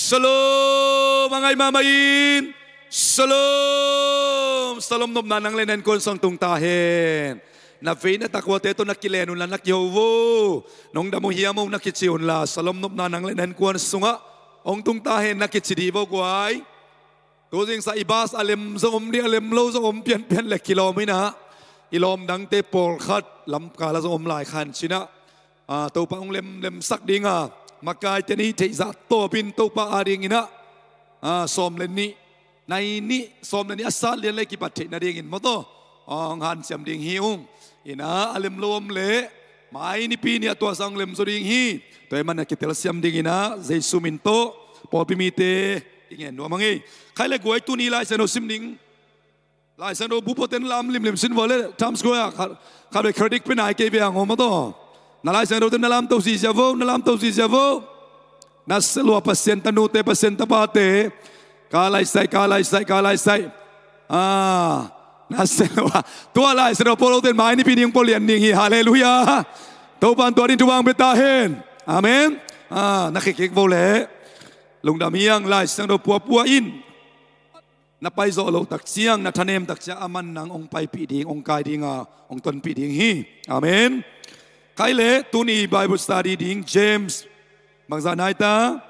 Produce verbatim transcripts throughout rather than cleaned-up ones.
Shalom. A ngai mahmah in. Shalom. Shalom nopna nang le na innkuan sung tung ta hen. Na vei na takuate tawh na kilen un la na kiho vo. Nong dam uh hiam uh na kici un la, shalom nopna nang le na innkuan sungah hong tung ta hen na kici dih vo guai. Tu zingsa i bus a lem zong om ding, a lem lo zong om pianpian le kilawm inah, i lawm dangte pawlkhat lamkal ah zong om lai khan cinah, a, Topa hong lemlemsak dinga, makaite nih theihzah tawpin Topa adinginah, a, sawm le nih, nai nih, sawm le nih a sat lian le kipat theih nadingin mawtaw hong hanciam ding hi ung. Inah a lem lo om leh mai nipi ni a tuasa hong lem zaw ding hi. Tua ahih manin a kitelsiam dinginah Jesu min tawh pawlpi mite i ngen nuam a ngei. Khai le guai, tuni Lai Siangtho sim ding. Lai Siangtho bu pawten lam limlim sin vua le Times Square ah khat, khat vei credit pe nai kei ve ang aw mawtaw. Na Lai Siangtho ten na lamto zizia vo, na lamto zizia vo. Na se lua Pasian tanute, Pasian tapate. Ka laisai, ka laisai, ka laisai. Ah, na se lua. Tua Lai Siangtho polo ten mai nipi ding polo lian ding hi. Halleluiah. Topan tua ding thupha hong pia ta hen. Amen. Ah, na khekek vo le. Lungdam hi ang, Lai Siangtho puapua in. Na paizawh loh tak ciang, na thanem tak ciang, aman nang hong paipih ding, hong kai dinga, hong tonpih ding hi. Amen. Khai le, tuni Bible study ding, James. Bangzah nai ta.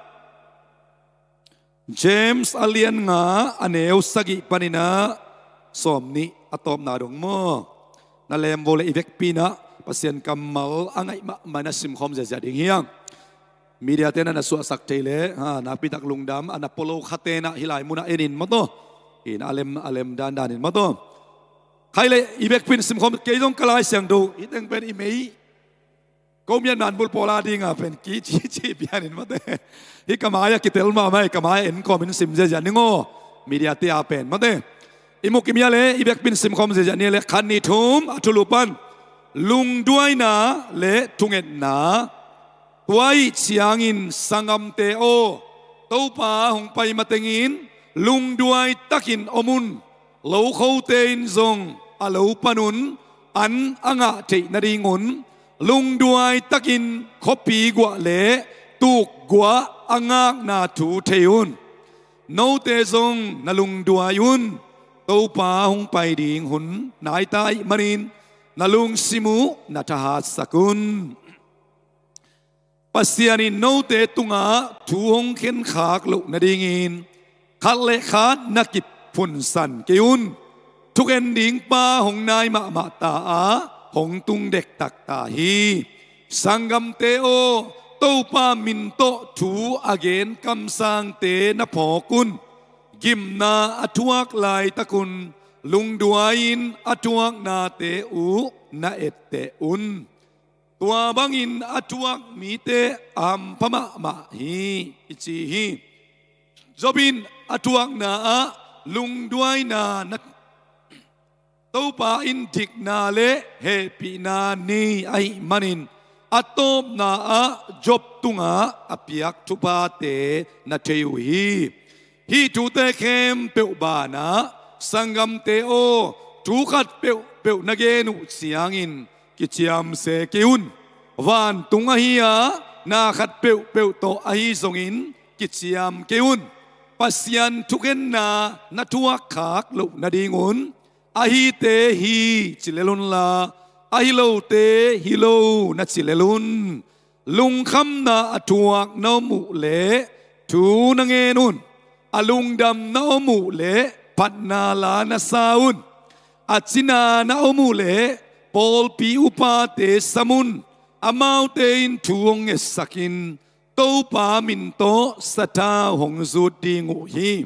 James a lian nga, a neu sagih paninah sawm nih a tawpna dong maw. Na lem vo le i vekpi inah Pasian kammal a ngaih mahmah na simkhawm ziazia ding hi ang. Media te na na suahsak thei le, ha, nakpitak lungdam, a na polo khate na hih lai munah en in mawtaw. In a lem, a lem dandan in mawtaw. Khai le, i vekpi in simkhawm, kei zong ka Lai Siangtho hih teng pen i mei. Ko mian man bul pawla dinga pen ki ci ci pian in mawte. Hih ka mai-ah kitel mahmah hi, ka mai-ah en kawmin sim ziazia ning aw. Media te a pen mawte. I mu kim hia le, i vekpi in simkhawm ziazia ni le, khat nih thum a thulu pan. Lungduaina le thungetna. Tua ahih ciangin sanggamte aw, Topa hong pai matengin lungduai takin om un. Lokhote in zong a lo panun an a ngah theih nadingun lungduai takin khuapi guah le tuk guah a ngakna thu thei un. Note zong na lungduai un. Topa hong pai ding hun nai ta ahih manin na lungsim uh na thahatsak un. Pasian in note tungah thu hong khenkhak loh nadingin khat le khat na kiphunsan kei un. Thukhen ding pa hong nai mahmah ta a, hong tung dektak ta hi. Sanggamte aw, Topa min tawh thu a gen kamsangte na phawk un. Gimna a thuak laitakun lungduai-in a thuaknate uh na etteh un. Tua bangin a thuak mite a hampha mahmah hi, i ci hi. Job in a thuakna ah lungduaina na, Topa in dikna le hehpihna nei ahih manin a tawpna ah Job tungah a piak thuphate na thei uh hi. Hih thute khempeuh banah sanggamte aw, thu khat peuhpeuh na gen uh ciangin kiciamse kei un. Vantung ahi a, na khat peuhpeuh tawh ahi zongin kiciam kei un. Pasian thukhenna na thuakkhak loh nadingun ahite hi ci lel unla, ahi lote hi lo na ci lel un. Lungkhamna a thuak na om uh leh thu na ngen un. A lungdam na om uh leh phatna la na sa un. A cina na om uh leh pawlpi upate sam un. Amaute in thu hong ngetsakin Topa min tawh sathau hong zut ding uh hi.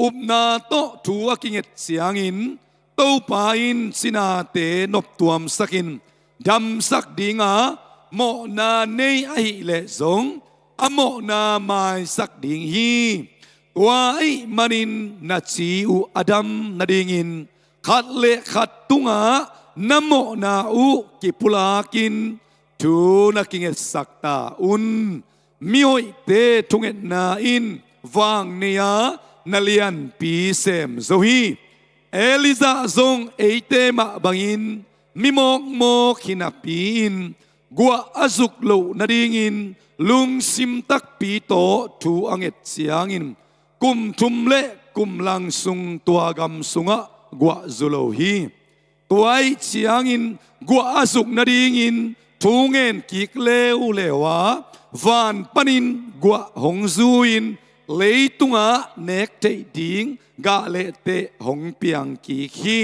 Upna tawh thu a kinget ciangin Topa in cinate noptuamsakin damsak dinga, mawhna nei ahih leh zong a mawhna maisak ding hi. Tua ahih manin na ci uh a dam nadingin khat le khat tungah na mawhna uh kipulakin thu na kingetsak ta un. Mihoihte thungetna in vang nei-a na lianpi sem zo hi. Elijah zong eite mah bangin mi mawkmawk hi napi-in guah a zuk loh nadingin lungsim takpi tawh thu a nget ciangin kum thum le kum lang sung tua gam sungah guah zu lo hi. Tua ahih ciangin guah a zuk nadingin thu ngen kik leuleu a, van panin guah hong zu-in leitungah nek theih ding gah le teh hong piang kik hi.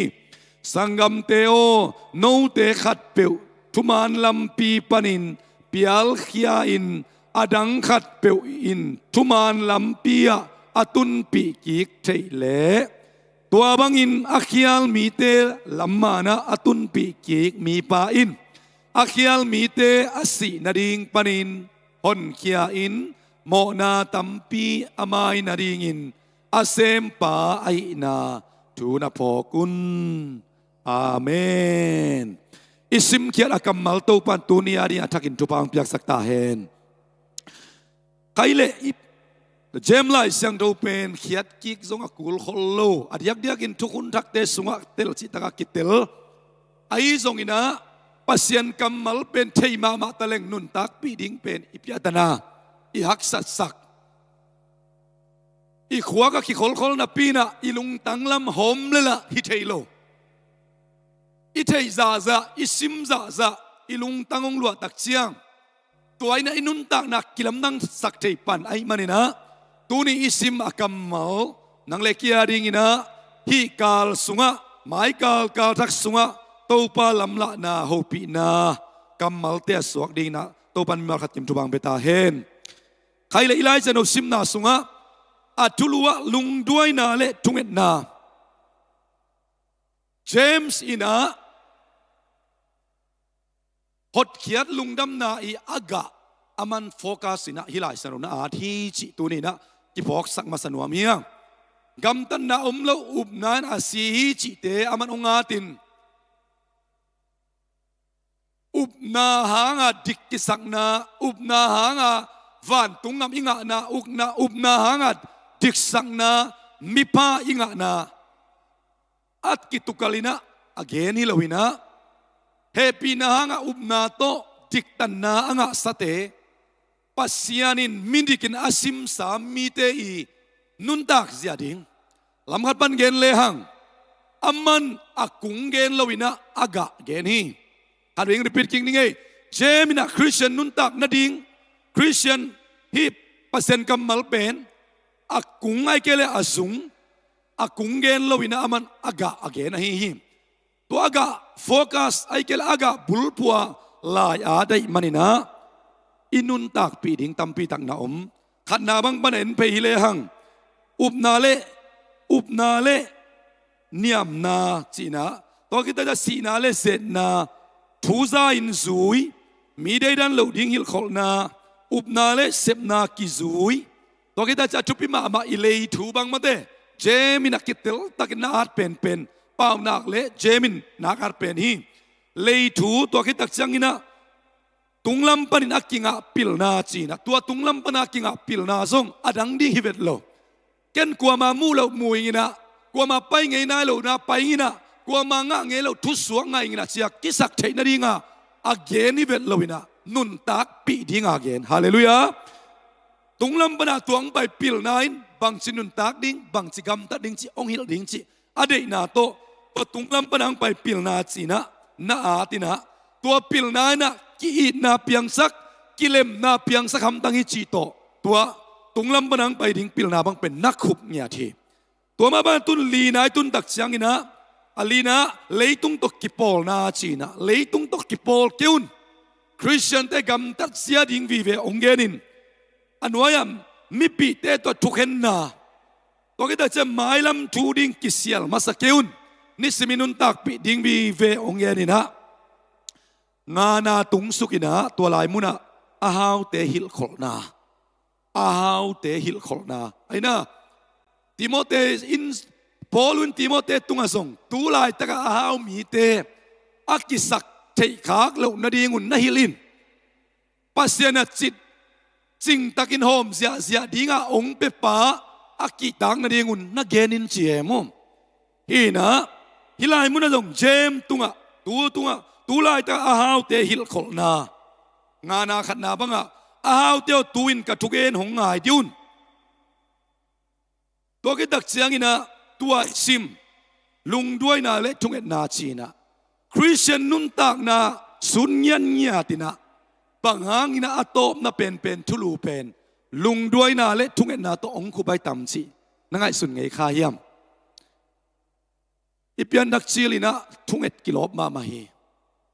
Sanggamte aw, note khatpeuh thuman lampi panin pialkhia-in a dang khatpeuh in thuman lampi ah a tunpih kik theih leh, tua bangin a khial mite lam manah a tunpih kik mipa in a khial mite a sih nading panin honkhia-in mawhna tampi a mai nadingin a sempa ahihna thu na phawk un. Amen. I simkhiat a kammal Topan tuni a ding a thakin thupha hong piaksak ta hen. Khaile i James Lai Siangtho pen khiat kik zong a kul khol lo, a diakdiakin thukhun thakte sungah tel cihtakah kitel. Ahi zonginah Pasian kammal pen thei mahmah taleng nuntakpih ding pen i piatana i haksatsak, i khuak a kikholkhol napi inah i lungtang lam hawm lelah hi thei lo. I theih zahzah, i sim zahzah, i lungtang hong luahtak ciang tua inah i nuntakna kilamdangsak thei pan ahih maninah tuni i sim a kammal nang le kei a dinginah hih kal sungah, maikal kalthak sungah Topa lamlahna hopihna kammalte a suak dinginah Topan mimal khat kim thupha hong pia ta hen. Khaile i Lai Siangtho simna sungah a thulu ah lungduaina le thungetna, James inah hotkhiat lungdamna i a gah a man focus inah hih Lai Siangtho na at hi cih tuni inah kiphawksak masa nuam hi hang. Gamtatna om lo, upna in a si hi cihte a man hong atin, upna hanga dik kisakna, upna hanga vantung ngam i ngahna, ukna, upna hanga diksakna, mipha i ngahna, at kitukalinah a gen hi loinah, hehpihna hanga upna tawh diktanna a ngahsate Pasian in midikin a simsa mite i nuntak zia ding lamkhat pan gen lehang, a man a kung gen loinah a gah gen hi. Khat veng repeat kik ning ei. James inah Christian nuntak nading, Christian hih Pasian kammal pen a kung ahih kei leh a zung, a kung gen loinah a man a gah a gen ahi hi. Tua a gah focus ahih kei leh a gah bulphuh a lai-at ahih maninah i nuntakpih ding tampitak na om. Khatna bang pan en phei hi lehang, upna le, upna le niamna cihna, tua khit takciang sihna le zetna, thu za-in zui, mi deidan loh ding hilhkholhna, upna le sepna kizui, tua khit takciang a thupi mahmah i lei thu bang mate, James inah kiteltakin na at penpen, paunak le James in nak at pen hi. Lei thu tua khit takcianginah tunglam panin a kingah pilna cinah, tua tunglam pana kingah pilna zong a dang ding hi vet lo. Ken kuama muh loh mu inginah, kuama pai ngei nai lohna pai inginah, kuama ngah ngei loh thusuak ngah inginah cia kisak theih nadinga a gen hi vet loinah nuntakpih dinga gen. Halleluiah. Tunglam pana tuang pai pilna in bangci nuntak ding, bangci gamtat ding cih hong hilh ding cih a deihna tawh, tua tunglam pana hong pai pilna cinah na at inah, tua pilna inah ki-itna piangsak, kilemna piangsak hamtang hi cih tawh, tua tunglam pana hong pai ding pilna bang pen na khup ngiat hi. Tua mah bang tun lina i tun takcianginah, a lina leitung tawh kipawlna cinah, leitung tawh kipawl kei un. Christiante gamtat zia ding vive hong genin, a nuai-ah mipihte tawh thukhenna, tua khit takciang mailam thu ding kisial masa kei un. Nisimin nuntakpih ding vive hong geninah, ngana tungsukinah tua lai munah a haute hilhkholhna, a haute hilhkholhna. Aina, Timote in, Paul in Timote tungah zong tu laitakah a hau mite a kisak theihkhak loh nadingun na hilh in. Pasian a cit cingtakin hawm ziahziah dinga hong piapa a kihtak nadingun na genin ci e maw? Hinah, hih lai munah zong James tungah, tu tungah, tu laitak a haute hilhkholhna, ngana khatna bangah, a haute aw, tu-in ka thugen hong ngai dih un. Tua khit tak cianginah tua i sim lungduaina le thungetna cinah Khristian nuntakna sun ngianngiat inah bang hanginah a tawpna penpen thulu pen lungduaina le thungetna tawh hong khup ai tam cih na ngaihsun ngei kha hiam? I pianthak cil inah thunget kilawp mahmah hi.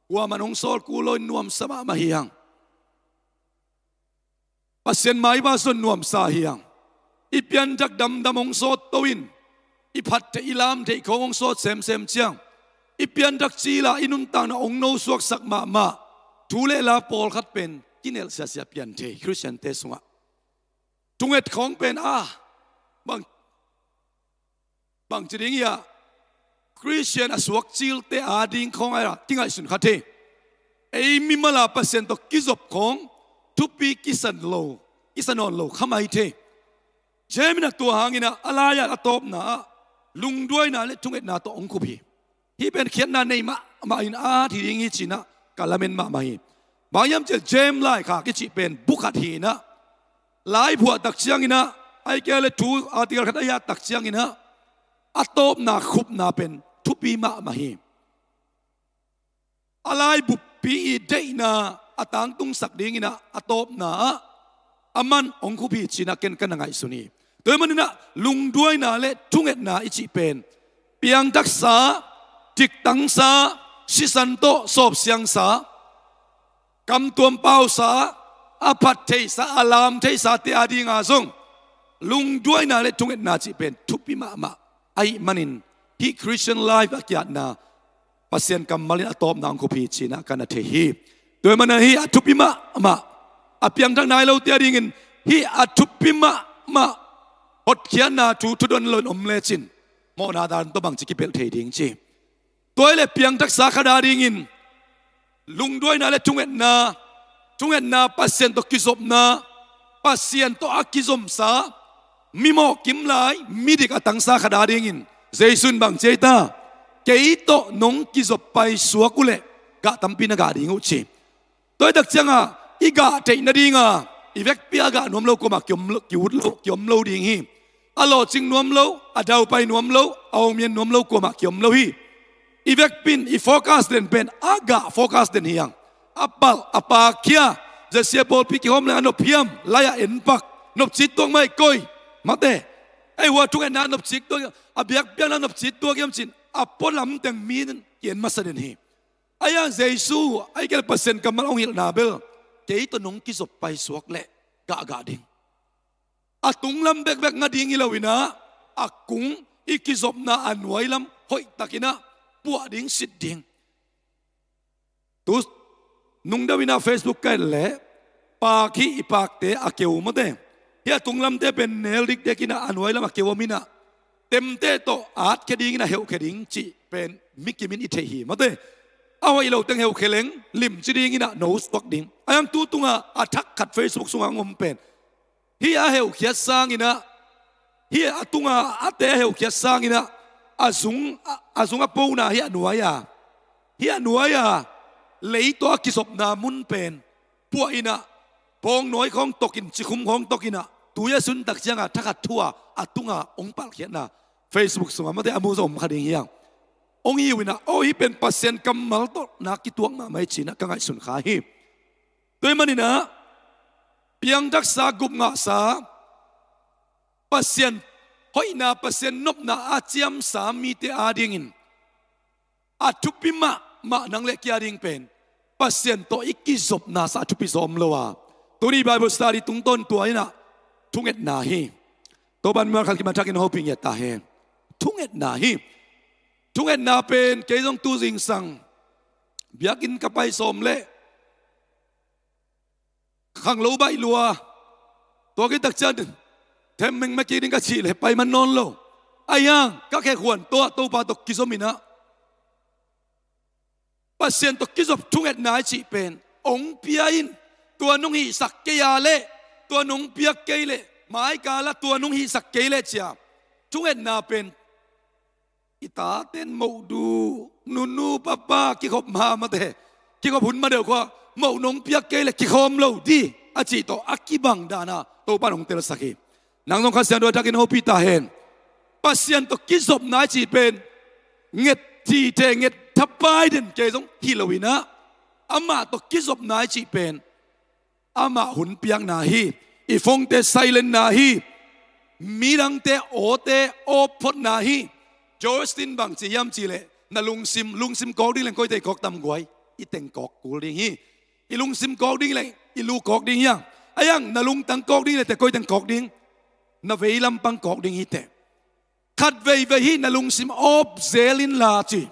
Kuaman hong sawl kul lo in nuamsa mahmah hi hang. Pasian maiva zon nuamsa hi hang. I pianthak damdam hong sawt to in, i phat theih i lam theih khawng hong sawt semsem ciang, i pianthak cila i nuntakna hong nosuaksak mahmah thu le la pawlkhat pen kinelh siasia pian thei Khristiante sungah. Thunget khawng pen a bang bangci ding hiah Khristian a suak cilte ading khawng a kingaihsun kha thei. Ei mimala Pasian tawh kizop khawng thupi kisa lo, kisa nawn lo kha mai thei. James in a tua hanginah a lai-ah a tawpna ah lungduaina le thungetna tawh hong khup hi. Hih pen khiatna nei mahmah in a thi ding hi cinah ka lamen mahmah hi. Bang hiam cih leh James laikhak i cih pen bu khat hi inah, lai phuah tak cianginah, ahih kei leh thu article khat a hiat tak cianginah a tawpna khupna pen thupi mahmah hi. A lai buppi i deihna a tangtungsak dinginah a tawpna ah a man hong khup hi cinah ken ka na ngaihsun hi. Tua ahih maninah lungduaina le thungetna i cih pen piangthaksa, diktangsa, sisan tawh sawpsiangsa, kamtuam pausa, a phat theihsa, a lam theihsate adinga zong lungduaina le thungetna cih pen thupi mahmah ahih manin hih Christian life a kiatna Pasian kammal in a tawpna hong khup hi cinah ka na thei hi. Tua ahih manin hih a thupi mahmah, a piangthak nai lote adingin hih a thupi mahmah hotkhiatna thu thudon lo in om lecin mawhna dan tawh bangci kipelh thei ding ci. Tua ahih leh piangthaksa khat adingin lungduaina le thungetna, thungetna Pasian tawh kizopna, Pasian tawh a kizomsa mimawh kimlai, midik a tangsa khat adingin Jesu in bang ci ei ta? Kei tawh nong kizop paisuak uhleh gah tampi na gah ding uh ci. Tua ahih tak cianga i gah theih nadinga i vekpi a gah nuam lo kuamah kiom lo, ki-ut lo, kiom lo ding hi. A lawhcing nuam lo, a daupai nuam lo, a omian nuam lo kuamah kiom lo hi. I vekpi in i focus den pen a gah focus den hi hang. A palh, a pakkhia, zesia pawlpi kihawm leng a nop hiam, lai-ah enpak, nopci tuak mah hi koi, mate. Ei hua thungetna nopci tuak hiam, a biakpiakna nopci tuak hiam cin a pualam teng mi in ki-en masa den hi. Ahi hang Jesu, ahih kei leh Pasian kammal hong hilhna bel kei tawh nong kizop paisuak leh gah gah ding. A tunglam bekbek nga ding hi lo inah a kung i kizopna a nuailam hoihtakinah puah ding, sit ding. Tu nungdeuh inah Facebook ka et leh pak hi, i pakte a keu mate. Hih a tunglamte pen nel dikdek inah a nuailam a keu om inah temte tawh atkhia dinginah heuhkhia ding cih pen mikim in i theih hi mate. A hoih lo teng heuhkhia leng limci dinginah nosuak ding. Ahi hang tu tungah a thak khat Facebook sungah hong om pen hih a heuhkhiat sanginah, hih a tunga a te a heuhkhiat sanginah a zung, a, a zung a pona hih a nuai-a, hih a nuai-a lei tawh a kizopna mun pen puah inah bawngnawi khawng tokin, cikhum khawng tokinah tui a sun tak cianga thakhat thu-a a tunga hong palhkhiatna Facebook sungah mate a mu zong om kha ding hi hang. Hong hi uh inah aw hih pen Pasian kammal tawh nak kituak mahmah hi cinah ka ngaihsun kha hi. Tua ahih maninah piangthaksa, gupngahsa, Pasian hoihna, Pasian nopna a ciamsa mite adingin a thupi mahmah nang le kei a ding pen Pasian tawh i kizopna sa a thupi zaw om lo a. Tuni Bible study tungtawn tua inah thungetna hi. Topan mimal khat kimathakin hopih ngiat ta hen. Thungetna hi. Thungetna pen kei zong tu zingsang biakinn ka pai sawm leh khanglo baih lua. Tua khit tak ciang themmeng mekik ding ka cih leh pai man nawn lo. Ahi hang ka khekhuan tawh Topa tawh kizom inah Pasian tawh kizop thungetna i cih pen hong pia in, tua nong hihsak kei a leh, tua nong piak kei leh, maikala tua nong hihsak kei leh cia thungetna pen i taten mohdu, nunu papa kikhop ma mate, kikhop hun ma deuh khua moh nong piak kei le kikhawm lo ding a cih tawh a kibang dana Topa in hong telsak hi. Nang zong Kha Siangtho a takin hopih ta hen. Pasian tawh kizopna i cih pen nget cihte nget thapai den kei zong hi lo inah, amah tawh kizopna i cih pen amah hun piakna hi. I phone-te silent-na hi. Midangte awte awpphotna hi. Joel Osteen bang ci hiam cih leh, na lungsim, lungsim kawk ding leng koite i kawk tam guai? I teng kawk kul ding hi. I lungsim kawk ding leng i lu kawk ding hi a. Ahi hang na lungtang kawk ding leh teh koi teng kawk ding? Na veilam pang kawk ding hi teh. Khat veivei hih na lungsim awp zel inla ci,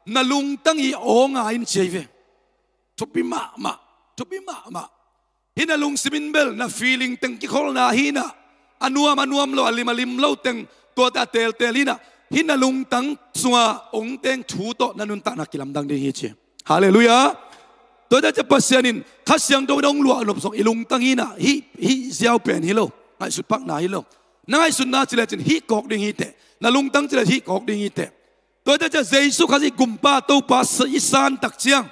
na lungtang i aw ngai in ci ahi ve. Thupi mahmah, thupi mahmah. Hih na lungsim in bel na feeling teng kikholna hi inah, a nuam a nuam lo, a lim a lim lo teng tuate a teltel hi inah, hih na lungtang sunga ong teng thu tawh na nuntakna kilamdang ding hi ci. Halleluiah. Tua hi ta ciang Pasian in Kha Siangtho in hong luah nop zong i lungtang hi inah, hih, hih ziau pen hi lo, ngaihsut pakna hi lo. Na ngaihsutna ci lecin hih kawk ding hi teh, na lungtang ci le hih kawk ding hi teh. Tua hi ta ciang Jesu Khazih Gumpa Topa sa-, i san tak ciang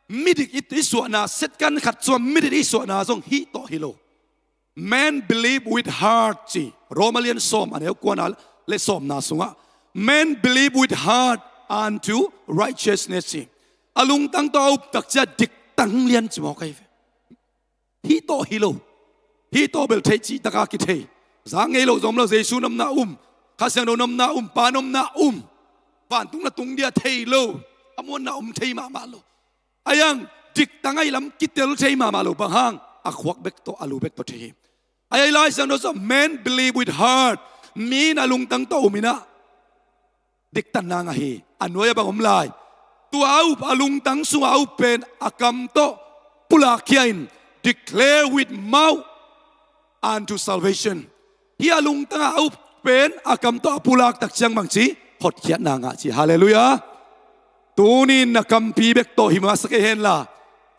midik i, i suahna, setkan khat sungah midik i suahna zong hih tawh hi lo. Man believe with heart ci, Roma lian sawm a neu kuana le sawmna sungah, man believe with heart unto righteousness ci. A lungtang tawh a up tak ciang diktang lian ci mawk ahi ve. Hih tawh hi lo. Hih tawh bel theih cih taka kithei. Za ngei lo zom lo, Jesu nopna um, Kha Siangtho nopna um, Pa nopna um. Vantung na tung dia thei lo. A muanna um thei mahmah lo. Ahi hang diktang ahi lam kitel thei mahmah lo, bang hang? A khuak bek tawh, a lu bek tawh thei hi. Ahi hang Lai Siangtho sungah man believe with heart. Mi in a lungtang tawh um inah diktanna ngah hi. A nuai-ah bang om lai? Tua a up, a lungtang sungah a up pen a kam tawh pulakkhia in, declare with mouth unto salvation. Hih a lungtangah a up pen a kam tawh a pulak tak ciang bangci? Hotkhiatna ngah ci. Halleluiah. Tuni in na kampi bek tawh hi masa kei henla,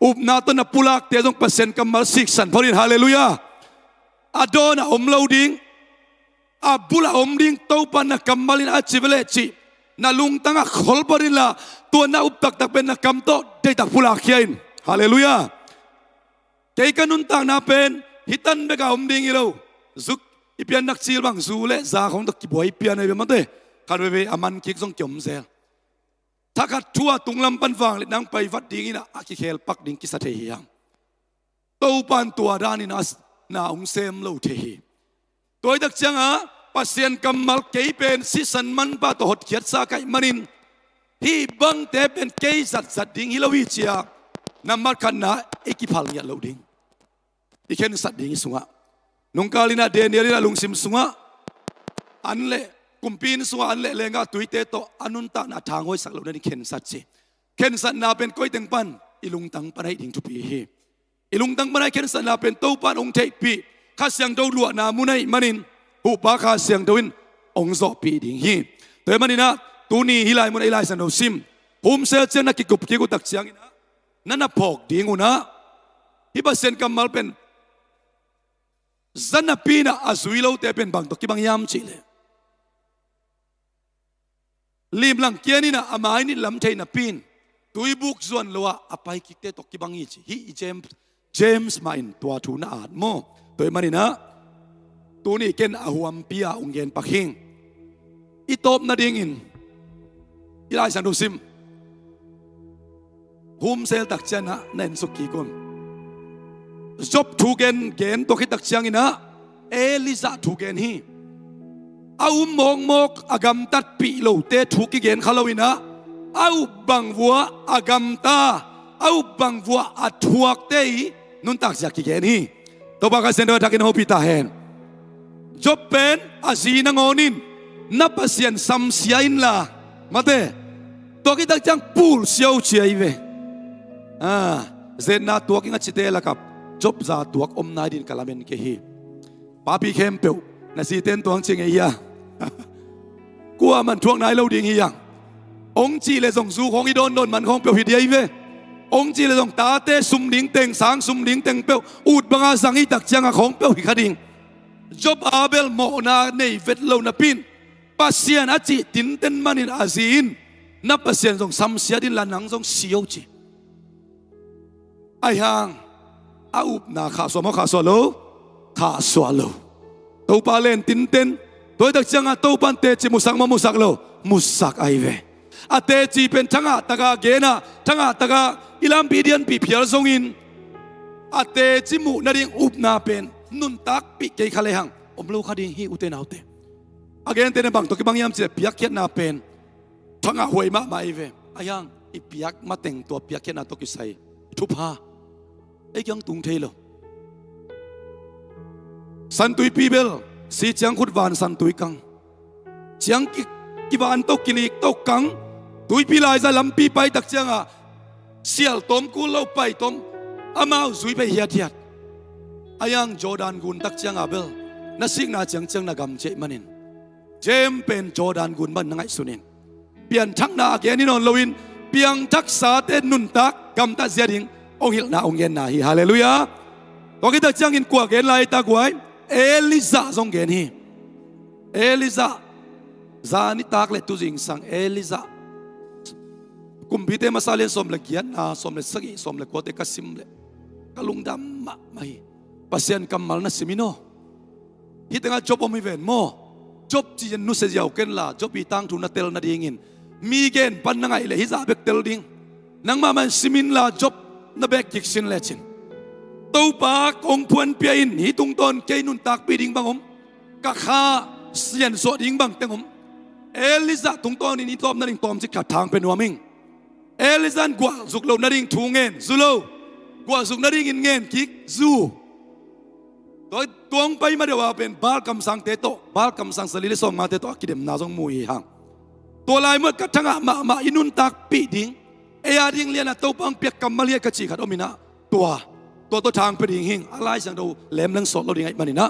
upna tawh na pulakte zong Pasian kammal siksan phot in. Halleluiah. A dawnah om lo ding, a bulah om ding Topa na kammal in a ci ve leh cih na lungtangah khol phot inla, tua na up taktak pen na kam tawh deihtak pulakkhia in. Halleluiah. Kei ka nuntakna pen hih tan bekah om ding hi lo. Zuk i piannak cil bang zu le za khong tawh kibuai pian ahi ve mate. Khat veivei a man kik zong kiom zel. Thakhat thu-a tunglam pan vangliatna hong pai vat ding inah a kikhel pak ding kisa thei hi hang. Topa in tua danin a s-, na hong sem lo thei hi. Tua hi tak ciangah Pasian kammal kei pen sisan manpha tawh hotkhiatsa ka hih manin, hih bangte pen kei zatzat ding hi lo hi ci-a na matkhatna i kiphal ngiat loh ding. I khensat ding i sungah, nungkal inah Daniel inah lungsim sungah an le, kumpi inn sungah an le lenggah tuite tawh a nuntakna thanghuaisak lohna ding khensat ci. Khensatna pen koi teng pan? I lungtang pan ahi ding thupi hi. I lungtang pan ahi khensatna pen Topa in hong theihpih, Kha Siangtho luahna mun ahih manin, Huhpa Kha Siangtho in hong zawhpih ding hi. Tua ahih maninah tuni hih lai munah i Lai Siangtho sim, humsel ciang na kikup kik uh tak cianginah na na phawk ding unah, hih Pasian kammal pen zanapi inah a zui lote pen bang tawh kibang hiam cih leh, limlang kian inah a mainit lam thei napi in tuibuk zuan lo-ah a pai kikte tawh kibang hi ci. Hih i James, James mah in tua thu na at maw? Tua ahih maninah tuni ken a huampi-a hong gen pak hing. I tawp nadingin i Lai Siangtho sim, humsel tak cianah na ensuk kik un. Job thu gen, gen tuak hi tak cianginah Elijah thu gen hi. A um mawkmawk, a gamtatpih lote thu kigen kha lo inah, a up bang vuah a gamta, a up bang vuah a thuakte i nuntak zia kigen hi. Topa Kha Siangtho a takin hopih ta hen. Job pen a zi nangawn in, na Pasian samsia inla, mate, tua kitak ciang pulsia uh ci ahi ve. Ah, zetna tuak ing a cite lakah Job za tuak om nai din ka lamen kei hi. Papi khempeuh, na zite in tuang ci ngei hia? Kuaman thuak nai lo ding hi hang. Hong cih le zong zu khawng i dawndawn man khawng peuh hi dia hi ve. Hong cih le zong tate sum ding teng, sang sum ding teng peuh ut banga zang i tak cianga khawng peuh hi kha ding. Job a bel mawhna nei vet lo napi in, Pasian a cih tinten manin a zi in, na Pasian zong samsia din la nang zong si o ci. Ahi hang a upna khahsuah maw, khahsuah lo? Khahsuah lo. Topa len tinten. Tua hi tak ciangah Topa in teci musak maw, musak lo? Musak ahi ve. A teci pen thangah taka genah, thangah taka i lampi dianpih phial zongin a teci muh nading upna pen nuntakpih kei kha lehang om lo kha ding hi, ute naute. A gentehna bang tawh kibang hiam cih leh piakkhiatna pen thangah huai mahmah ahi ve. Ahi hang i piak mateng tua piakkhiatna tawh kisai thupha ei kiang tung thei lo. Santuipi bel si ciang khut van santui kang. Ciang ki, kivan to, kilik to kang. Tuipi laiza lampi pai tak ciangah sial tawm, kul lo pai tawm, amau zui pai hiathiat. Ahi hang Jordan gun tak ciangah bel na sikna ciangciang na gam ciah manin Jem pen Jordan gun bang na ngaihsun in. Pianthakna a gen hi nawn loin piangthaksate nuntak gamtat zia ding hong hilhna hong genna hi. Halleluiah. Tua khit tak ciangin kua gen lai ta guai? Elijah zong gen hi. Elijah. Zan nitak le tuzingsang Elijah. Kumpite masa lian sawm le giatna, sawm le sagih, sawm le kuate ka sim leh ka lungdam mahmah hi. Pasian kammal na sim in aw. Hih tengah Job om hi ven maw? Job ci-in nusia ziau ken la, Job ii tangthu na tel nadingin mi gen pan na ngaih leh hih zah bek tel ding. Nangmah mah in sim inla Job na bek kik sin lecin, Topa kong phuanpia in, hih tungtawn kei nuntakpih ding bang om? Ka kha siansuah ding bang teng om? Elijah tungtawnin i tawp nading tawmcik khat thang pia nuam ing. Elijah in guahzuk loh nading thu ngen, zu lo. Guahzuk nadingin ngen kik, zu. Tua, tua hong pai madeuh a pen Baal kamsangte tawh, Baal kamsang sali le sawmngate tawh a kidemna zong mu hi hang. Tua lai muat ka thangah mahmah i nuntakpih ding, ei a ding lianah Topa hong piak kammal hi a ka cih khat om inah, tua, tua tawh thang pia ding hing, a Lai Siangtho lemleng sawt lo ding ahih maninah.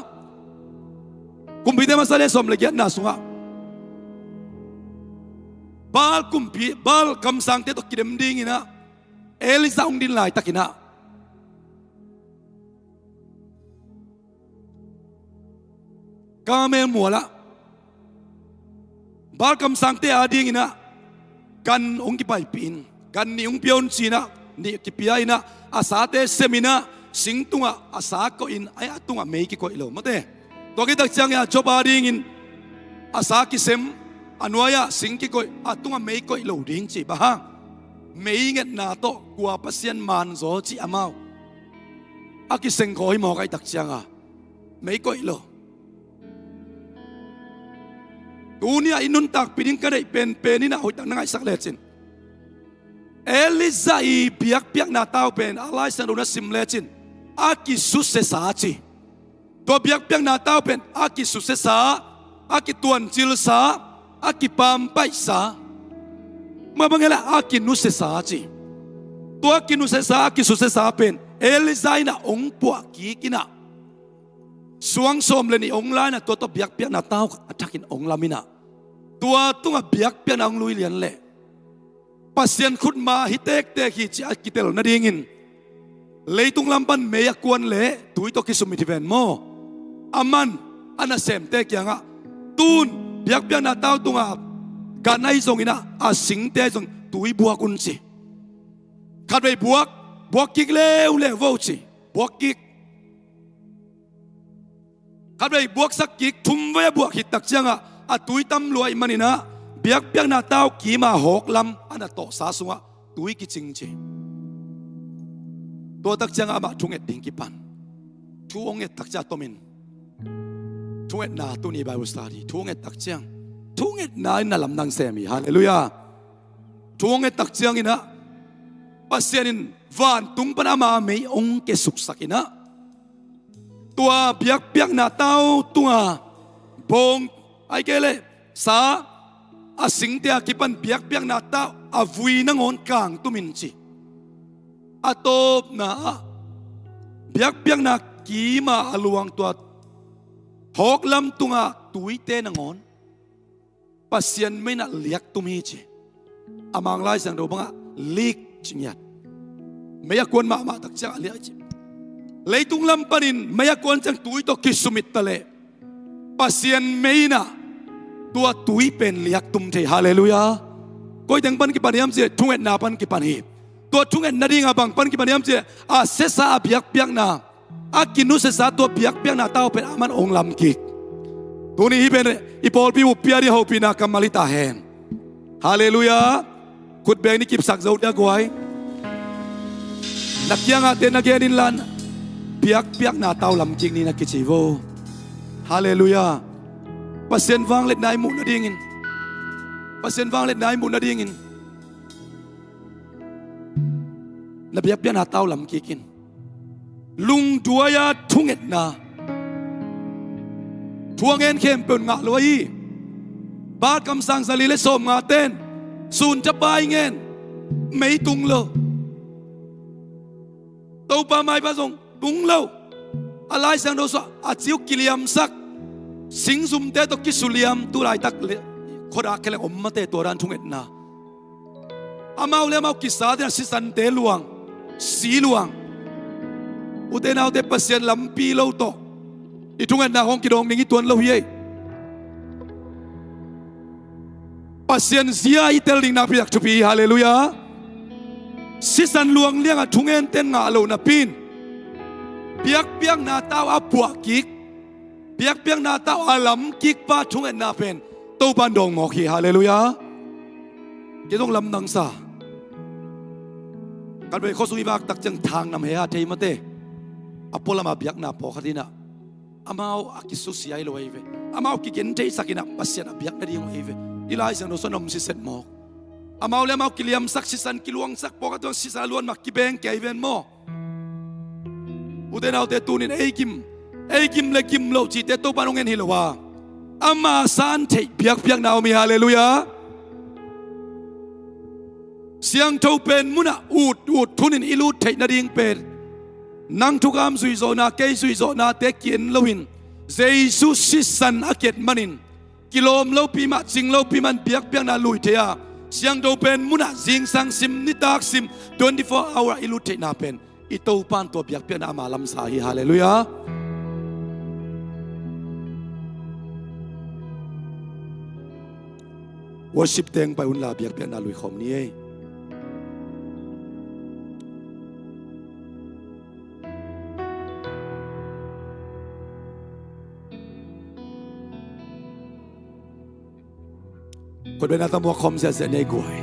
Kumpite masa le sawm le giatna sungah Baal kumpi, Baal kamsangte tawh kidem dinginah Elijah hong din laitakinah Karmel mualah Baal kamsangte a dinginah gan hong kipaipih in, gan nih hong pia un cinah, nih kipia inah, a sate sem inah, sing tungah a sa koih in, ai a tungah mei kikoih lo mate. Tua khit tak ciangin a Job a dingin a sa kisem, a nuai-ah sing kikoih, a tungah mei koih lo ding ci bang hang? Mei ngetna tawh kua Pasian manzaw cih amau a kisengkhaw hi mawk ahih tak cianga mei koih lo. Tuni-ah i nuntakpih ding ka deih penpen inah hoihtak na ngaihsak lecin, Elijah ii biakpiakna tau pen a Lai Siangtho na sim lecin a kisusesa ci. Tua biakpiakna tau pen a kisusesa, a kituancilsa, a kipampaihsa. Mabang hela a kinusesa ci. Tua kinusesa, a kisusesa pen Elijah inah hong puah kik inah suang sawm le nih hong la inah tua tawh biakpiakna tau a thakin hong lam inah tua tungah biakpiakna hong lui lian leh Pasian khutma hi tektek hi ci a kitel nadingin leitung lam pan mei a kuan leh tui tawh kisumit hi ven maw? Aman a nasemte kiangah tun biakpiakna tau tungah gan ahi zonginah a singte ahi zong tui buak un ci. Khatvei buak, buak kik leuleu vo ci. Buak kik. Khatvei buaksak kik, thumvei a buak khit tak ciangah a tui tam lua ahih maninah biakpiakna tau kima hawk lam a na tawhsa sungah tui kicing ci. Tua tak ciangah amah thunget ding kipan. Thu hong nget tak ciang a tomin thungetna, tuni Bible study thu hong nget tak ciang thungetna in na lamdang sem hi. Halleluiah. Thu hong nget tak cianginah Pasian in vantung pan ama mei hong kesuksak inah tua biakpiakna tau tunga bawng, ahih kei leh sa a singte a kipan biakpiakna tau a vui nangawn kangtum in ci. A tawpna ah biakpiakna kima a luang tua hawk lam tunga tuite nangawn Pasian mei inah liaktum hi ci. A Mang Lai Siangtho bangah leak ci ngiat. Mei a kuan mahmah tak ciang a liak ci. Leitung lam panin mei a kuan ciang tui tawh kisumit taleh Pasian mei inah tua tui pen liaktum thei. Halleluiah. Koi teng pan kipan hiam cih leh thungetna pan kipan hi. Tua thungetna ding a bang pan kipan hiam cih leh, a siasa a biakpiakna, a kinusiasa tua biakpiakna tau pen aman hong lam kik. Tuni hih pen i pawlpi uppi a ding a hopihna kammal hi ta hen. Halleluiah. Khutbeng ni kipsak zo dia guai. Na kiangahte na gen inla, biakpiakna tau lam kik ni na kici vo. Halleluiah. Pasian vangliatna i muh nadingin, Pasian vangliatna i muh nadingin na biakpiakna tau lam kik in. Lungduai-a thungetna, thu a ngen khempeuh in ngah lo ahi. Bat kamsang zali le sawmnga ten sun thapai ngen, mei tung lo. Topa maipha zong tung lo. A Lai Siangtho sungah a ci uh kiliamsak, singzumte tawh kisuliam, tu laitak le khuadak kheleng om mate tua dan thungetna. Amau le amau kisate a sisante luang, si luang. Ute naute, Pasian lampi lo tawh i thungetna hong kidawng ding hi tuan lo hi ei. Pasian zia i tel ding nakpi tak thupi hi. Halleluiah. Sisan luang liangah thungente ngah lo napi in, biakpiakna tau a puah kik, biakpiakna tau a lam kikpa thungetna pen Topa in dawng mawk hi. Halleluiah. Kei zong lamdang sa. Kan vei khuasung i vak tak ciang thang nam he a thei mate. A pualam a biakna pawlkhat in ah amau a kisusia hi lo ahi ve. Amau kigen theisak in ah Pasian a biak nading uh ahi ve. I Lai Siangtho sungah om siset mawk. Amau le amau kiliamsak, sisan kiluangsak, pawlkhat tua sisan a luan mah kibeng kei ahi ven maw. Ute naute, tunin ei gim, ei gim le gim lo cihte Topa in hong en hi lo a, ama san theih biakpiakna om hi. Halleluiah. Siangtho pen munah ut ut thunin i lut theih nading pen nang thukham zuihzawhna, kei zuihzawhnate ki-en loin Jesu sisan a ki-et manin kilawm lopi mah, cing lopi mah in biakpiakna lui thei a, Siangtho pen munah zingsang sim, nitak sim, twenty-four hour i lut theihna pen i Topa in tua biakpiakna ama lamsa hi. Halleluiah. Worship teng pai unla biakpiakna lui khawm ni ei. Khutbetna tawh muak khawm ziahziah ni ei guai.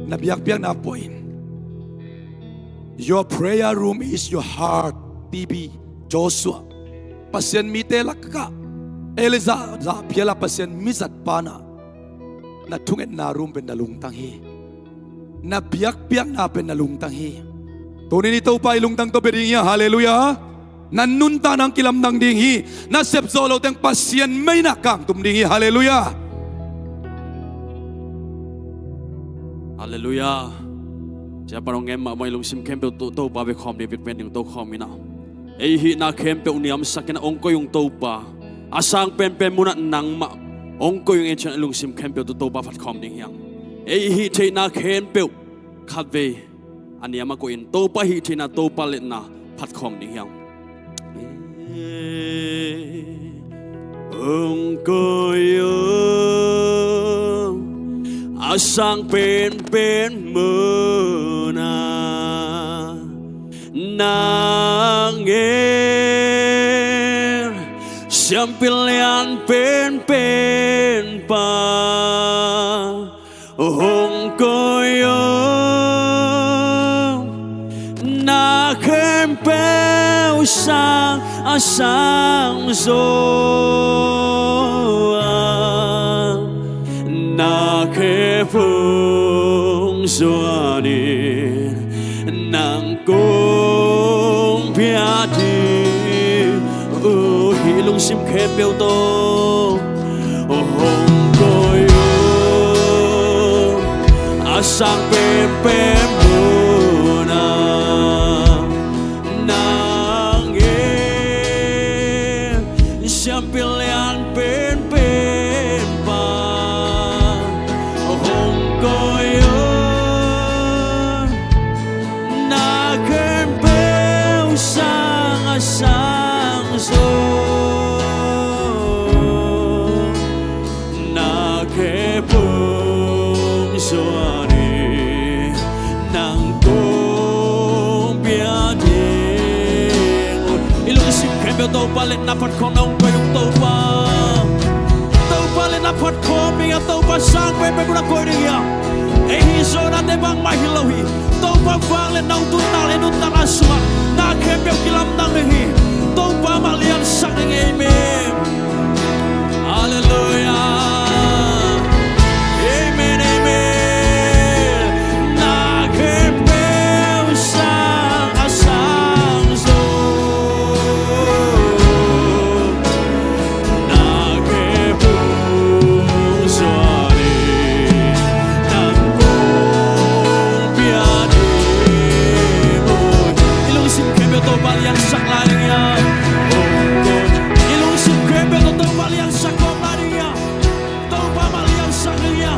Na biakpiakna puah in. Your prayer room is your heart. T B Joshua. Pasian mite lakah Elijah zahphial a Pasian mizat pa in ah, na thungetna room pen na lungtang hi. Na biakpiakna pen na lungtang hi. Tunin i Topa i lungtang tawh bia ding hi a, halleluiah. Na nuntakna hong kilamdang ding hi. Na sepzawh loh teng Pasian mei in ah kangtum ding hi, halleluiah. Halleluiah. Siapa nong ngen mahmah, i lungsim khempeuh tawh Topa bia khawm ding, biakpiak ding tawh khawm in ah. Ei hihna khempeuh niamsak in ah hong koih ung Topa. A sang penpen munah nangmah hong koih ung ei ci-in ah i lungsim khempeuh tawh Topa phat khawm ding hi hang. Ei hih theihna khempeuh khatvei a niam ah koih in Topa hih theihna, Topa liatna phat khawm ding hi hang. Hong koih ung a sang penpen munah, nang e siampi lian penpen pa. Hong koih ung na khempeuh sang a sang zaw a, na khe phung zuan in nang kong piak ding uh hi. Lungsim khempeuh tawh hong koih ung a sang penpen munah, nang e siampi lian penpen pa. Hong koih ung na khempeuh sang a sang zaw, na khe phung zuan in Topa, liatna phat khawm na hong koih ung Topa. Topa, liatna phat khawm ding a, Topa, sang penpen mun ah koih ding hi a. Ei hih zawhnate bangmah hi lo hi. Topa, vangliatna hong tun nang leh nuntakna sungah na khempeuh kilamdang ding hi. Topa mah liansak ding hi. Amen. Halleluiah. Amen, amen. Na khempeuh sang a sang zo. Na khempeuh sang a sang zo. I lungsim khempeuh tawh Topa liansak lai ding hi a. I lungsim khempeuh tawh Topa liansak lai ding hi a. Topa mah liansak ding hi a.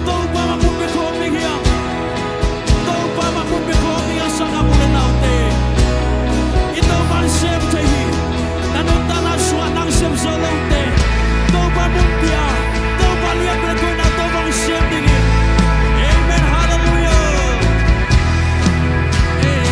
Topa mah mun pia khawm ding hi a. Topa mah mun pia khawm ding hi a, sanggam u leh naute. I Topa in sem thei hi. Na nuntakna sungah nang sem zo lote, Topa mun pia, Topa lian pia koihna Topa hong sem ding hi. Amen, halleluiah. Amen.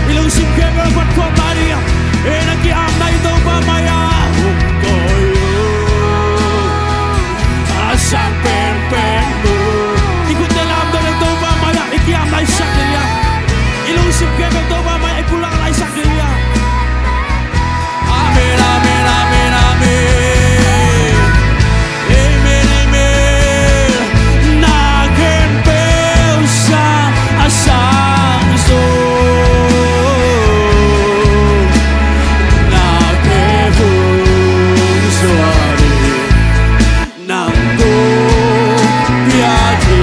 I lungsim khempeuh phat khawm lai ding hi a. Ei na ki-apna i Topa mai-ah hong koih a, sang penpen mun. I khutte lamdang leh Topa mai-ah i ki-ap laisak ding hi a. I lungsim khempeuh Topa mai-ah i pulak laisak ding hi a. Amen, amen, amen, amen. Amen, amen. Na khempeuh sang a sang zo. Na khempeuh sang a sang zo. Nang kong piak hi.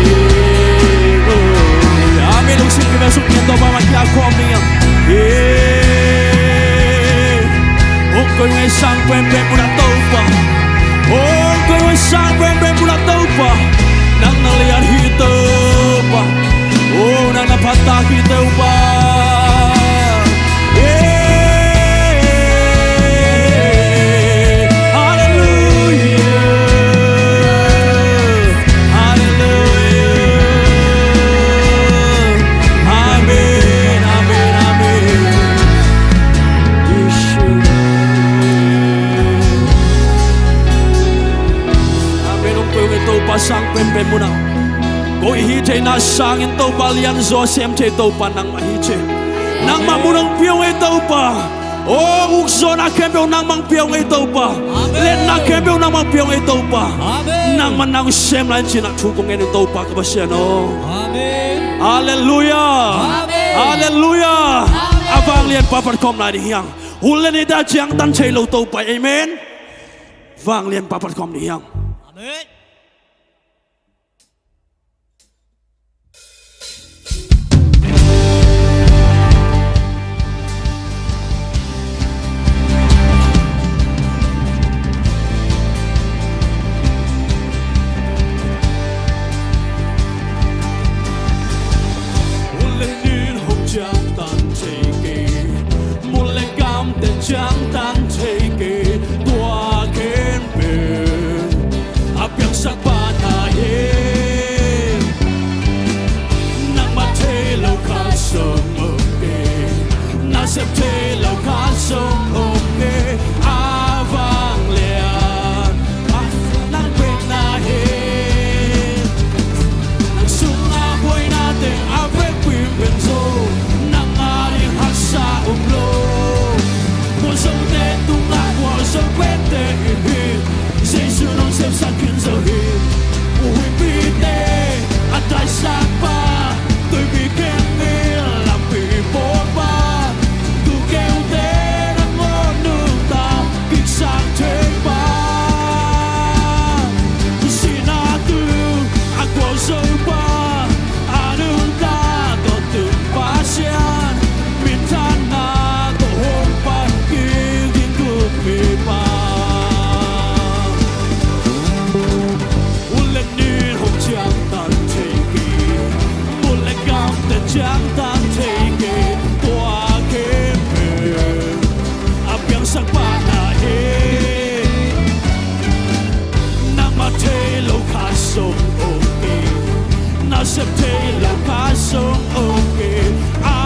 Amen. Lungsim khempeuh sung pian Topa mah kiang khawm ding hi a. Hong koih ung ei, sang penpen mun ah Topa. Hong koih ung ei, sang penpen mun ah Topa. Nang na lian hi Topa. Oh, nang na phattak hi Topa. Halleluiah. Halleluiah. Amen, amen, amen. Amen. Hong koih ung ei Topa, sang penpen mun ah. Koih hi theihna sangin Topa lianzaw a sem thei Topa nangmah hi ci. Nangmah mun hong pia ung ei Topa. Aw, ukzawhna khempeuh nangmah hong pia ung ei Topa. Amen. Liatna khempeuh nangmah hong pia ung ei Topa. Amen. Nangmah nang sem lai in ci-in ah thu kong ngen ing Topa ka Pasian aw. Amen. Halleluiah. Amen. Halleluiah. Amen. A vanglianpa phat khawm lai ding hi hang. Hun leh ni a ciangtan thei lo Topa. Amen. Vanglianpa phat khawm ding hi hang. Amen. Hun leh ni in hong ciangtan thei kei, mun leh gamte ciangtan thei kei, tua khempeuh a piangsak pa na hi. Nangmah thei lo khat zong om kei, na sep thei lo khat zong om kei. A vanglian, a nang pen na hi. Nang sungah buaina teng a vekpi pen zong nang ading haksa om lo. Mualzawhte tungah mualzawh pente in hi. Jesu nong sepsak khin zo hi. Huihpite a taisakpa, tuipi kheng Siangtho thei kei tua khempeuh a piangsak pa na hi. Nangmah thei lo kha zong om kei, nasep thei lo kha zong om kei. A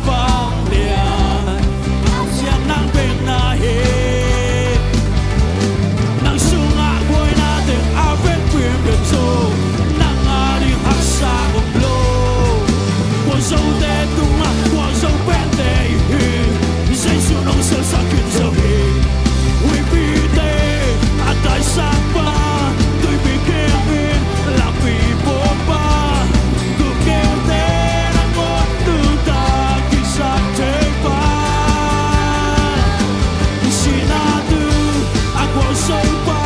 vanglian a siang nang bek na hi. Nang sungah buaina teng a vekpi pen zong nang a ding haksa om lo. Kua zote tungah kua zo pente i hi. Jesu nong selsak khin zo hi. Huipite a taisan pa, tuipi khempi lampi bawlpa, gupkeute nangawn nuntak kiksak thei pa. Sinatu a gualzo pa,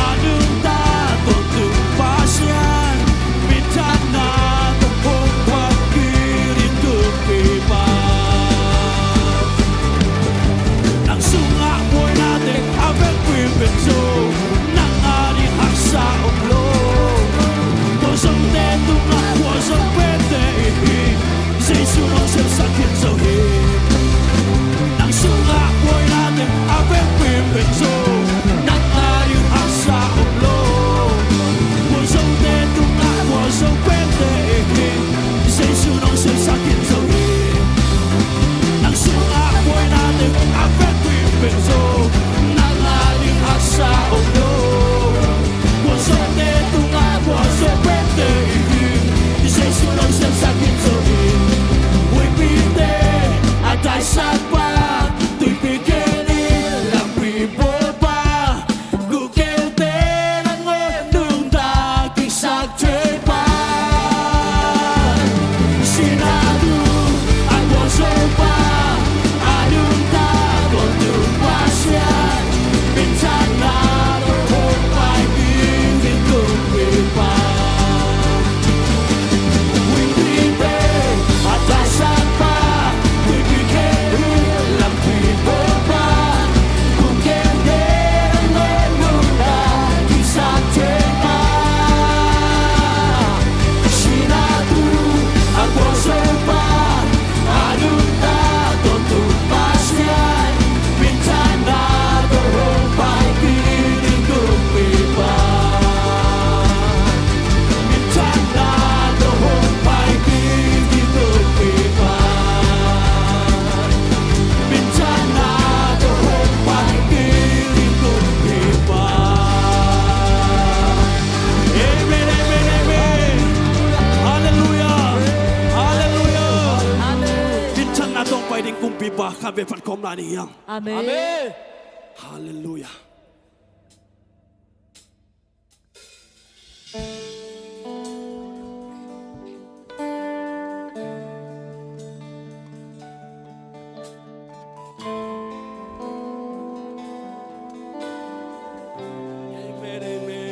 a nungta tawntung Pasian, minthanna tawh hong pai kik ding kumpipa. Nang sungah buaina teng a vekpi pen zong nang a ding haksa om lo. Kua zote tungah kua zo pente i hi. Jesu nong selsak khin zo hi. Nang sungah buaina teng a vekpi pen zong nang a ding haksa om lo. Kua zote tungah kua zo pente i hi. Jesu nong selsak khin zo hi. Nang sungah buaina teng a vekpi pen zong nang a ding haksa om lo. Kua zote tungah kua zo pente i hi. Jesu nong selsak khin zo hi. Huipite a taisan pa, tuipi khempi lampi bawlpa, gupkeute nangawn nuntak kiksak thei pa. Sinatu a gualzo pa, a nungta tawntung Pasian, minthanna tawh hong pai kik ding kumpipa. Huipite a taisan pa, tuipi khempi lampi bawlpa, gupkeute nangawn nuntak kiksak thei pa. Sinatu a gualzo pa, a nungta tawntung Pasian, minthanna tawh hong pai kik ding kumpipa. Minthanna tawh hong pai kik ding kumpipa. Minthanna tawh hong pai kik ding kumpipa. Amen, amen, amen. Halleluiah. Halleluiah. Amen. Minthanna tawh hong pai ding kumpipa khat vei phat khawm lai ni hiam? Amen. Amen. Halleluiah. Amen, amen.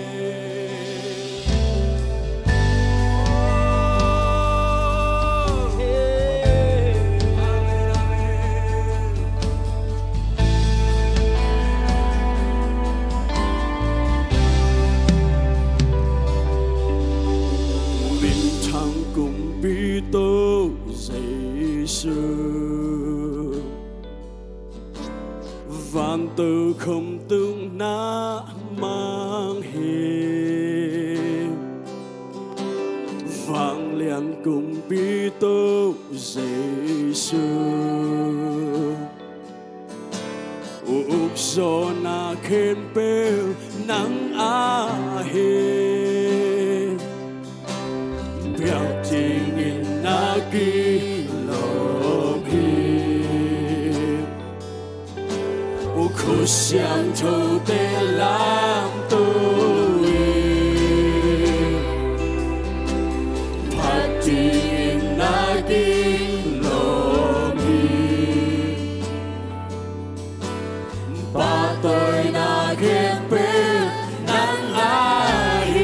Minthang kumpi Topa Jesu, vantokhom tung na mang hi. Vanglian kumpi Topa Jesu, ukzawhna khempeuh nang aa hi. Biakinn in na kilawm hi. Khut siangthote lamto in, phat dingin na kilawm hi. Pahtawina khempeuh nang aa hi.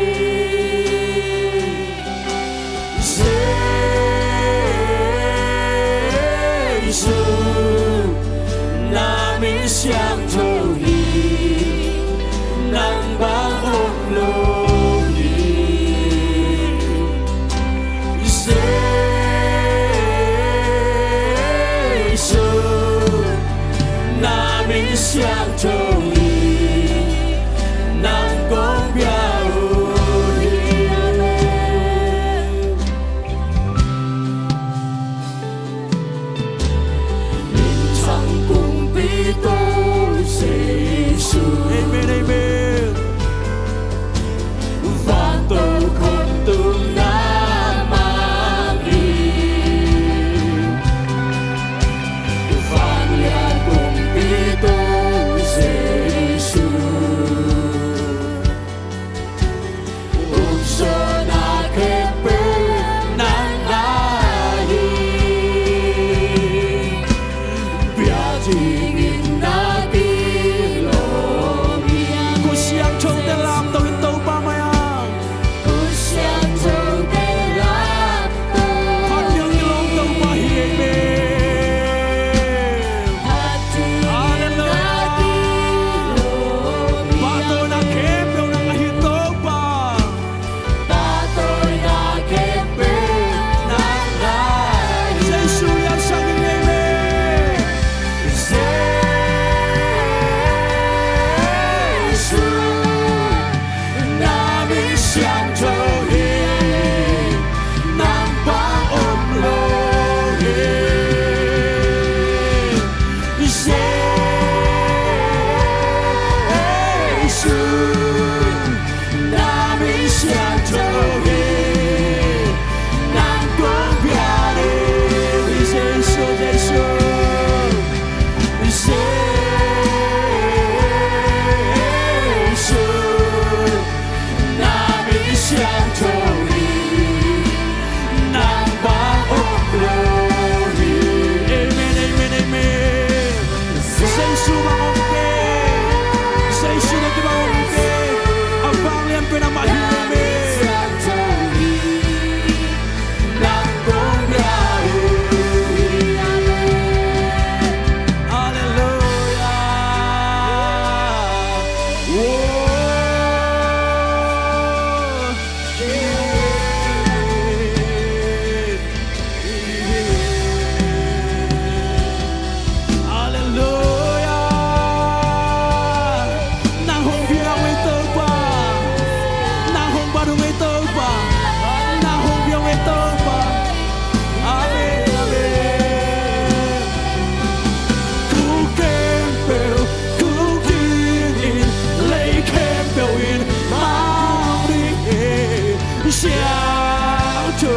Siangtho,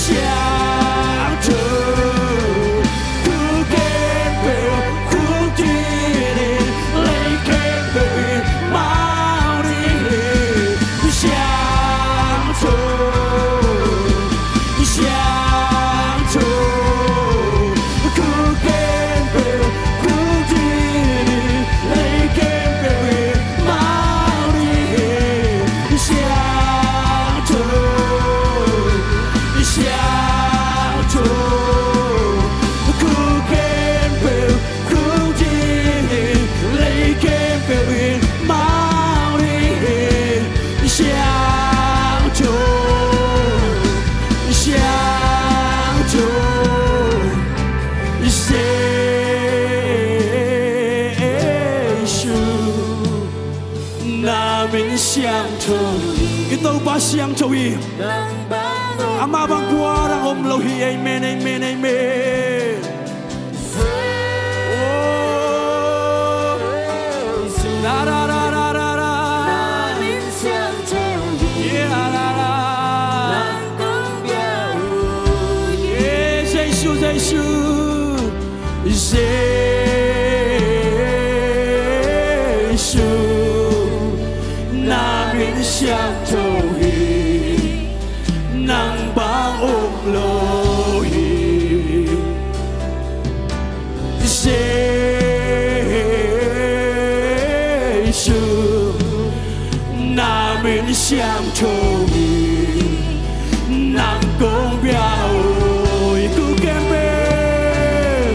Siangtho, khuk khempeuh, khuk ding in, lei khempeuh in mau ding hi. Siangtho, Siangtho, khuk khempeuh, khuk ding in, lei khempeuh in mau ding hi. Siangtho, Siangtho, khuk khempeuh, khuk ding in, lei khempeuh in mau ding hi. Siangtho, Siangtho, Jesu, na min siangtho. I Topa siangtho hi. Amah bang pua dang om lo hi. Amen, amen, amen. Oh. Da, da, da, da, da, da. Yeah, da, da, da. Yeah, Jesu, Jesu. Jesu, na min siangtho hi. Nang bang om lo hi. Jesu, na min siangtho hi. Nang kong bia uh hi. Khuk khempeuh,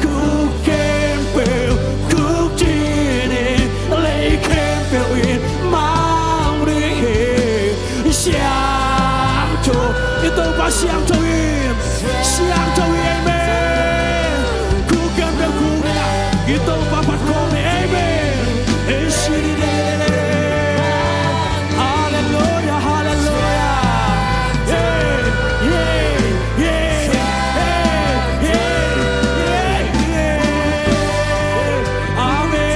khuk khempeuh, khuk ding in, lei khempeuh in mau ding hi. Siangtho, i Topa siangtho hi. Siangtho hi, amen. Khuk khempeuh khuk in, i Topa phat khawm hi, amen. Halleluia, halleluia. Yeah, yeah, yeah, yeah, yeah, yeah. Amen.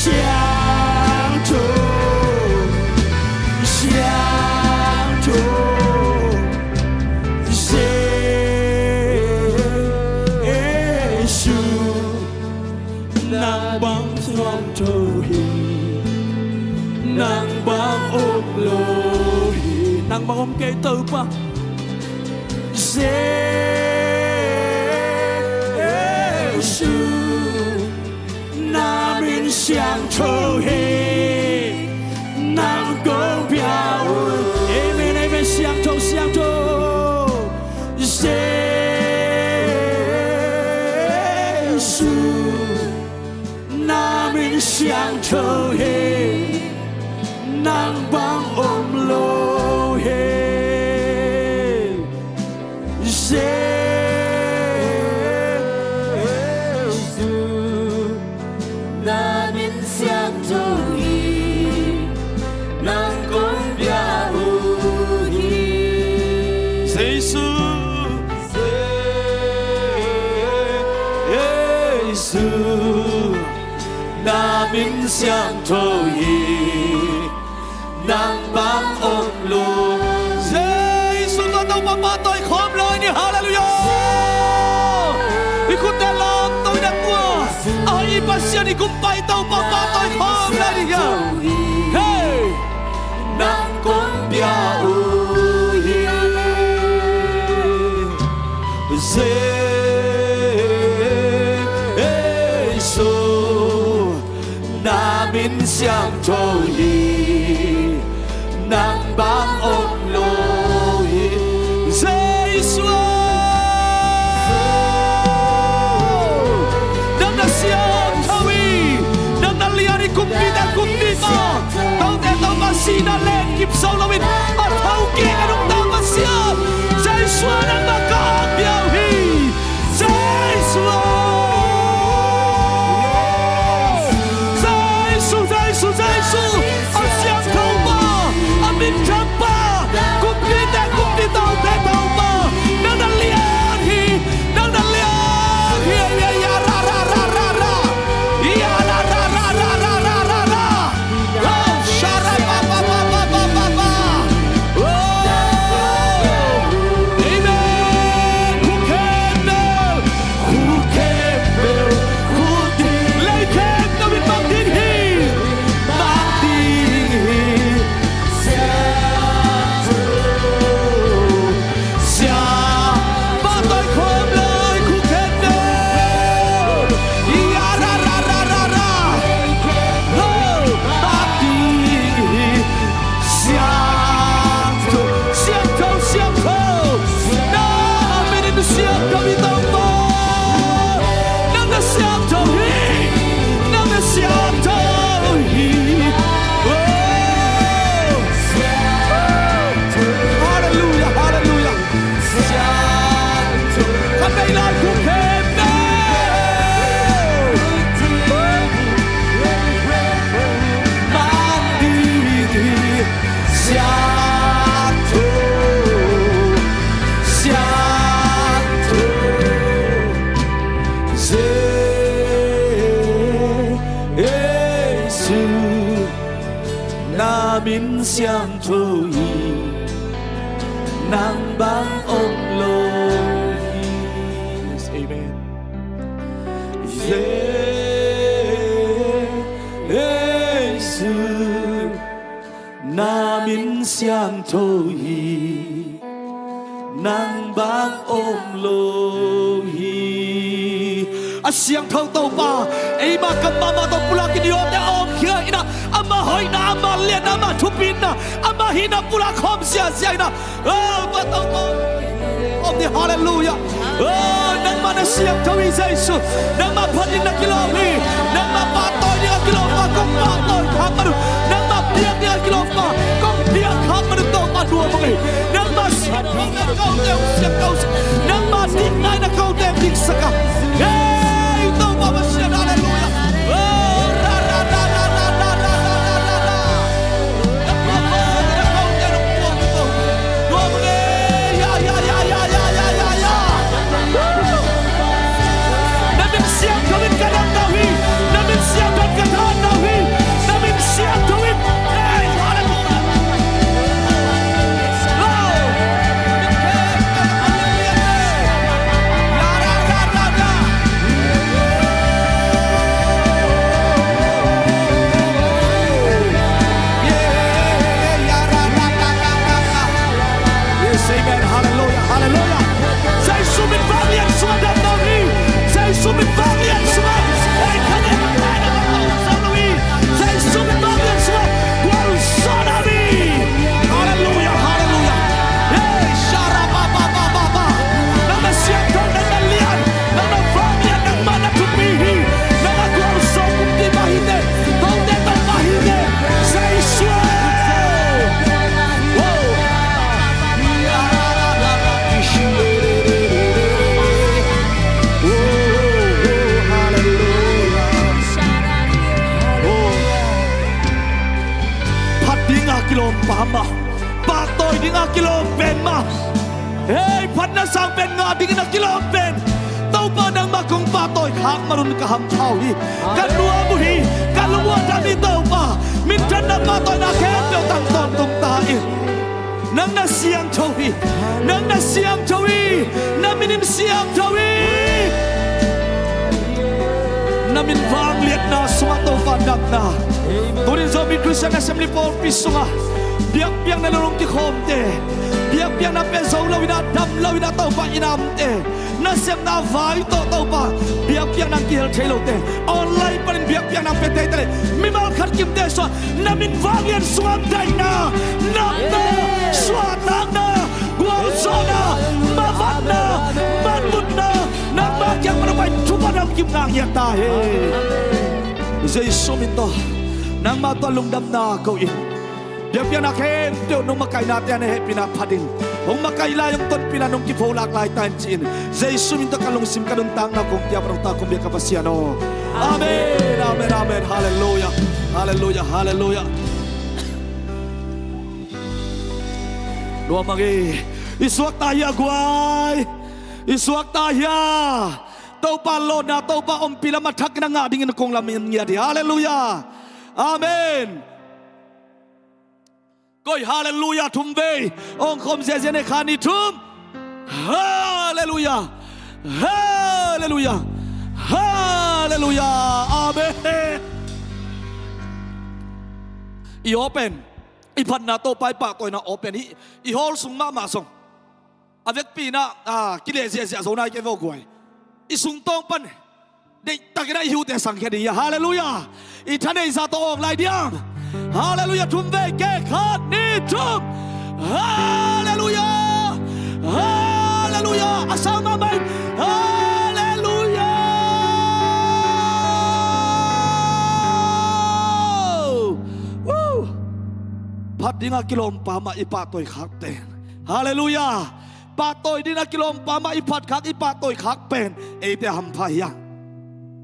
Siangtho, siangtho, Jesu, nang bang siangtho hi, nang bang om lo hi, nang bang om kei Topa. Jesu, na min siangtho hi, nang kong bia uh. Amen, amen, siangtho, siangtho. Jesu, na min siangtho hi, nang bang om lo hi. Jesu, na min siangtho hi, nang kong bia uh hi. Jesu, Jesu, na min siangtho hi, nang bang om lo. Jesu tawh Topa pahtawi khawm lai ni, halleluia. I khutte lamto in a tua, a hoih Pasian i kumpai Topa pahtawi khawm lai ni hia. Hey. Nang kong bia uh hi. Jesu, na min siangtho hi, nang bang om lo hi. Jesu, nang na siangtho hi. Sihna len kip zo loin a thokik a nungta Pasian, Jesu ah nangmah ka awng pia uh hi. Jesu aw. Jesu, Jesu, Jesu. A siangtho pa, a minthang pa, kumpite kumpi, taute Topa, nang na lian hi. Nang na lian hi. Ya, ya, ra, ra, ra, ra, ra. Ya, ra, ra, ra, ra. Oh, shara, ba, ba, ba. Oh, amen. Khukhempeuh, khukhempeuh, khuti, leikhempeuh in mang ding hi. Mang ding hi. Siangtho, siang, pahtawi khawm lai, khukhempeuh. Ya, ra, ra, ra, ra, ra. Oh, mang ding hi. Siangtho, siangtho, siangtho. Nang min in siangtho hi Topa. Nang na siangtho hi. Nang na siangtho hi. Oh. Halleluia, halleluia. Siangtho. Khat vei lai, khukhempeuh. Mang ding hi. Siangtho, siangtho, Jesu, na min siangtho hi, nang bang om lo hi. Amen. Jesu, na min siangtho hi, nang bang om lo hi. A siangtho Topa, eima kam mahmah tawh pulak in i awte awngkhia in ah, ama hoihna, ama lianna, ama thupitna, ama hihna pulak khawm ziazia in ah, oh, pa Topa. Om ni, halleluia. Oh, nangmah na siangtho hi Jesu. Nangmah phat ding na kilawm hi. Nangmah pahtawi ding a kilawm pa kong pahtawi khak man un. Nangmah biak ding a kilawm pa kong biak khak man un Topa nuam ung ei. Nangmah siangtho na kote hong siangtho sak. Nangmah dikngai na kote diksak a. Hey, Topa Pasian, halleluia. Oh, ra, ra, ra. Na min siangtho in ka damna uh hi. Na min siangtho in ka thahatna uh hi. Na min siangtho in. Hey, halleluia. Oh. Yes, amen. Halleluia, halleluia. Jesu min vanglian sungah damna uh hi. Jesu min vanglian sungah. Ei, ka damna uh hi. Jesu min vanglian sungah. Gualzawhna hi. Halleluia, halleluia. Hey, shara ba ba ba ba ba. Nang na siangtho, nang na lian, nang na vanglian, nangmah na thupi hi. Nang a gualzo kumpi mah hi teh, note Topa hi teh. Jesu. Wow. Oh, oh, oh, halleluia. Oh. Phat ding a kilawm pa mah, pahtawi ding a kilawm pen mah. Hei, phatna sang pen ngah dingin a kilawm pen Topa nangmah kong pahtawi khak man un ka hampha uh hi. Ka nuam uh hi, ka lungua dam hi Topa. Minthanna pahtawina khempeuh tang tawntung ta in. Nang na siangtho hi. Nang na siangtho hi. Na min in siangtho hi. Na min vangliatna sungah Topa damna. Tunin Zomi Christian Assembly pawlpi sungah biakpiakna lungkikhawmte, biakpiakna pia zo loin ah, dam loin ah Topa i namte, nasepna vai tawh Topa biakpiakna kihel thei lote, online panin biakpiakna pia thei tale, mimal khat kimte sungah na min vanglian sungah daihna, namna, suahtakna, gualzawhna, mavanna, manmunna, nangmah kiang pan a pai thupha namkim ngah ngiat ta hen. Jesu min tawh nangmah tawh lungdamna ko in. Biakpiakna khempeuh nong makaihna te a na hehpihna phat in, hong makaih lai hong tonpihna nong kipholak lai ta in ci-in, Jesu min tawh ka lungsim ka nuntakna kong piak, nong tak kong biak ka Pasian aw. Amen, amen, amen. Halleluia, halleluia, halleluia. Nuam ang ei. I suakta hi a guai. I suakta hi a. Topa lawhna, Topa ompih lam a thak in a ngah dingin kong lam in ngiat hi. Halleluia. Amen. Koi halleluia thum vei. Ong khom ziazia ne, khat, nih, thum. Halleluia. Halleluia. Halleluia. Amen. I open. I phatna Topa i pahtawina open hi. I hall sung mahmah zong a vekpi in ah, ah, kileh ziahziah zo nai kei vo guai. I sungtawng pan deihtakin ah i hute sangkhia ding hi a. Halleluia. I thaneihza tawh awng lai diam? Halleluia. Thum vei ke, khat, nih, thum. Halleluia. Halleluia. A sang mahmah in. Halleluia. Woo. Phat dingah kilawmpa mah i pahtawi khak pen. Halleluia. Pahtawi dingin a kilawmpa mah i phat khak, i pahtawi khak pen eite a hampha hi hang.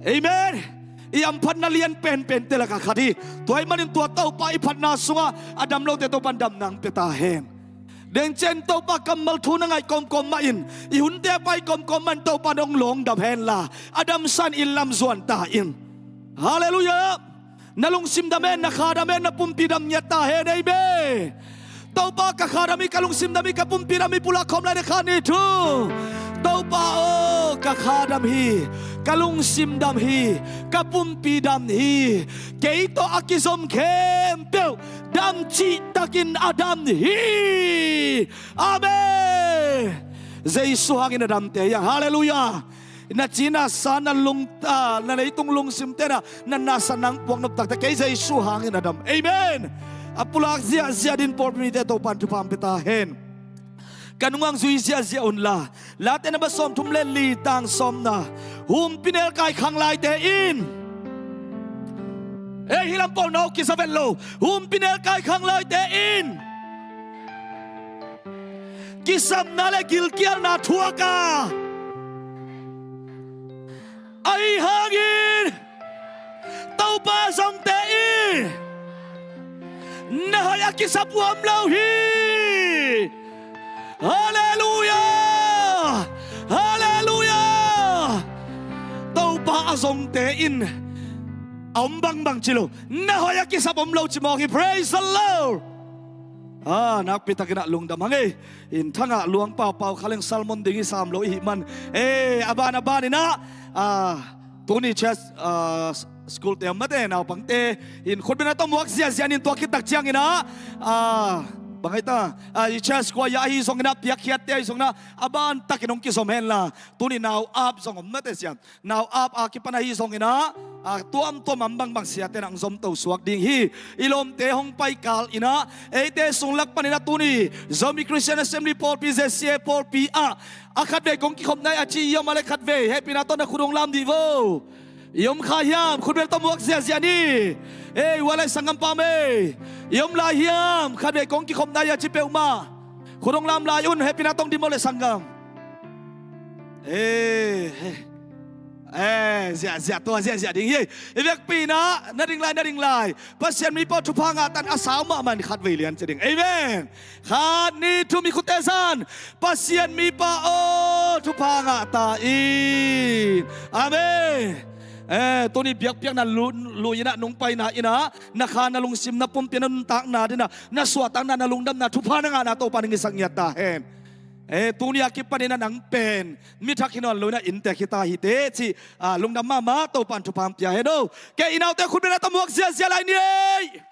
Amen. I hamphatna lian penpente lakah khat hi. Tua ahih manin tua Topa i phatna sungah a dam lote Topa in damna hong pia ta hen. Dengcian Topa kammal thu na ngaih kawmkawm mah in, i hunte a pai kawmkawm mah in Topa in hong lawngdam hen la, a damsa in lam zuan ta in. Halleluia. Na lungsim dam hen, na kha dam hen, na pumpi dam ngiat ta hen. Amen. Topa, ka kha dam hi, ka lungsim dam hi, ka pumpi dam hi. Pulak khawm lai ni, khat, nih, thum. Topa aw, ka kha dam hi, ka lungsim dam hi, ka pumpi dam hi. Kei tawh a kizom khempeuh dam cihtakin a dam hi. Amen. Jesu hangin a damte hi hang. Halleluia. Na ci na sa, na lung, ah, na leitung lungsimte na, na na sa nang puak nop takte kei Jesu hangin a dam. Amen. A pulak ziahziah din pawlpi mite Topa in thupha hong pia ta hen. Ka nung hong zui ziahziah unla. Late na ba sawmthum le li tang sawmna. Humpinelkai khang laite in. Ei, hi lam pawl na aw kisa vet lo. Humpinelkai khang laite in. Kisapna le gilkialna thuak a, ahi hangin Topa zongte in na hoih a kisap uh om lo hi. Halleluia! Halleluia! Topa a zongte in a om bangbang ci lo, na hoih a kisap om lo ci mawk hi. Praise the Lord. Ah, nakpi takin ah lungdam hang ei. In thangah luang paupau kha leng sermon ding i sam lo i hih man. Eh, a ban a ban in ah, ah, tuni church, ah, school te om mate, naupangte in khutbetna tawh muak ziahziah in, tua khit tak ciangin ah, ah, bang hei ta, ah, i church choir ahi zongin ah, piakkhiatte ahi zongin ah, a ban takin hong kizom hen la, tuni nau-ap zong om mate siam. Nau-ap a kipan ahi zongin ah, a tuamtuam a om bangbang siate in ah hong zomto suak ding hi. I lawmte hong pai kal in ah, eite sung lak panin ah tuni Zomi Christian Assembly pawlpi, Z C A pawlpi ah, a khatvei kong kikhopna hi a ci i om a leh khatvei hehpihna tawh na khut hong lam dih vo. I om kha hiam? Khutbetna tawh muak ziahziah ni. Ei, ua lai sanggampa mei. I om lai hiam? Khatvei kong kikhopna hi a ci peuhmah khut hong lam lai un, hehpihna tawh hong dim aw leh sanggam. Eh, eh. Eh, ziahziah, tua ziahziah ding hi. I vekpi in ah, na ding lai, na ding lai. Pasian mipa aw, thupha ngah tan, a sau mahmah in khatvei lian ci ding. Amen. Khat, nih, thum, i khutte zan. Pasian mipa aw, thupha ngah ta in. Amen. Eh, tuni biakpiakna lu-, lui in ah, nong paina in ah, na kha, na lungsim, na pumpi, na nuntakna dingin ah, na suahtakna, na lungdamna, thupha na ngahna Topa in hong hisak ngiat ta hen. Eh, tuni a kipanin ah nang pen mi thak hi nawn lo in ah, inntek hi ta hi teh ci, ah, lungdam mahmah, Topa in thupha hong pia hen aw. Kei i naute khutbetna tawh muak ziahziah lai ni ei.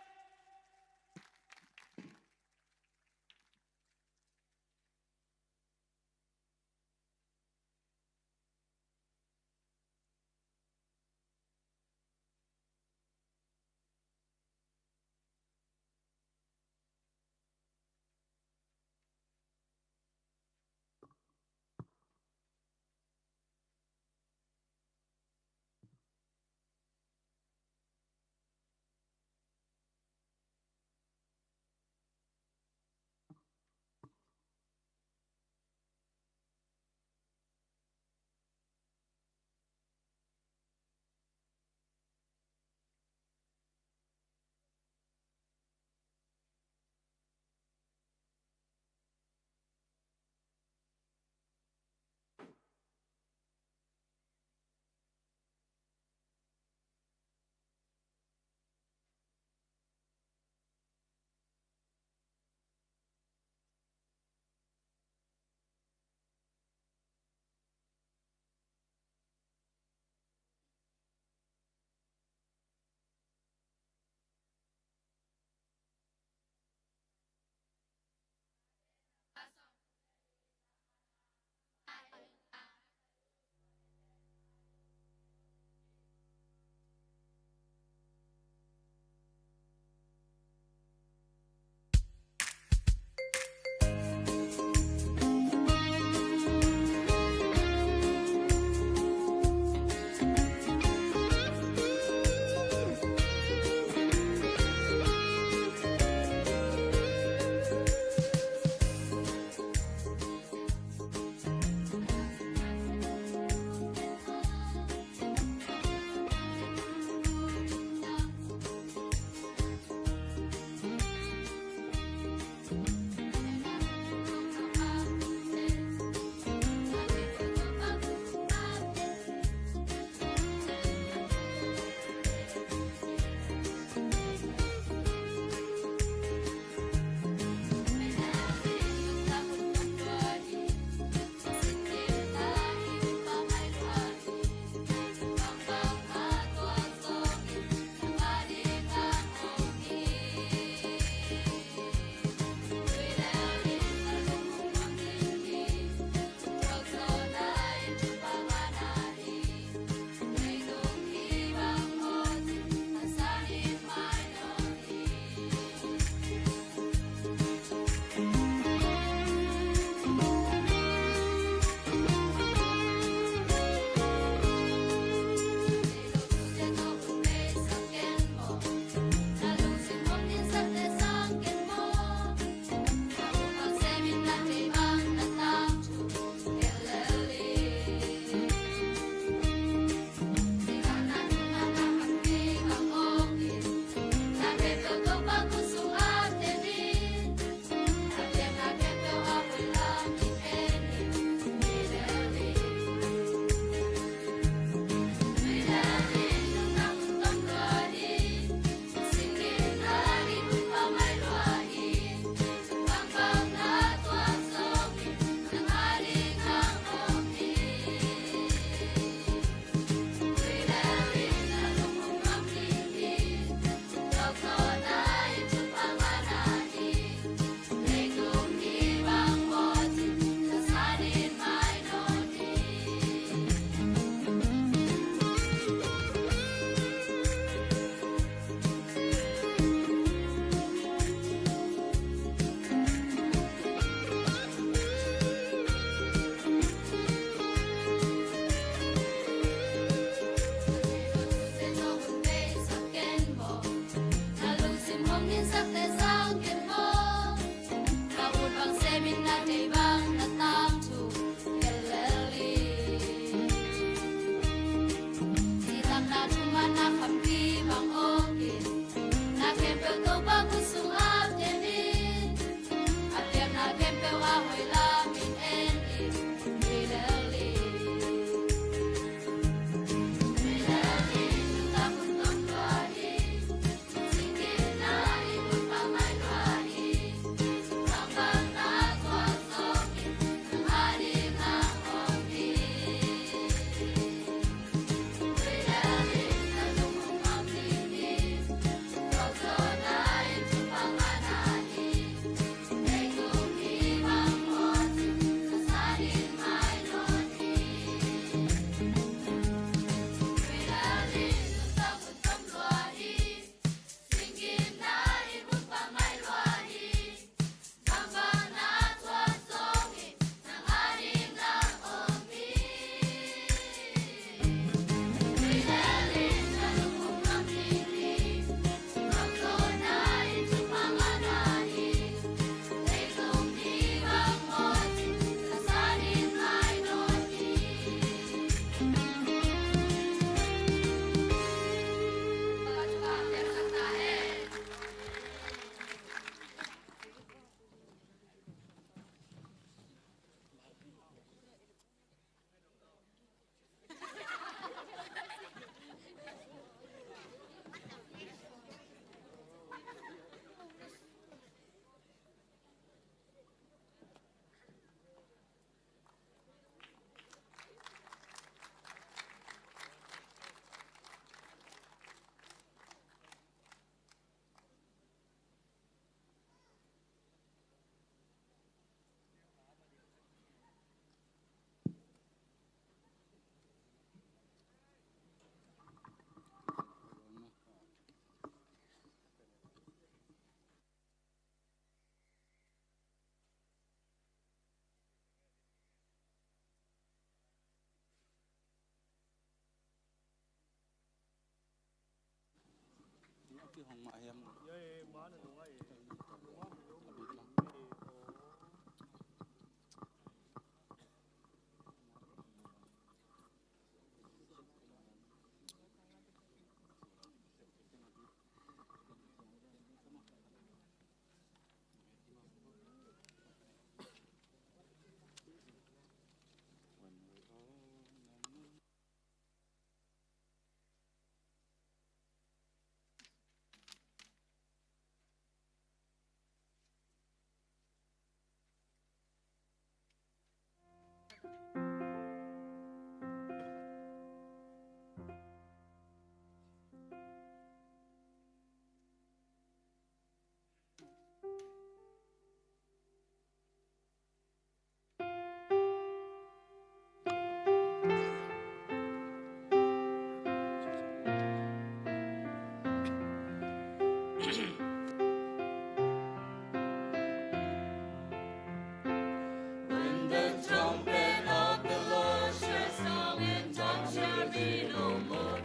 When the trumpet of the Lord shall sound, and time shall be no more,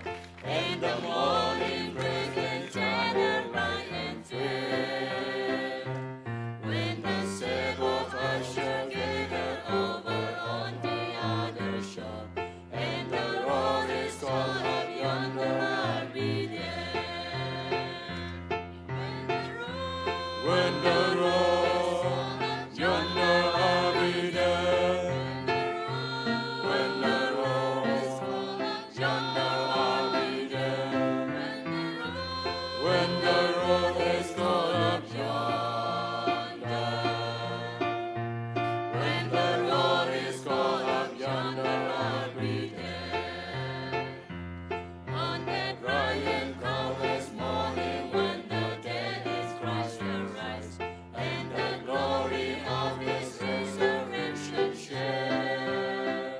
and the mourning great, and shadow bright and fair. When the sail of us shall gather over on the other shore, and the roar is called up yonder, I'll be there. When the roar yonder, I'll be there. When the roar yonder, I'll be there. When the roar is called up yonder, when the roar is called up yonder, I'll be there. On that bright and cloudless morning, when the dead in Christ will rise, and the glory of his resurrection share,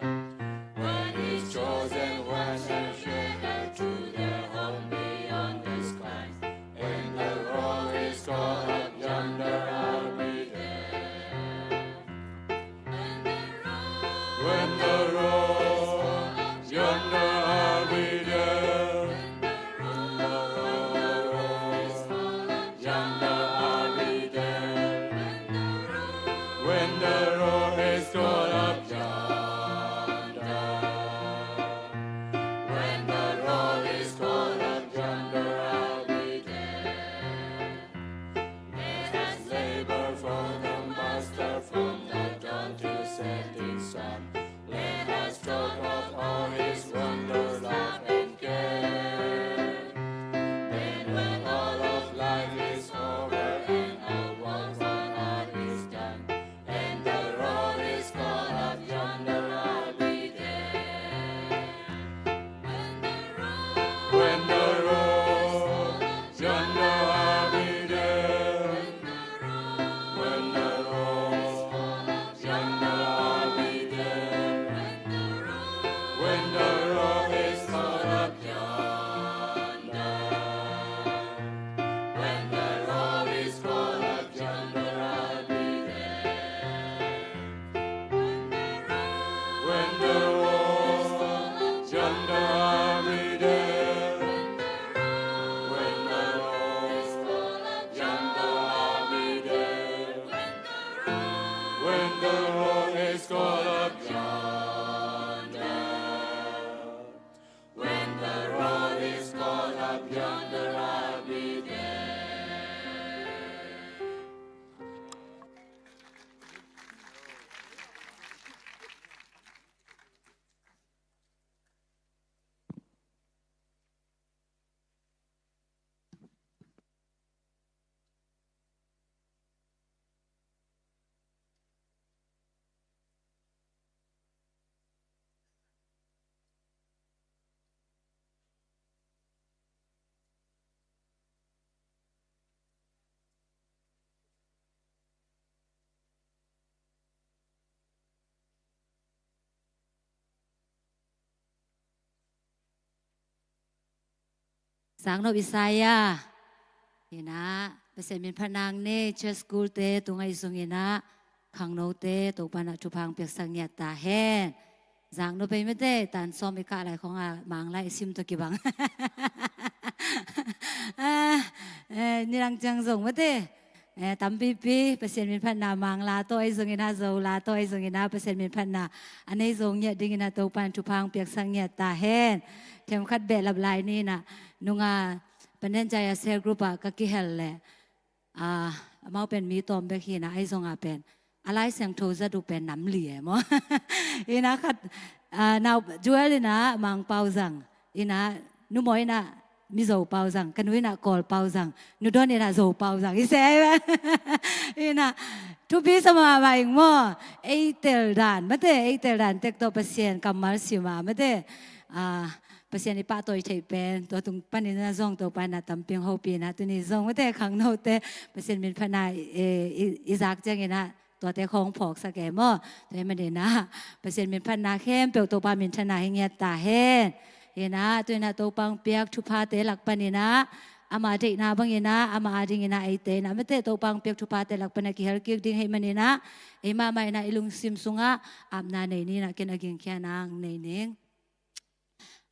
when his chosen ones have gathered to their home beyond the skies, when the roar is called up yonder, I'll be there. When the roar yonder, I'll be there. When the roar is called up yonder, I'll be there. When the roar is called up yonder, when the roar is called up yonder, I'll be there. Let us labor for the Master from the dawn till setting sun. Let us talk of all his wonders, love and care. Then when all of life is over and our work on earth is done, and the roar is called up yonder, I'll be there. When the roar yonder, I'll be there. When the roar yonder, I'll be there. When the roar is called up yonder, when the roar is called up yonder, I'll be there. When the roar yonder, I'll be there. When the roar yonder, I'll be there. When the roar is called up yonder, when the roar is called up yonder, I'll be there. Zaknop Isaiah in ah Pasian min phat nang ni. Church school te tu ngaih sung in ah khangnote Topa in ah thupha piaksak ngiat ta hen. Zaknop ei mite, tan sawm i kah lai khong a Manglai i sim tawh kibang. Ah, Tang ciang zong mate, eh, tampipi Pasian minphatna Mangla tawh ahi zongin ah, Zola tawh ahi zongin ah, Pasian minphatna a nei zo ngiat dingin ah Topan thupha hong piaksak ngiat ta hen. Themkhat behlap lai ni in ah, nunga Panenjaya Cell Group ah ka kihel leh, ah, amau pen mi tawm bek hi in ah, ahi zongah pen a Lai Siangtho zat uh pen nam li e maw. Hi in ah khat, ah, nau Joel in ah Mangpau zang, hi in ah Nu Mawi in ah Mizo pau zang, ka nu in ah Kawl pau zang, Nu Don in ah Zo pau zang, hi se. Hi in ah thupi sa mahmah ing maw. Ei tel dan mate, ei tel dan tek tawh Pasian kammal sim a mate, ah, Pasian i pahtawi theih pen, tua tung panin ah zong Topa in ah tampi hong hopih in ah, tuni zong mate khangnote Pasian minphatna, eh, i, i zak ciangin ah tuate khawng phawksak e maw. Tua ahih manin ah Pasian minphatna khempeuh Topa minthanna hi ngiat ta hen. Hi in ah, tu in ah Topa hong piak thuphate lak panin ah, ama deihna bangin ah, ama adingin ah eite in ah mate Topa hong piak thuphate lak panin ah kihel kik ding ahih manin ah, ei mahmah in ah i lungsim sungah apna nei ni in ah, ken a gingkhia nang nei ning.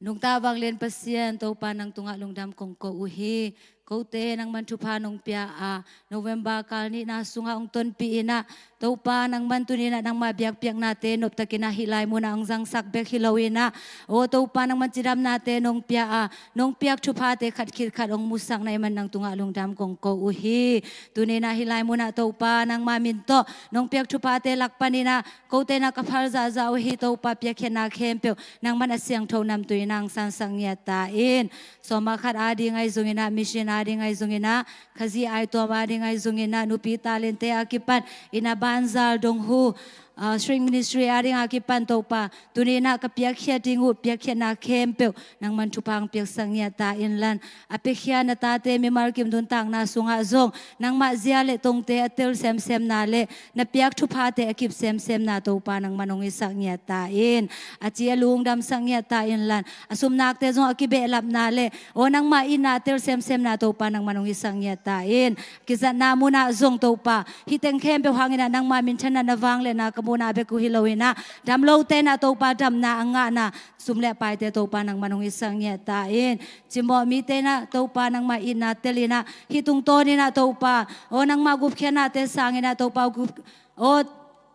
Nungta vanglian Pasian Topa, nang tungah lungdam kong ko uh hi. Kote nangman thupha nong pia a, November kal nihna sungah hong tonpih in ah, Topa nangman tuni in ah nangma biakpiaknate noptakin ah hih lai munah hong zangsak bek hi lo in ah, aw Topa nangman cidamnate nong pia a, nong piak thuphate khat khit khat hong musak na ahih man nang tungah lungdam kong ko uh hi. Tuni in ah hih lai munah Topa nangma min tawh nong piak thuphate lak panin ah, kote in ah ka phal zahzah uh hi. Topa piakkhiatna khempeuh nangman a siangtho namtui in ah hong sansak ngiat ta in. Sawma khat ading ahi zongin ah, mission ading ahi zongin ah, Khazih aituam ading ahi zongin ah, nupi talente a kipan in ah banzal dong hu, ah, string ministry ading a kipan Topa, tuni in ah ka piakkhiat ding uh piakkhiatna khempeuh nangman thupha hong piaksak ngiat ta in lan. A piakhia na tate mimal kim nuntakna sungah zong nangmah zia le tongte a tel semsemna le na piak thuphate a kip semsemna Topa nangman hong hisak ngiat ta in. A ci a lungdamsak ngiat ta in lan. A sumnakte zong a kibehlapna le, aw nangmah itna a tel semsemna Topa nangman hong hisak ngiat ta in. Kizatna munah zong Topa, hih teng khempeuh hangin ah nangma minthanna na vangliatna ka muhna bek uh hi lo in ah, dam lote in ah Topa damna a ngahna sum le paite Topa nangman hong hisak ngiat ta in. Cimawh mite in ah Topa nangma itna tel in ah, hih tungtawn in ah Topa, aw nangma gupkhiatnate sangin ah Topa gup, aw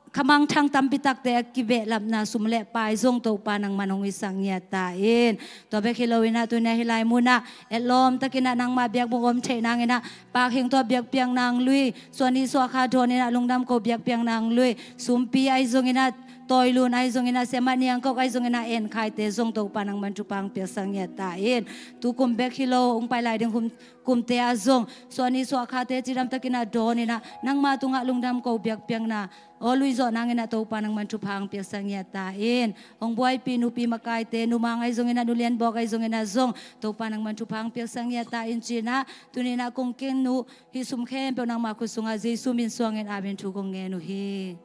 khamangthang tampi takte a kibehlapna sum le pai zong Topa nangman hong hisak ngiat ta in. Tua bek hi lo in ah tuni a hih lai munah etlawm takin ah nangma biakbuk om theih nangin ah, Pak Hing tawh biakpiakna hong lui, suahni suahkha dawn in ah lungdam ko biakpiakna hong lui, Sumpi ahi zongin ah, Toilun ahi zongin ah, Siamah Niangkok ahi zongin ah, Enkhaite zong Topa nangman thupha hong piaksak ngiat ta in. Tukum bek hi lo, hong pai lai ding kum, kumte ah zong suahni suahkhate cidam takin ah dawn in ah, nangma tungah lungdam ko biakpiakna aw lui zawh nangin ah Topa nangman thupha hong piaksak ngiat ta in. Hong buaipih nupi makaite, numang ahi zongin ah, nulianbawk ahi zongin ah zong Topa nangman thupha hong piaksak ngiat ta in ci in ah, tuni in ah kong ken uh hih sum khempeuh nangma khut sungah Jesu min suangin amen thu kong ngen uh hi.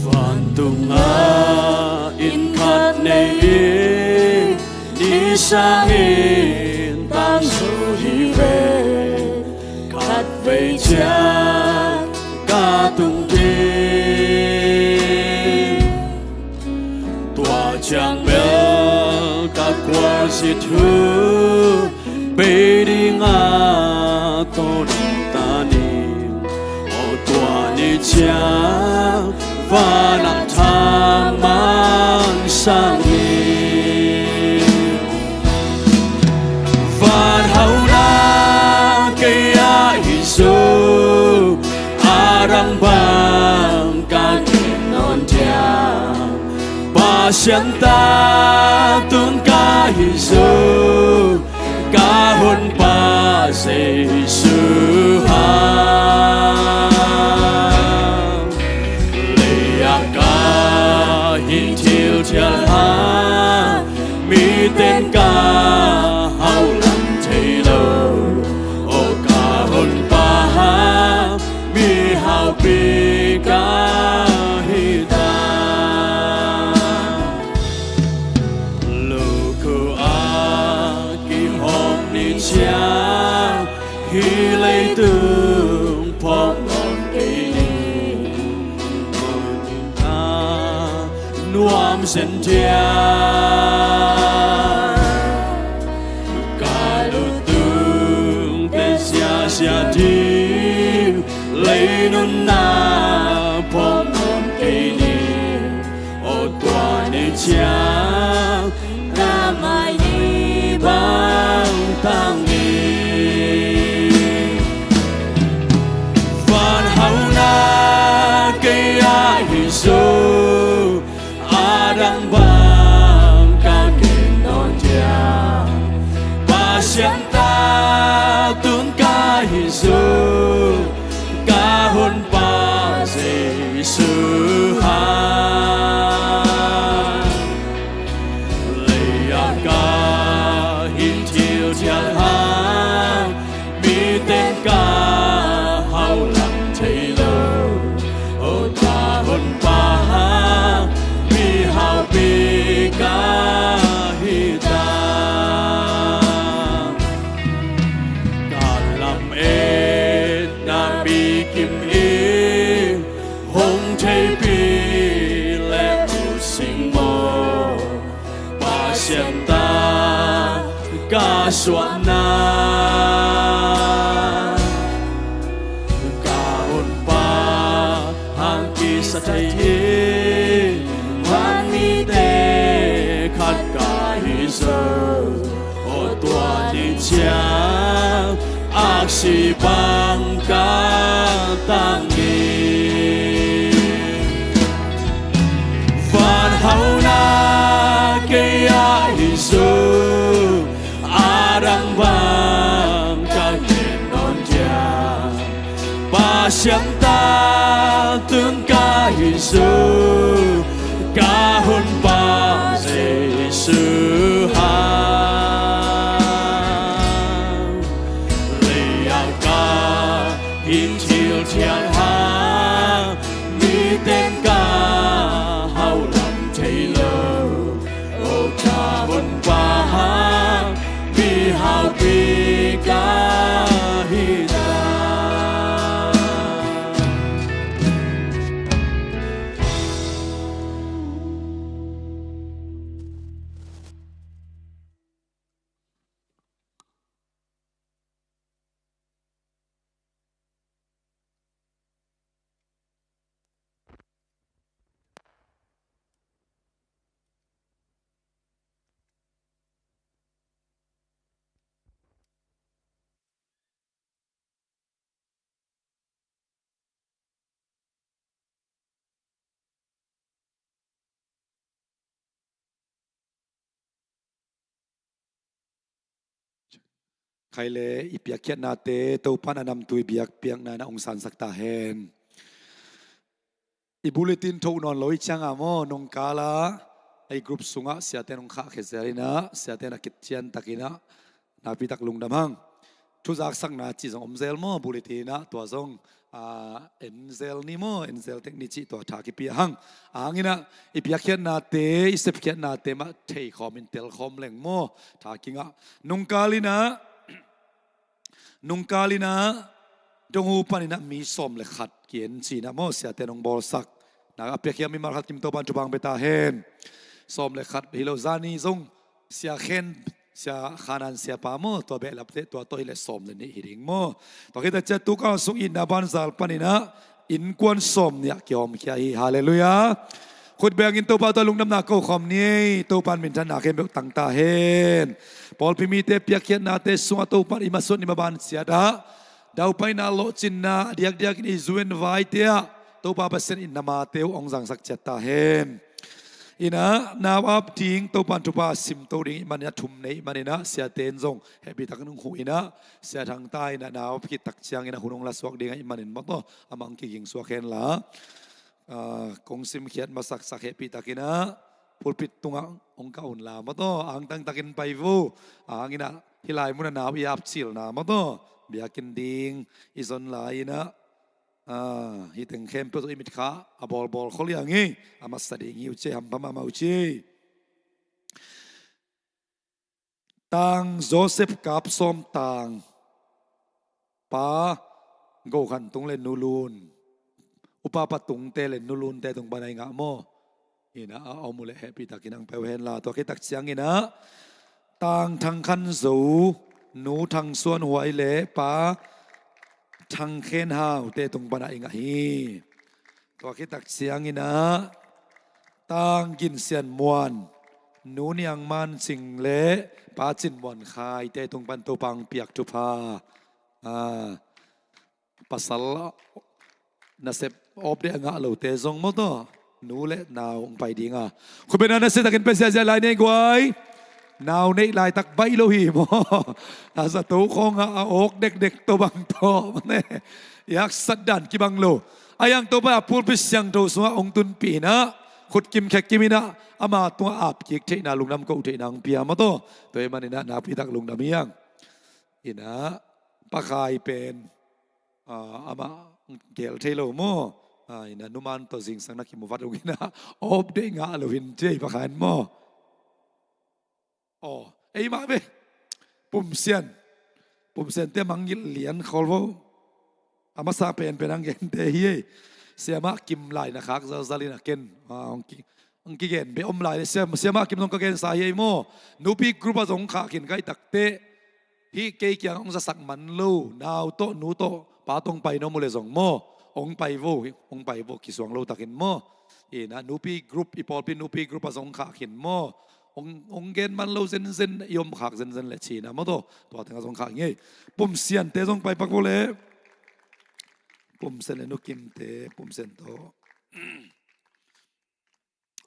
Vantungah inn khat nei in, ni sangin tangzu hi ve. Khatvei ciang ka tung ding, tua ciang bel ka kualzin thu bei dingah tawh nungta ning. Aw tua ni ciang vanah thamang sang ning. Van hauhna kei ah hi zo, a dang bang ka gen nawn diam. Pasian ta tun ka hi zo, ka Honpa Jesu hang. Lei-ah ka hih thilthial hang, miten ka hauhlam thei lo. Aw ka Honpa hang, mihaupi ka hi ta. Lo Hih leitung phawk nawn kei ni. Nuam zen thiam ka lutung pen siasia ding, lei nunna phawk nawn kei ni. Aw tua ni ciang na mai ni bang tang ni. Van hauhna kei ah hi zo, a dang bang ka gen nawn dia. Pasian ta tun ka hi zo, ka Honpa Jesu hang. Lei ah ka hin thil thial hang, miten ka haulam thei lo. Aw ka Honpa hang, mihaupi ka hi ta. Ka lametna mi kim in hong theipih le uh sing maw. Pasian ta ka suahna, ka Honpa hang kisa thei hi. Van mite khat ka hi zo, aw tua ni ciang aksi bang ka tang ni. Van hauhna kei ah hi zo, a dang bang ka gen nawn dia. Pasian ta tun ka hi zo, ka Honpa Jesu hang. Lei ah ka hin thil thial hang, miten ka haulam thei lo. Aw ka Honpa hang, mihaupi ka hi ta. Khai le i piakkhiatnate Topa'n a namtui biakpiakna in a hong sansak ta hen. I bulletin tho nawn lo i cianga maw, nungkala ei group sungah siate nong khahkhia zel inah, siate na kician takinah, nakpi tak lungdam hang. Thuzaksakna cih zong om zel maw, bulletin ah tua zong, ah, en zel ni maw, en zel tek ni cih tua tha kipia hang. Ahanginah i piakkhiatnate, i sepkhiatnate mah theikhawm in telkhawm leng maw, tha kingah. Nungkal inah, nungkal inah, donghu paninah mi sawm le khat ki-en cinah maw, siate nong bawlsak. Na a piakhia mi malkhat kim Topa'n thupha hong pia ta hen. Sawm le khat hi lo zani zong, sia khen, sia khanan siapa maw, tua behlap teh, tua tawh hileh sawm le nih hi ding maw. Tua khit a ciat tukal sung itna banzal paninah innkuan sawm nih ah kihawmkhia hi. Halleluiah. Khut bengin Topa tawh lungdamna ko khawm ni ei. Topa'n minthanna khempeuh tang ta hen. Pawlpi mite piakkhiatnate sungah Topa'n i masuan i maban ciatah daupaina, lawhcinna, a diakdiakin i zu in vaite ah Topa Pasian in na mate uh hong zangsak ciat ta hen. Inah nau ap ding Topa'n thupha simto ding ih maninah, thum nei ih maninah, siate in zong hehpihtakin hong huh inah, sia Thangta inah nau ap khit tak cianginah hun hong lasuak ding ahih manin maw taw, amah hong kigingsuak henla, ah, kong simkhiat masaksak hehpihtakinah pulpit tungah hong kah unla maw taw, angtangtakin pai vo. Ahanginah hih lai munah nau i ap cilna maw taw, biakinn ding i zon lai inah, ah, hih teng khempeuh tawh i mitkha a bawlbawl khol hi hang hi. A masa ding hi uh ci ei, hampha mahmah uh ci ei. Tang Joseph Kap Sawm tang. Pa Go Khan Tung le Nu Lun, Upa Pa Tungte le Nu Lunte tung pana i ngah maw? Ina a om uh leh hehpihtakin ang peuh hen la, tua khit tak ciangin ah Tang Thang Khan Zo, Nu Thang Suan Huai le Pa Thang Khen Haute tung pana i ngah hi. Tua khit tak ciangin ah Tang Gin Sian Muan, Nu Niang Man Cing le Pa Cin Muan Khaite tung pan Topa hong piak thupha. Ah, pasal nasep awpdeh a ngah lote zong maw tawh, nu le nau hong pai ding a. Khutbetna nasia takin pia ziahziah lai ni ei guai. Nau neih laitak baih lo hi maw? A zato khawngah a awk dekdek tawh bang tawh maw ne? I haksat dan kibang lo. A hiang Topa a pulpit siangtho sungah hong tunpih inah, khut kim khe kim inah ama tungah ap kik theihna, lungdam koh theihna hong pia maw tawh. Tua ahih maninah nakpitak lungdam hi hang. Inah Pa Khai pen, ah, amah gel thei lo maw? Ah, inah Nu Man tawh zingsang na kimu vat ung inah awpdeh ngah lo hi ci ei Pa Khai in maw? Aw, ei mah ve. Pum Sian. Pum Siante mangngilh lian khawl vo. A masa penpen ang gente hi ei. Siamah Kim lai na khak zalzal inah ken, ah, hong ki, hong kigen beh om lai. Siam, Siamah Kim zong ka gensa hi ei maw? Nupi group ah zong khah khin ka hih takteh, hih kei kiangah hong zasak man lo nau tawh nu tawh pa tawh hong pai nuam uh leh zong maw, hong pai vo, hong pai vo, kisuang lo takin maw? Inah nupi group, i pawlpi nupi group ah zong khah khin maw? Hong, hong gen man lo zenzen, i om khak zenzen leh ci inah maw tawh. Tua tengah zong khah ngei. Pum Siante zong pai pak vo leh. Pum Sian le Nu Kimte, Pum Sian tawh.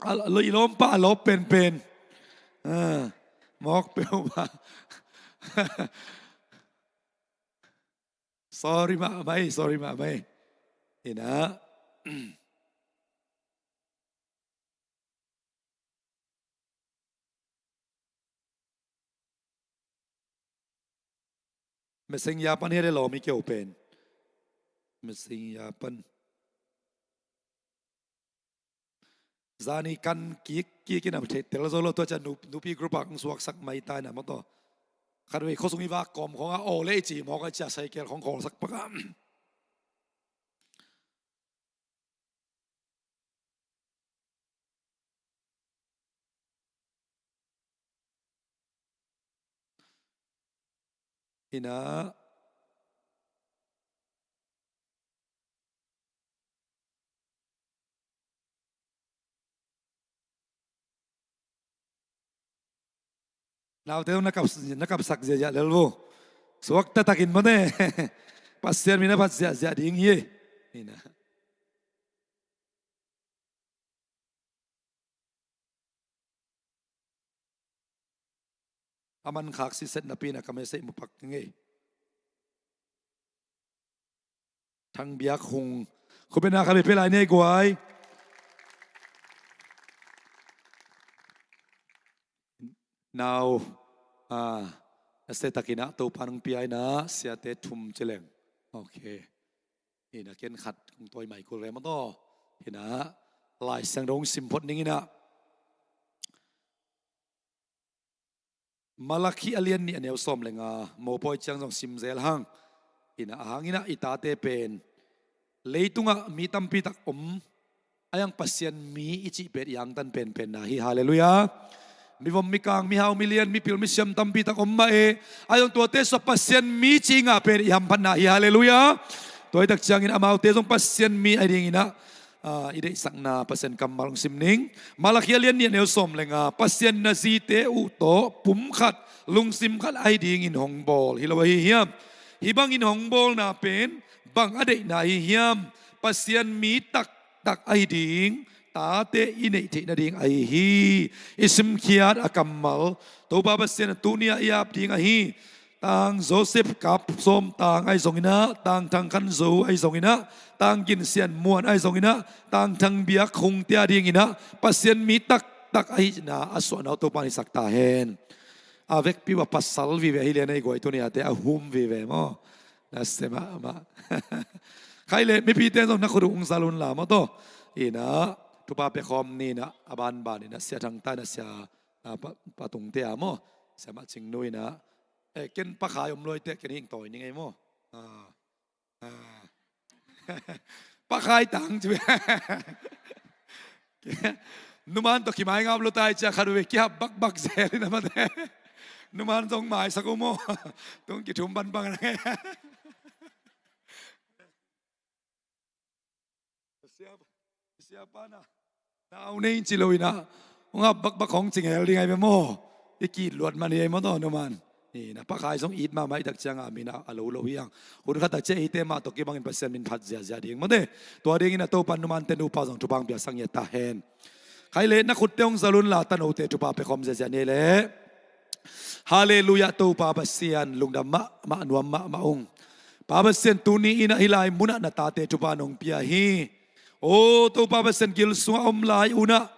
A, a, i lawmpa a lawp penpen. Ah, mawk peuhmah. Sorry mahmah ei, sorry mahmah ei. Inah. Messenger pan hi a, le lawm i keu pen. Messenger pan. Zani kan kik kik inah tel zo lo, tua ciang nu, nupi group ah hong suaksak mai ta inah maw tawh. Khatvei khuasung i vak kawm khawngah aw le i ci mawk a, i ci a cycle khawng khawlsak pak a. Inah. Naute zong na kap, na kapsak ziahziah lel vo. Suakta takin maw ne? Pasian min a phat ziahziah ding hi. Inah. A man khak sitset napi inah ka message mu pak ngei. Thang Biak Hung. Khutbetna khat beh pia lai ni ei guai. Nau, ah, nasia takin ah Topa nong pia inah siate thum ci leng. Ok. Inah ken khat kong tawi mai kul ve maw tawh. Inah Lai Siangtho hong sim phot ning inah. Malakhi a lian nih a neu sawm le nga, mopawi ciang zong sim zel hang. Inah a hang inah i tate pen leitungah mi tampi tak om, a hiang Pasian mi i cih pen i angtan penpenna hi. Halleluiah. Mivom mikang, mihau milian, mipil misiam tampi tak om mah e, a hiang tuate sungah Pasian mi cih i ngah pen i hamphatna hi. Halleluiah. Tua hi tak ciangin amaute zong Pasian mi ahi ding inah, ah, i deihsakna Pasian kammal hong sim ning. Malakhi a lian nih a neu sawm le nga, Pasian na zite uh tawh pum khat, lungsim khat ahi dingin hong bawl hi lo ahi hiam? Hih bangin hong bawlna pen bang a deihna ahi hiam? Pasian mi taktak ahi ding tate i neih theih nading ahi hi. I simkhiat a kammal Topa Pasian in tuni-ah i ap ding ahi. Tang Joseph Kap Sawm Tang ahi zong inah, Tang Thang Khan Zo ahi zong inah, Tang Gin Sian Muan ahi zong inah, Tang Thang Biak Hungte a ding inah Pasian mi taktak ahihna a suahna uh Topa in hisak ta hen. A vekpi uh a pasal vive ahi lian ei guai, tuni-ate a hum vive maw? Nasia mahmah. Khai le mipite zong na khut uh hong zal un la maw tawh. Inah thupha pia khawm ni inah, a banban inah Sia Thang Ta inah Sia, ah, Pa, Pa Tungte a maw? Sia Mah Cing Nu inah. Eh, ken Pa Khai om luaiteh ken hing tawi ning ei maw? Ah, Pakhai tang ci ve. Numan tawh kimai ngap lo tai cia khat ve kihap bakbak zel in a mate. Numan zong maisak uh maw? Tung kithum bangbang na nge. Sia, siapa na, na au nei in ci lo in a, hong hap bakbak hong cing hel ding ai ve maw? I kit luat man hi ai maw tawh numan. Ina pakhai zong it mahmah i tak ciangah min a lo lo hi ang. Hun khat tak ciah eite mah tawh kibangin Pasian min phat ziazia ding mawte. Tua dingin a Topa numante nupa zong thupha hong piaksak ngiat ta hen. Khai le na khutte hong zalun la tanote thupha pia khawm ziazia ni le. Halleluiah, Topa Pasian lungdam mahmah, nuam mahmah ung. Pa Pasian tuni in a hih lai munah na tate thupha nong pia hi. O Topa Pasian, gil sungah om lai unah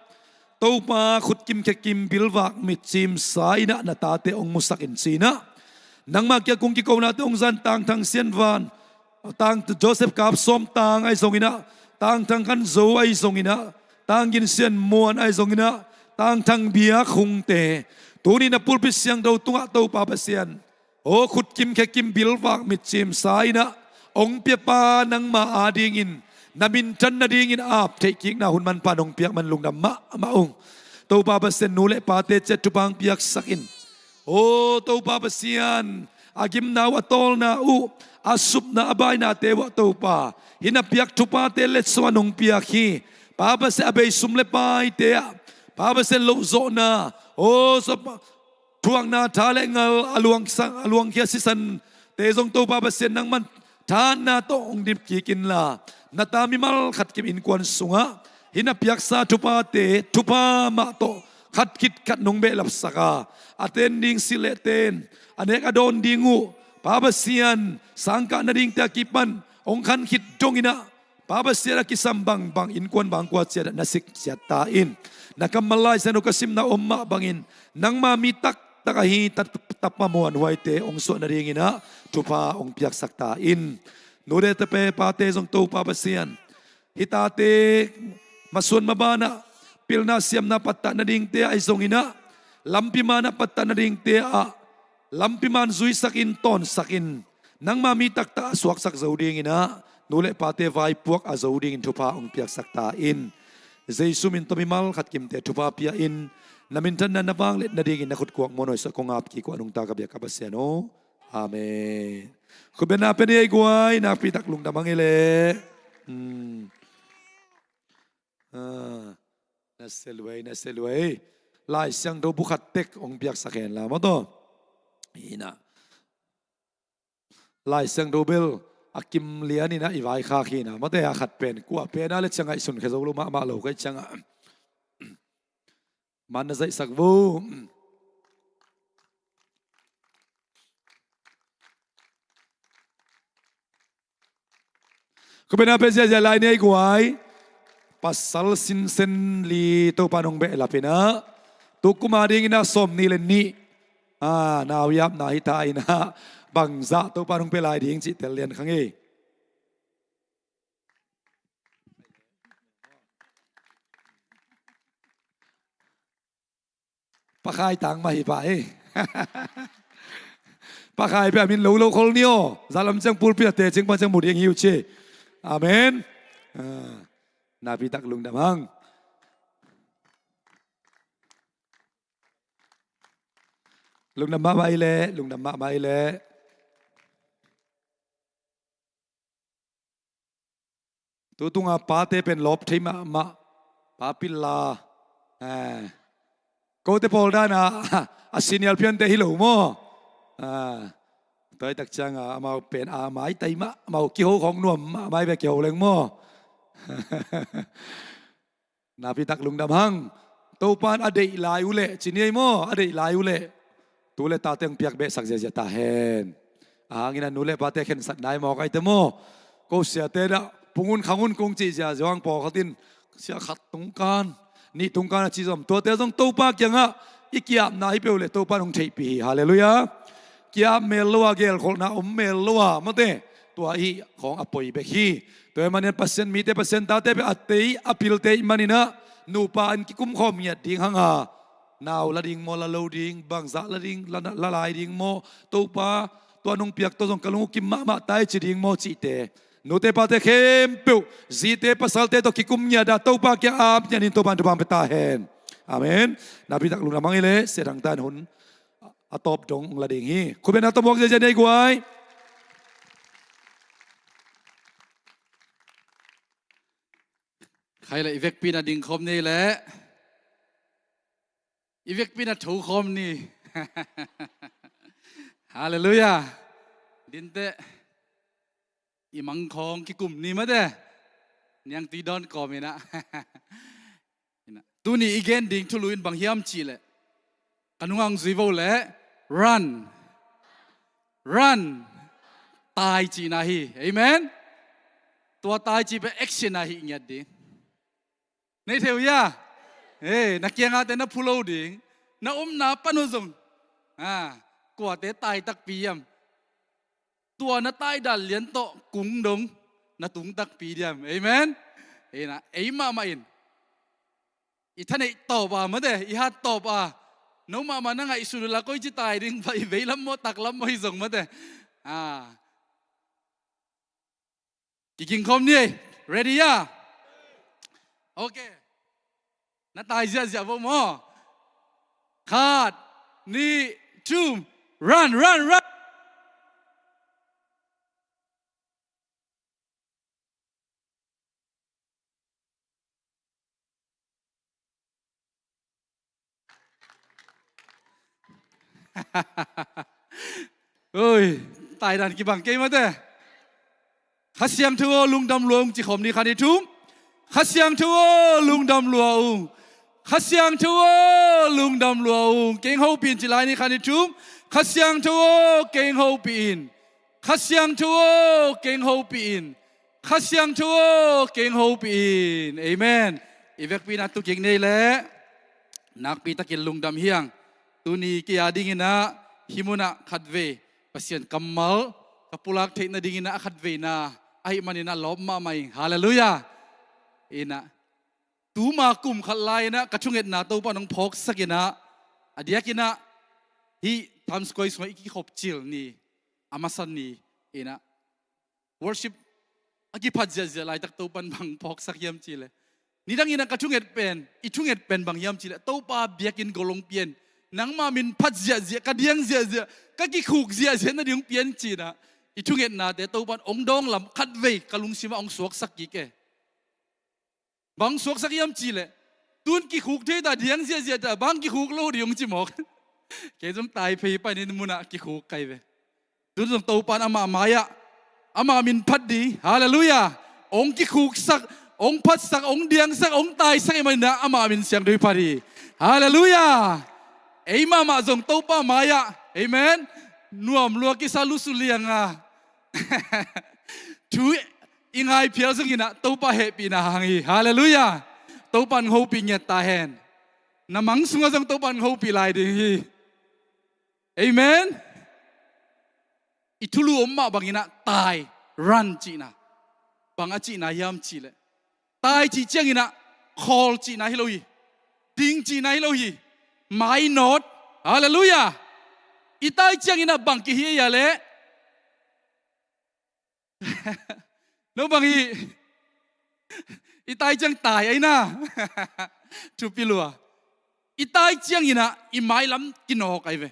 Topa khut kimkhia kim bilvak mitcim sa inah na tate hong musak in cinah nangmah kiang kung kikonate hong zan Tangthang Sianvan, Tang Joseph Kap Sawm Tang ahi zonginah, Tangthang Khan Zo ahi zonginah, Tang Gin Sian Muan ahi zonginah, Tangthang Biak Hungte, tuni na pulpit siangtho tungah Topa Pasian, aw khut kimkhia kim bilvak mitcim sa inah hong piapa nangma adingin na minthan nadingin ap theih kikna hun manpha nong piak man lungdam mahmah ung. Topa Pasian, nu le pate ciat thupha hong piaksak in. Aw Topa Pasian, a gimna uh, a tawlna uh, a supna a bainate uh ah Topa, hih na piak thuphate letsong a nong piak hi. Pa Pasian, a bei sum le paite ah Pa Pasian, lohzawhna, aw Topa, thuakna tha le ngal a luangsa, a luangkhia sisante zong Topa Pasian, nangman thahatna tawh hong dip kik inla, na ta mimal khat kim innkuan sungah hih na piaksa thuphate thupha mah tawh khat khit khat nong behlapsak a, a ten ding silh le ten, a nek a dawn ding uh Pa Pasian, sangkah nadingte a kipan hong khan khit donginah Pa Pasian, a kisam bangbang innkuan bangkua ciat na sik ciat ta in. Na kammal Lai Siangtho ka simna om mah bangin nangma mi taktak ahi tapa muanhuaite hong suah nadinginah thupha hong piaksak ta in. Nute pate zong Topa Pasian, hih tate masuan mabanah pilna siamna pattah nadingte ah ahi zonginah, lampi manah pattah nadingte ah lampi man zuisakin tawnsakin nangma mi taktak a suaksak zo dinginah nu le pate vaipuak a zo dingin thupha hong piaksak ta in. Jesu min tawh mimal khat kimte thupha pia in, na minthanna na vangliat nadingin na khutkuak muanhuai sua kong ap kik uh a nungta ka biak ka Pasian aw. Amen. Khutbetna pia ni ei guai, nakpitak lungdam hang ei leh. Hmm. Ah, na sia luai, na sia luai. Lai Siangtho bu khat tek hong piaksak hen la maw tawh. Inah Lai Siangtho bel a kim lian inah i vaikhak hi inah mawte, a khat pen kua pen a le ciangah i sunkhia zo lo mahmah lo ka i ciangah. Man na zaihsak vo. Khutbetna pia ziazia lai ni ei guai. Pasal sinsen li Topa nong behlap inah, tu kum a dinginah sawm nih le nih, a, nau yapna hi ta inah, bangzah Topa nong pia lai ding cih tel lian kha ngei. Pakhai tang mah hi pa hi. Pakhai pia min lo lo khol ni aw. Zalam ciang pulpit a tecing pan ciang mu ding hi uh ci. Amen. Ah, napitak lungdam hang. Lungdam mahmah i leh, lungdam mahmah i leh. Tu tunga pate pen lawp thei mahmah. Pa pilla. Eh. Kote pawl dana a senior piante hi lo maw? Ah. Tua i tak cianga amau pen a maitai mah, amau kiho khawng nuam mah, mai ve kiho leng maw? Napitak lungdam hang. Topan a deih lai uh leh ci ni ei maw, a deih lai uh leh tu le tate hong piak behsak ziazia ta hen. A hangin a nu le pate khensat nai mawk aite maw? Ko siate dah pung un khang un kong cih ziazia hang pawlkhat in sia khat tungkan, nih tungkan a ci zom, tuate zong Topa kiangah i kiapna hi peuh leh Topa in hong theihpih hi. Halleluiah. Kiap mel lo a, gelkholhna om mel lo a, mawte, tua i khawng a poi bek hi. Tua hi manin Pasian mite, Pasian tate bek a tei a pilte i maninah nupa in kikumkhawm ngiat ding hanga, nau la ding maw, la lo ding, bangzah la ding, la, la lai ding maw, Topa tua nong piak tawh zong ka lung uh kim mahmah tai ci ding maw cihte Nute pate khempeuh, zite pasalte tawh kikum ngiat a Topa kiang ap ngiatin Topa in thupha pia ta hen. Amen. Nakpi tak lungdam hang hi leh, Sia Thang Tan hun a tawp dong hong la ding hi. Khutbetna tawh muak ziahziah ni ei guai. Khai leh i vekpi in a ding khawm ni leh. I vekpi in a tho khawm ni. Halleluiah. Dinteh. I mang khawng kikum ni mate. Niangtui dawn kawm in ah. Tuni i gen ding thulu in bang hiam cih leh, ka nungah hong zui vo leh, run. Run. Tai cihna hi. Amen. Tua tai cih pen action ah hih ngiat ding. Nei thei uh hia? Hei, na kiangahte na phu lo ding. Na omna pan uh zong, a, kuate tai takpi hiam? Tua na tai dan lian tawh kung dong na tung takpi diam? Amen. Ei na, ei mahmah in i thaneih tawp a mate, i hat tawp a, no mahmah na ngaihsun uh la koici tai ding, vai veilam maw, taklam maw hi zong mate. A, kiging khawm ni ei. Ready hia? Ok. Na tai ziahziah vo maw. Khat, nih, thum. Run, run, run. Oi, taidan kibang kei mate. Kha Siangtho aw, lungdam lua ung ci khawm ni, khat, nih, thum. Kha Siangtho aw, lungdam lua ung. Kha Siangtho aw, lungdam lua ung. Kei hong hopih in ci lai ni, khat, nih, thum. Kha Siangtho aw, kei hong hopih in. Kha Siangtho aw, kei hong hopih in. Kha Siangtho aw, kei hong hopih in. Amen. I vekpi in a tu kik ni ei leh, nakpi takin lungdam hi hang. Tuni kei a dingin ah, hih munah khatvei Pasian kammal ka pulak theih nadingin ah, a khatveina ahih manin ah lawp mahmah ing. Halleluiah. In ah, tuma kum khat lai-in ah ka thungetna Topa in hong phawksak in ah, a diakin ah hih Times Square sungah i kikhop cil ni, a masa ni in ah, worship a kiphat ziahziah laitak Topa in bang phawksak hiam cih leh, nidangin ah ka thunget pen, i thunget pen bang hiam cih leh, Topa, biakinn gol hong pia in. Nangma min phat ziahziah, ka diang ziahziah, ka kikhuk ziahziah nading hong pia in ci-in ah, i thungetnate Topa in hong dawng lam khatvei ka lungsimah hong suaksak kik e. Bang suaksak hiam cih leh, tun kikhuk thei ta, diang ziahziah ta, bang kikhuk lo ding hong ci mawk. Kei zong tai phei panin munah kikhuk kai ve. Tun zong Topa in amah mai-ah, amah min phat ding. Halleluiah. Hong kikhuksak, hong phatsak, hong diangsak, hong taisak ahih manin ah amah min siangtho hi phat hi. Halleluiah. Ei mahmah zong Topa mai-ah, amen, nuam lua kisa lusu liang a, thu i ngai phial zongin ah Topa hehpihna hang hi. Halleluiah. Topa in hong hopih ngiat ta hen. Na mang sungah zong Topa in hong hopih lai ding hi. Amen. I thulu om mah bangin ah tai, run cihna. Bang a cihna hiam cih leh, tai cih ciangin ah khawl cihna hi lo hi. Ding cihna hi lo hi. Mainawt. Halleluiah. I tai ciangin ah bang kihi ei a leh, no bang hi. I tai ciang tai ei na. Thupi lua. I tai ciangin ah i mailam kinawk ai ve.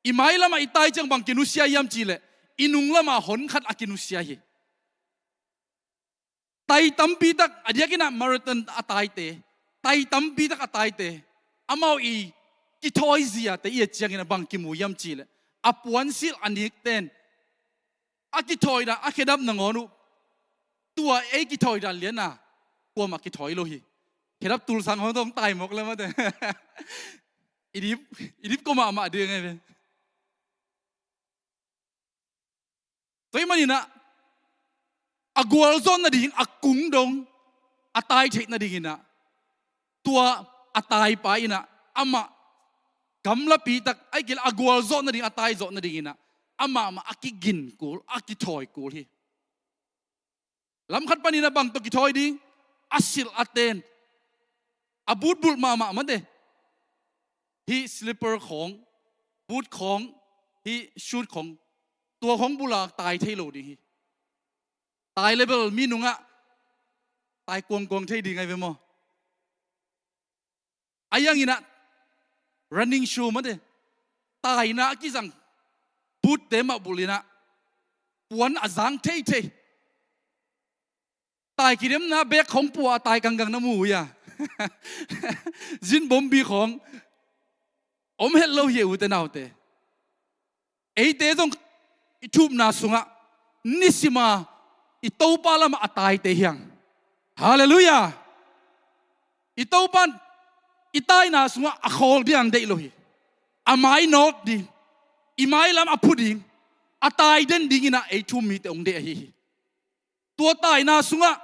I mailam ah i tai ciang bang kinusia hiam cih leh, i nunglam ah hon khat a kinusia hi. Tai tampi tak, a diakin ah marathon a taite, tai tampi tak a taite, amau i kithawi ziate i et ciangin ah bang kimu hiam cih leh, a puansilh a nikten a kithawi dan, a khedap nangawn uh, tua ei kithawi dan lian a, kuamah kithawi lo hi. Khedap tulsang hong tawh hong tai mawk le mate. I dip, i dip kua mahmah ding e ve. Tua ahih manin ah, a gualzawh nading a kung dong a tai theih nadingin ah, tua a taipa in ah amah gamlapi tak, ahih kei leh a gualzawh nading, a taizawh nadingin ah amah mah a kigin kul, a kithawi kul hi. Lam khat panin ah bang tawh kithawi ding, a silh a ten, a boot bulh mahmah mate. Hih slipper khawng, boot khawng, hih shoe khawng, tua khawng bulh a tai thei lo ding hi. Tai le bel mi nungah tai kuangkuang thei ding ahi ve maw? A hiang inah running shoe mate, taina a kizang butte mah bulh inah puan a zang theithei. Tai kidemna bek khong pua a tai kangkang na mu uh hia? Zin bombi khong om het lo hi, ute naute. Eite zong i thupna sungah nisima i Topa lamah a taite hiang. Halleluiah. I Topa in i taina sungah a khawl ding deih lo hi. A mai nawk ding, i mailam a phu ding, a tai den ding inah ei thu-um mite hong deih ahi hi. Tua taina sungah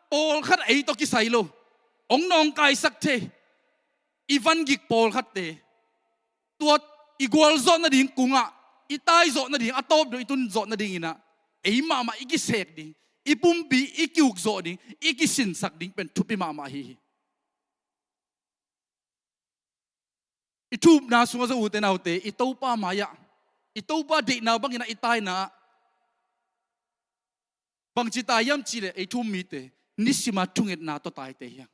pawlkhat ei tawh kisai lo, hong nawngkaisak thei i vangik pawlkhatte, tua i gualzawh nading kungah i taizawh nading, a tawp deuh i tunzawh nading inah ei mahmah i kisek ding, i pumpi i kiukzawh ding, i kisinsak ding pen thupi mahmah ahi hi. I thupna sungah zong, ute naute, i Topa mai-ah, i Topa deihna bang inah i taina ah bangci tai hiam cihleh, ei thu-um mite nisima thungetna tawh taite hiang.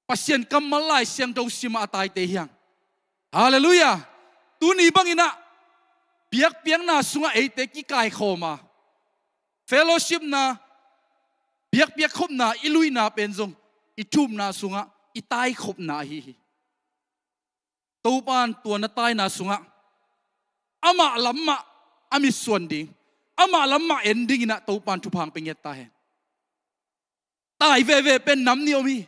Pasian kammal Lai Siangtho simah a taite hiang. Halleluiah. Tuni bang inah biakpiakna sungah eite kikaikhawm a, fellowshipna, biakpiak khopna i luihna pen zong i thupna sungah i taikhopna ahi hi. Topa in tua na taina sungah amah lam mah a mitsuan ding, amah lam mah en ding inah Topa in thupha hong pia ngiat ta hen. Tai veve pen nam nih om hi.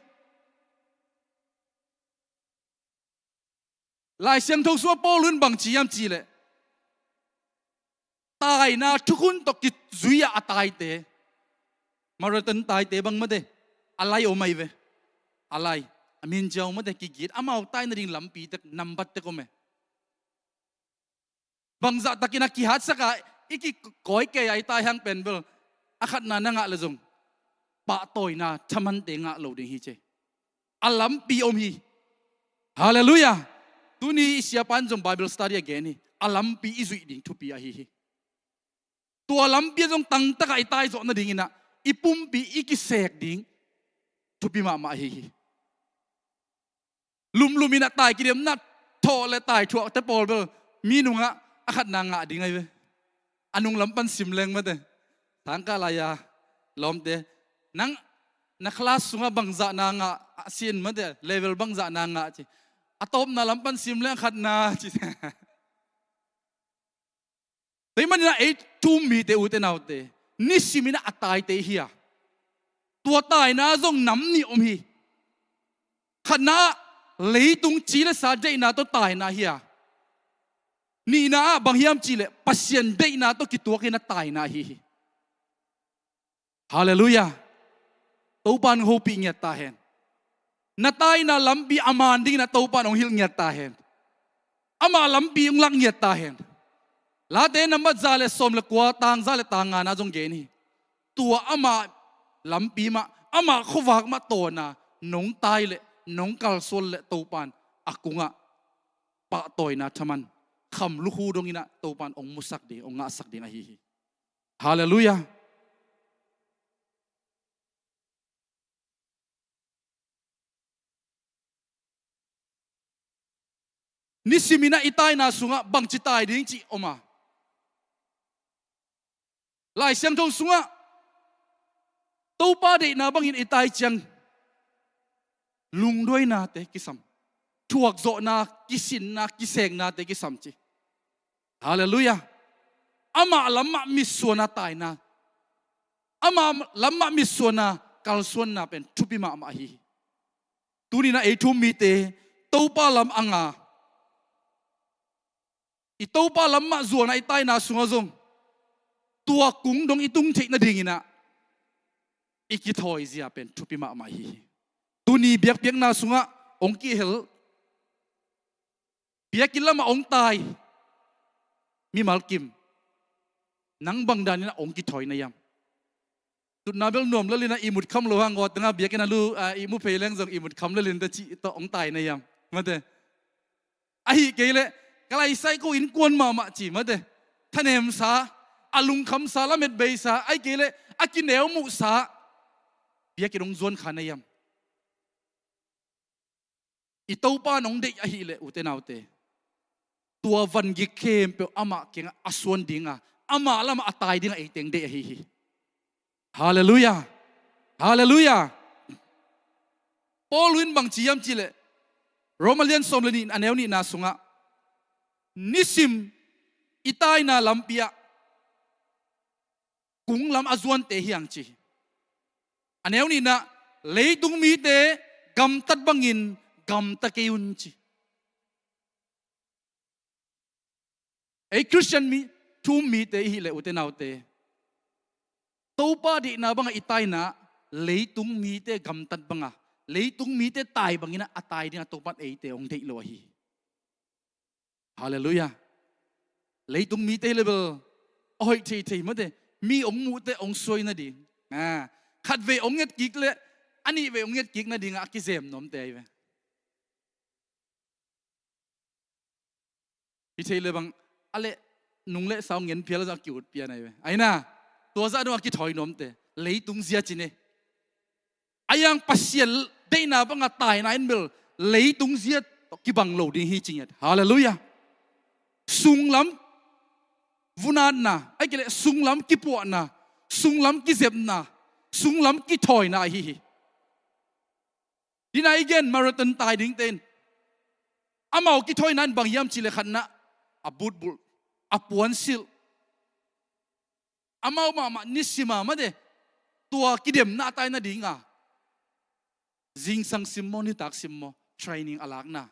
Lai Siangtho sungah Paul in bangci hiam cihleh, taina thukhun tawh kizui-ah a taite, marathon taite bang mate, a lai om ahi ve. A lai, a min ziau mate, kigit, amau tai nading lampi tek, nambat tek om e. Bangzah takin a kihatsak a i kikawi kei a i tai hang pen bel, a khatna na ngah le zong pahtawina thamante ngah lo ding hi ci. A lampi om hi. Halleluiah. Tuni i siapa in zong Bible study a gen hi. A lampi i zuih ding thupi ahi hi. Tua lampi ah zong tangtakah i taizawh nading inah i pumpi i kisek ding thupi mahmah ahi hi. Lumlum inah tai kidemna thawh le tai thuakte pawl bel mi nungah a khatna ngah ding ahi ve. A nunglam pan sim leng mate. Thangkah lai-a lawmte, nang na class sungah bangzahna ngah a sin mate, level bangzahna ngah ci. A tawpna lam pan sim leng a khatna ci. Tua ahih manin ah ei thu-um mite, ute naute, nisim in ah a taite hi a, tua taina zong nam nih om hi. Khatna ah leitung ci le sa deihna tawh taina hi a, nihna ah bang hiam cih leh Pasian deihna tawh kituakin a taina ahi hi. Halleluiah. Topa in hong hopih ngiat ta hen. Na taina lampi a man dingin ah Topa in hong hilh ngiat ta hen. Amah lampi hong lak ngiat ta hen. Late nambat za le sawm le kua, tang za le tang ngana zong gen hi. Tua amah lampi mah, amah khuavak mah tawna nong tai leh nong kalsuan leh Topa in a kungah pahtawina thaman, kham lukhu dongin ah Topa in hong musak ding, hong ngahsak ding ahi hi. Halleluiah. Nisim in ah i taina sungah bangci tai ding cih om a, Lai Siangtho sungah Topa deihna bangin i tai ciang lungduainate kisam, thuakzawhna, kisinna, kiseknate kisam ci. Halleluiah. Amah lam mah mitsuanna taina, amah lam mah mitsuanna kalsuanna pen thupi mahmah ahi hi. Tuni in ah ei thu-um mite Topa lam a nga, i Topa lam mah zuan a i taina sungah zong tua kung dong i tung theih nadingin ah i kithawi zia pen thupi mahmah ahi hi. Tuni biakpiakna sungah hong kihel, biakinn lamah hong tai mimal kim, nang bang danin ah hong kithawi na hiam? Tutna bel nuam lel in ah ihmut kham lo hang, aw tengah biakinn a lu, ah, ihmu phei leng zong ihmut kham lel in teh cih tawh hong tai na hiam? Mate. Ahih kei leh ka lai sai ko innkuan mahmah ci mate. Thanemsa, a lungkhamsa, lamet beisa, ahih kei leh a kineu muhsa biakinn hong zuan kha na hiam? I Topa nong deih ahih leh, ute naute, tua vangik khempeuh amah kiangah a suan dinga, amah lamah a tai dinga eite hong deih ahi hi. Halleluiah. Halleluiah. Paul in bang ci hiam cih leh, Roma lian sawm le nih, a neu nihna sungah, nisim i taina lampi ah kung lam a zuante hi hang ci. A neu nihna, leitung mite gamtat bangin gamta kei un ci. Ei Khristian mi, thu-um mite i hih leh, ute naute, Topa deihna banga i taina, leitung mite gamtat banga, leitung mite tai bangin a tai dinga Topa in eite hong deih lo ahi hi. Halleluiah. Leitung mite hi leh bel a hoih theithei mate, mi hong muhte hong suai nading, a, khatvei hong ngetkik leh a nihvei hong ngetkik nadinga a kizem nuamte ahi ve. Hi thei leh bang a leh, nung leh sau ngen phial a zah ki-ut pian ahi ve. Aina, tua zah dong a kithawi nuamte, leitung zia ci ne. A yang Pasian deihna banga taina in bel leitung zia tawh kibang lo ding hi ci ngiat. Halleluiah. Sunglam vunatna, ahih kei leh sunglam kipuahna, sunglam kizepna, sunglam kithawina ahi hi. Hi na i gen marathon tai dingte in amau kithawina in bang hiam cih leh khatna, a boot bulh, a puansilh, amau mahmah nisima mate tua kidemna a tai nadinga zingsang sim maw, nitak sim maw, training a lakna.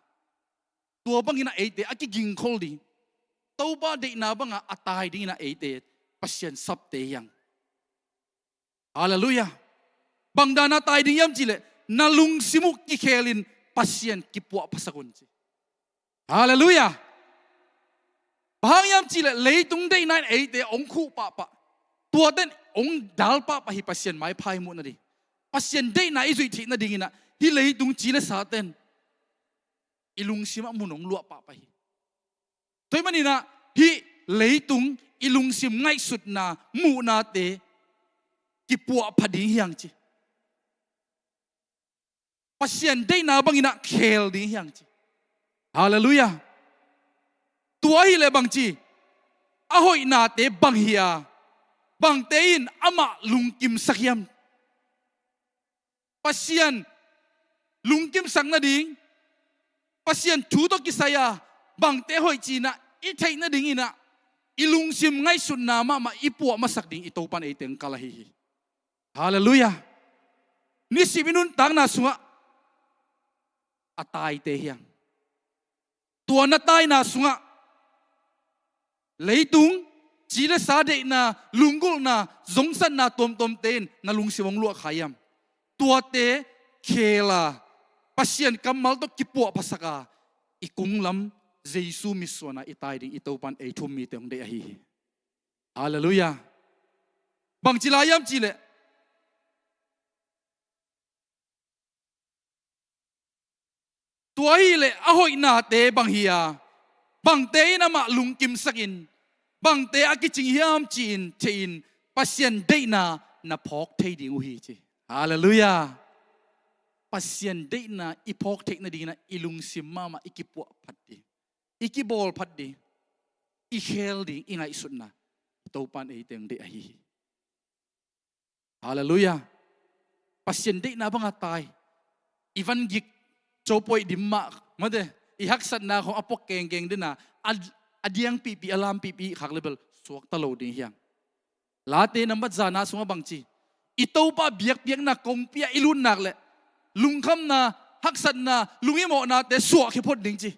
Tua bangin a eite a kigingkhol ding, Topa deihna banga a tai dingin a eite Pasian sapte hi hang. Halleluiah. Bang dana tai ding hiam cih leh, na lungsim uh kikhelin Pasian kipuahphasak un ci. Halleluiah. Bang hang hiam cih leh leitung deihna in eite hong khuh pahpah, tuate in hong dal pahpah hi Pasian maipha i muh nading. Pasian deihna i zuih theih nadingin ah hih leitung ci le sate in i lungsim ah mun hong luah pahpah hi. Tua ahih manin ah hih leitung i lungsim ngaihsutna, muhnate kipuahpha ding hi hang ci. Pasian deihna bangin ah khel ding hi hang ci. Halleluiah. Tua ahih leh bang ci, a hoihnate bang hi a, bangte in amah lungkimsak hiam? Pasian lungkimsak nading, Pasian thu tawh kisai a bangte hoih ci-in ah i theih nadingin ah i lungsim ngaihsutna mahmah i puah masak ding i Topa in eite hong kal ahi hi. Halleluiah. Nisim i nuntakna sungah a taite hi hang. Tua na taina sungah leitung, ci le sa deihna, lunggulhna, zongsatna tuamtuamte in na lungsim hong luah kha hiam? Tuate khel a, Pasian kammal tawh kipuahphasak a, i kung lam Jesu mitsuan a i tai ding i Topa in ei thu-um mite hong deih ahi hi. Halleluiah. Bangci lai hiam cih leh, tua ahih leh a hoihnate bang hi a, bangte in amah lungkimsakin, bangte a kicing hiam ci-in theihin Pasian deihna na phawk thei ding uh hi ci. Halleluiah. Pasian deihna i phawk theih nadingin ah i lungsim mahmah i kipuahphat ding, i kibawlphat ding, i khel ding i ngaihsutna i Topa in eite hong deih ahi hi. Halleluiah. Pasian deihna banga tai, i vangik copoih dim mah mate, i haksatna khawng a puak kengkeng dena, a, a diangpihpih, a lampihpih khak le bel suakta lo ding hi hang. Late nambat zana sungah bang ci, i Topa biakpiakna kongpi ah i lut nak leh lungkhamna, haksatna, lungimawhnate suahkhia phot ding ci.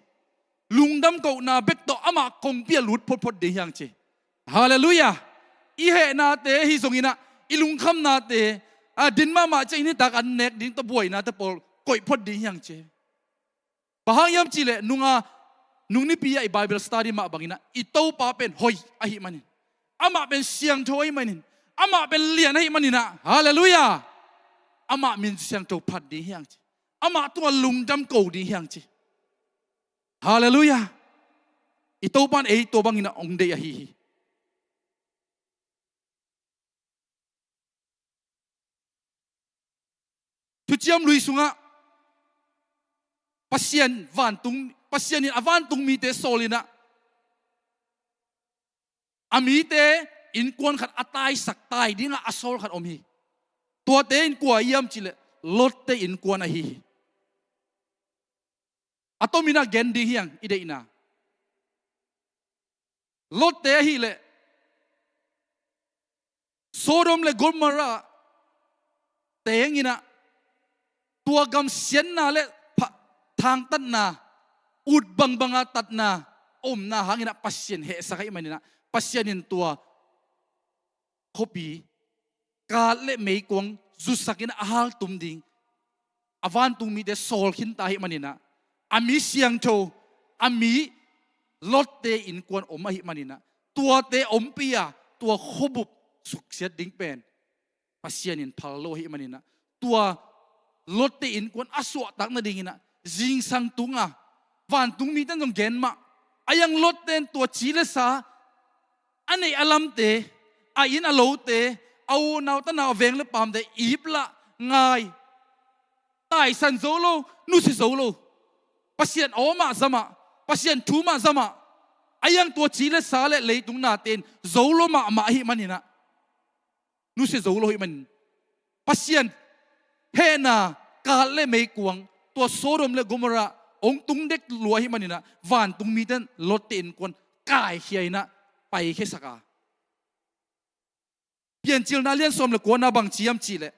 Lungdam kohna bek tawh amah kongpi ah lut photphot ding hi hang ci. Halleluiah. I hehnate hi zongin ah, i lungkhamnate, a din mahmah ciang i nitak an nek ding tawh buainate pawl koih phot ding hi hang ci. Bang hang hiam cih leh nunga, nung nipi ah i Bible study mah bangin ah i Topa pen hoih ahih manin, amah pen siangtho ahih manin, amah pen lian ahih manin ah, halleluiah, amah min siangtho phat ding hi hang ci. Amah tungah lungdam ko ding hi hang ci. Halleluiah. I Topa in ei tua bangin ah hong deih ahi hi. Thuciam Lui sungah Pasian vantung, Pasian in a vantung mite sawl inah, a mite innkuan khat a taisak, tai dingah a sawl khat om hi. Tuate in kua hiam cihleh Lotte innkuan ahi hi. A tomin ah gen ding hi hang i deihna. Lotte ahileh Sodom le Gomorrah teng inah tua gam siatna le pha-, thangtatna, ut bangbanga tatna omna hang inah Pasian hehsak ahih man inah, Pasian in tua khuapi kaat le meikuang zusak inah a haltum ding a vantung mite sawl khinta ahih man inah, a mi siangtho, a mi Lotte innkuan om ahih man inah, tuate ompih a tua khuabup suksiat ding pen Pasian in phal lo ahih man inah, tua Lotte innkuan a suahtak nading inah zingsang tunga vantung mite in zong gen mah, a hiang Lotte in tua ci le sa a neih a lamte, a inn a lote, a unau tanau, a veng le paamte ip lah, ngai, taisan zo lo, nusia zo lo. Pasian aw mah za mah, Pasian thu mah za mah. A hiang tua ci le sa le leitung nate in zo lo mahmah ahih man inah, nusia zo lo ahih man, Pasian hehna kaat le meikuang, tua Sodom le Gomorrah hong tung dek lua ahih man inah, vantung mite in Lotte innkuan kaikhia inah paikhia sak a. Piancilna lian sawm le kuana bang ci hiam cihleh,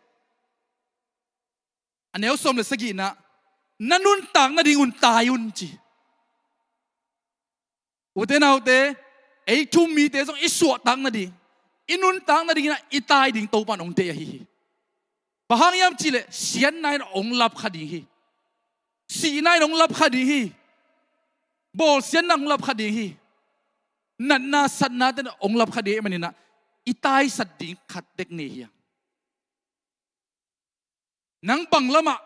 a neu sawm le sagihna, na nuntak nadingun tai un ci. Ute naute, ei thu-um mite zong i suahtak nading, i nuntak nading inah i tai ding Topan hong deih ahi hi. Bang hang hiam cihleh siatna in hong lap kha ding hi. Sihna in hong lap kha ding hi. Bawlsiatna hong lap kha ding hi. Natna satnate in hong lap kha ding ahih man inah, i taisat ding khat tek nei hi hang. Nang bang lamah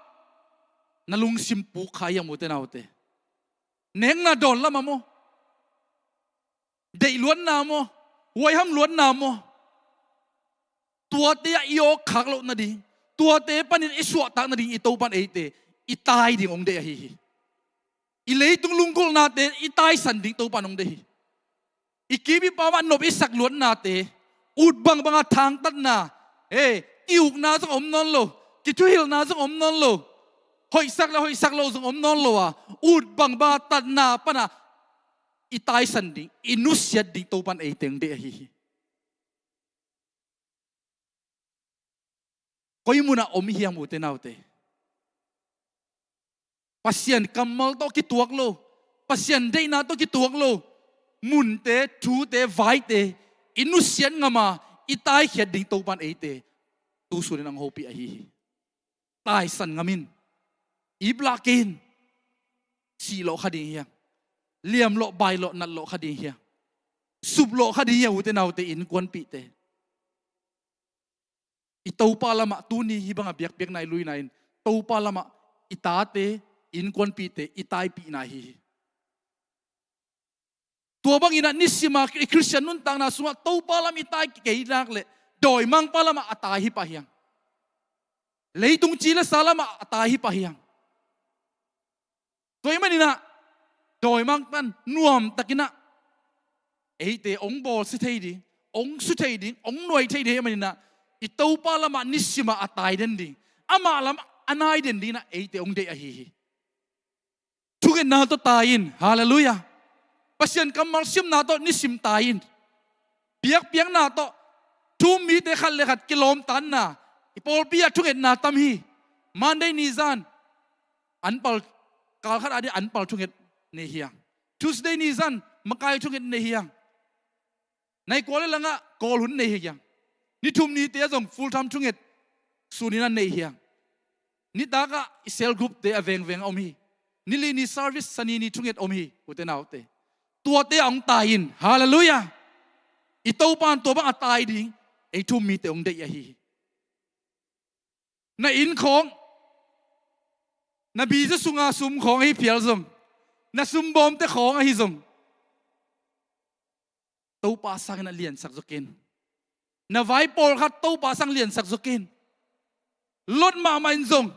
na lungsim puk kha hiam ute naute? Nekna dawn lamah maw? Deih luatna maw? Huaiham luatna maw? Tuate ah i awk khak loh nading, tuate panin i suahtak nading i Topan eite i tai ding hong deih ahi hi. I leitung lunggulhnate i taisan ding Topan hong deih hi. I kip i pam ah nop i sak luatnate, ut bangbanga thangtatna, eh, ki-ukna zong om nawn lo, kithuhilhna zong om nawn lo, hoihsak le hoihsak lo zong om nawn lo a, ut bangbanga tatna pana i taisan ding, i nusiat ding Topan eite hong deih ahi hi. Koi munah om i hiam ute naute? Pasian kammal tawh kituak lo, Pasian deihna tawh kituak lo munte, thute, vaite i nusiat ngam a, i taikhiat ding Topan eite tu sunin hong hopih ahi hi. Taisan ngam in, ip lah kei in. Sih lawh kha ding hi hang. Liam lawh, bai lawh, nat lawh kha ding hi hang. Sup lawh kha ding hi hang ute naute, innkuanpihte. I Topa lamah tuni hih banga biakpiakna i luina in, Topa lamah i tate, innkuanpihte i taipihna hi hi. Tua bangin ah nisima i Khristian nuntakna sungah Topa lam i tai kei nak leh dawimangpa lamah a tai hi pah hi hang. Leitung ci le sa lamah a tai hi pah hi hang. Tua ahih manin ah dawimangpa'n nuamtakin ah eite hong bawlsia thei ding, hong su thei ding, hong nuai thei ding ahih manin ah i Topa lamah nisima a tai den ding, amah lam a nai den dingin ah eite hong deih ahi hi. Thungetna tawh tai in. Halleluiah. Pasian kammal simna tawh nisim tai in. Biakpiakna tawh, thu-um mite khat le khat kilawmtatna. I pawlpi ah thungetna tam hi. Monday ni zan anpal, kal khat ading anpal thunget nei hi hang. Tuesday ni zan makai thunget nei hi hang. Nai kua le langah Kawl hun nei hi hang. Ni thum nite ah zong full time thunget sunin a nei hi hang. Nitak ah i cell group te a vengveng a om hi. Ni li ni service, sani ni thunget om hi ute naute. Tuate ah hong tai in. Halleluiah. I Topa'n tua bang a tai ding ei thu-um mite hong deih ahi hi. Na inn khawng, na biza sunga sum khawng ahi phial zong, na sumbawmte khawng ahi zong, Topa sangin ah liansak zaw ken. Na vai pawlkhat Topa sang liansak zaw ken. Lot mahmah in zong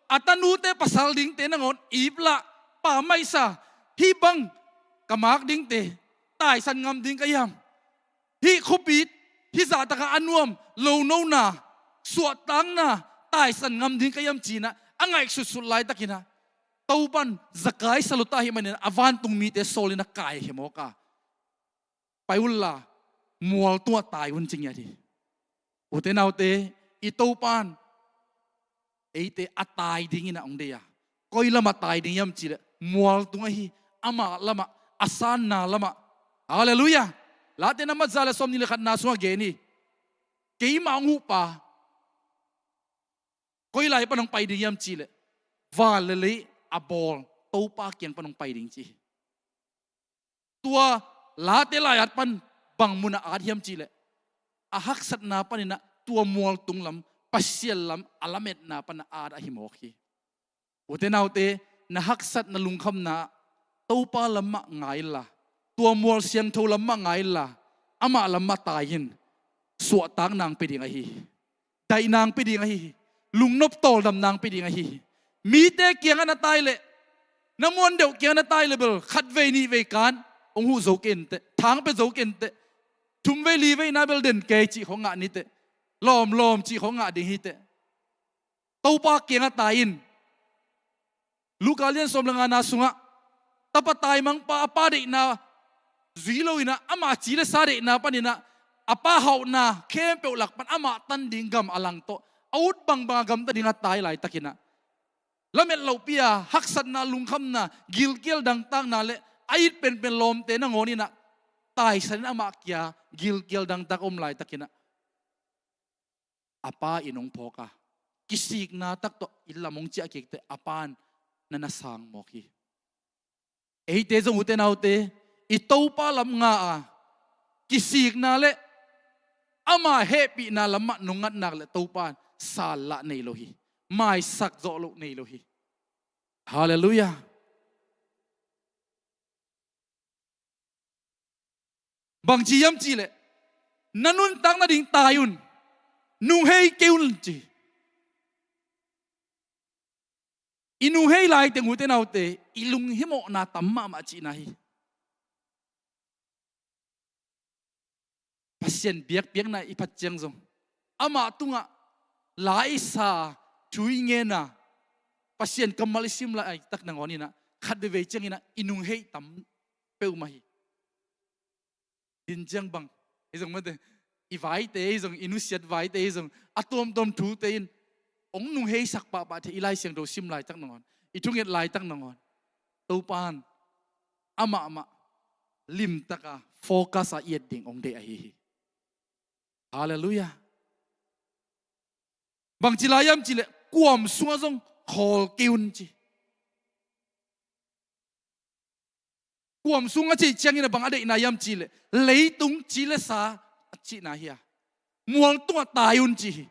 A tanute pasal dingte nangawn iplah, pammaihsa, hih bang ka mak dingte taisan ngam ding ka hiam? Hih khuapi, hih zahtakah a nuam lonona, suahtakna taisan ngam ding ka hiam ci-in ah a ngaihsutsut laitakin ah, Topa'n Zakai sawltak ahih manin a vantung mite sawl in a kaikhia mawk a, pai unla, mual tungah tai un ci ngiat hi. Ute naute, i Topa'n eite a tai dingin ah hong deih a, koi lamah tai ding hiam cih leh mual tungah hi, amah lamah, a sanna lamah. Halleluiah. Late na mat za le sawmnih le khatna sungah gen hi. Keimah hong huhpa koi lai pan hong pai ding hiam cih leh van le lei a bawl Topa kiang pan hong pai ding ci hi. Tua Late lai-at pan bang munah at hiam cih leh a haksatna panin ah tua mualtung lam, Pasian lam a lametna pan a at ahi mawk hi. Ute naute, na haksatna lungkhamna Topa lam mah ngai inla, tua mual siangtho lam mah ngai inla, amah lam mah tai in, suahtakna hong pia ding ahi hi. Daihna hong pia ding ahi hi. Lungnop tawldamna hong pia ding ahi hi. Mite kiangah na tai leh, na muandeuh kiangah na tai leh bel khatvei nihvei kan hong huh zo kei inteh, thang pia zo kei inteh, thumvei livei na bel den kei cih khawng ngah ni teh, lawmlawm cih khawng ngah ding hi teh. Topa kiangah tai in. Luka lian sawm le ngana sungah tapa taimangpa a pa deihna zui lo in ah, ama ci le sa deihna panin ah a pa hauhna khempeuh lak pan amah tan ding gam a lang tawh a ut bangbang a gamta dingah tai laitakin ah, lamet lohpi-a haksatna, lungkhamna, gilkial dangtakna le a it penpen lawmte nangawn in ah taisan in amah kia gilkial dangtak a om laitakin ah, a pa inn hong phawk a, kisikna tak tawh inn lam hong ciah kik teh a pa'n na na sang mawk hi. Eite zong, ute naute, i Topa lam nga a, kisikna le ama hehpihna lam mah nong ngat nak leh Topa'n sal lah nei lo hi. Maisak zawh loh nei lo hi. Halleluiah. Bangci hiam cih leh, na nuntak nading tai un, nunghei kei un ci. I nunghei lai teng, ute naute, i lunghimawhna tam mahmah cihna hi. Pasian biakpiakna i phat ciang zong, amah tungah la i sa, thu i ngen a, Pasian kammal i sim laitak nangawn in ah, khat veivei ciangin ah i nunghei tam peuhmah hi. Din ciang bang, ei zong mate, i vaite ei zong, i nusiat vaite ei zong, a tuamtuam thute in hong nungheisak pahpah thei. I Lai Siangtho sim laitak nangawn, i thunget laitak nangawn, Topa'n amah mah limtaka, focus a i et ding hong deih ahi hi. Halleluiah. Bangci lai hiam cih leh, kuam sungah zong khawl kei un ci. Kuam sung a cih ciangin a bang a deihna hiam cih leh, leitung ci le sa a cihna hi a, mual tungah tai un ci hi.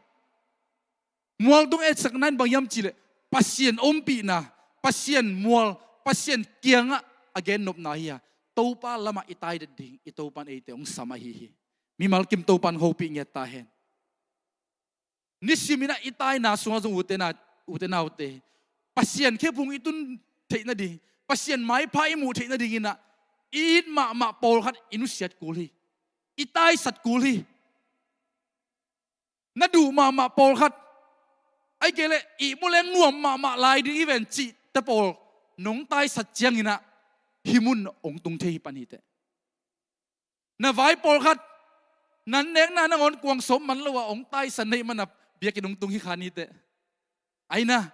Mual tung etsakna in bang hiam cih leh, Pasian ompihna, Pasian mual, Pasian kiangah a gennopna hi a, Topa lamah i tai det ding i Topa'n eite hong sam ahi hi. Mimal kim Topa'n hopih ngiat ta hen. Nisimin ah i taina sungah zong, ute na, ute naute, Pasian khephung i tun theih nading, Pasian maipha i muh theih nadingin ah i it mahmah pawlkhat i nusiat kul hi. I taisat kul hi. Na duh mahmah pawlkhat, ahih kei leh ihmu leng nuam mahmah lai ding hi ven cihte pawl nong taisat ciangin ah hih mun hong tung thei hi pan hi teh. Na vai pawlkhat, na nekna nangawn kuang sawm man lo a hong taisan na hih man a biakinn hong tung hi kha ni teh. Ahi na,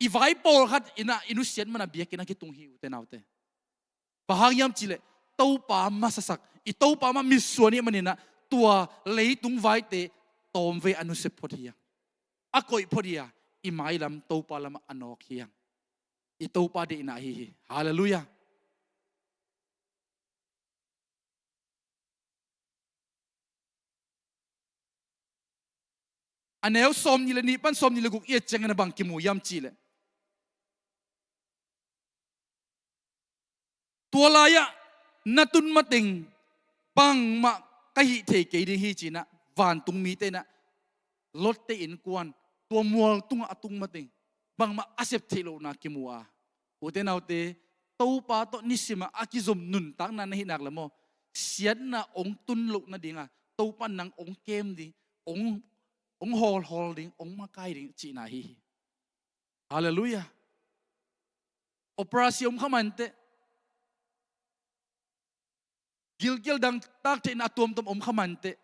i vai pawlkhat in ah i nusiat man a biakinn a kitung hi, ute naute. Bang hang hiam cih leh, Topa masasak, i Topa mah mitsuan i hih manin ah tua leitung vaite tawmvei a nusia phot hi a, a koih phot hi a, i mailam Topa lamah a nawk hi a, i Topa deihna ahi hi. Halleluiah. A neu sawmnih le nih pan sawmnih le guk i et ciangin a bang kimu hiam cih leh, tua lai-ah na tun mateng bangmah ka hih thei kei ding hi ci-in ah vantung mite in ah Lot-te innkuan tua mual tungah a tung mateng bangmah a sep theih lohna kimu a, ute naute, Topa tawh nisimah a kizom nuntakna na hih nak le maw, siatna hong tun loh nadinga Topa nang hong kem ding, hong, hong hawlhawl ding, hong makai ding cihna hi hi. Halleluiah. Operasi om kha manteh, gilkial dangtak theihna a tuamtuam om kha manteh,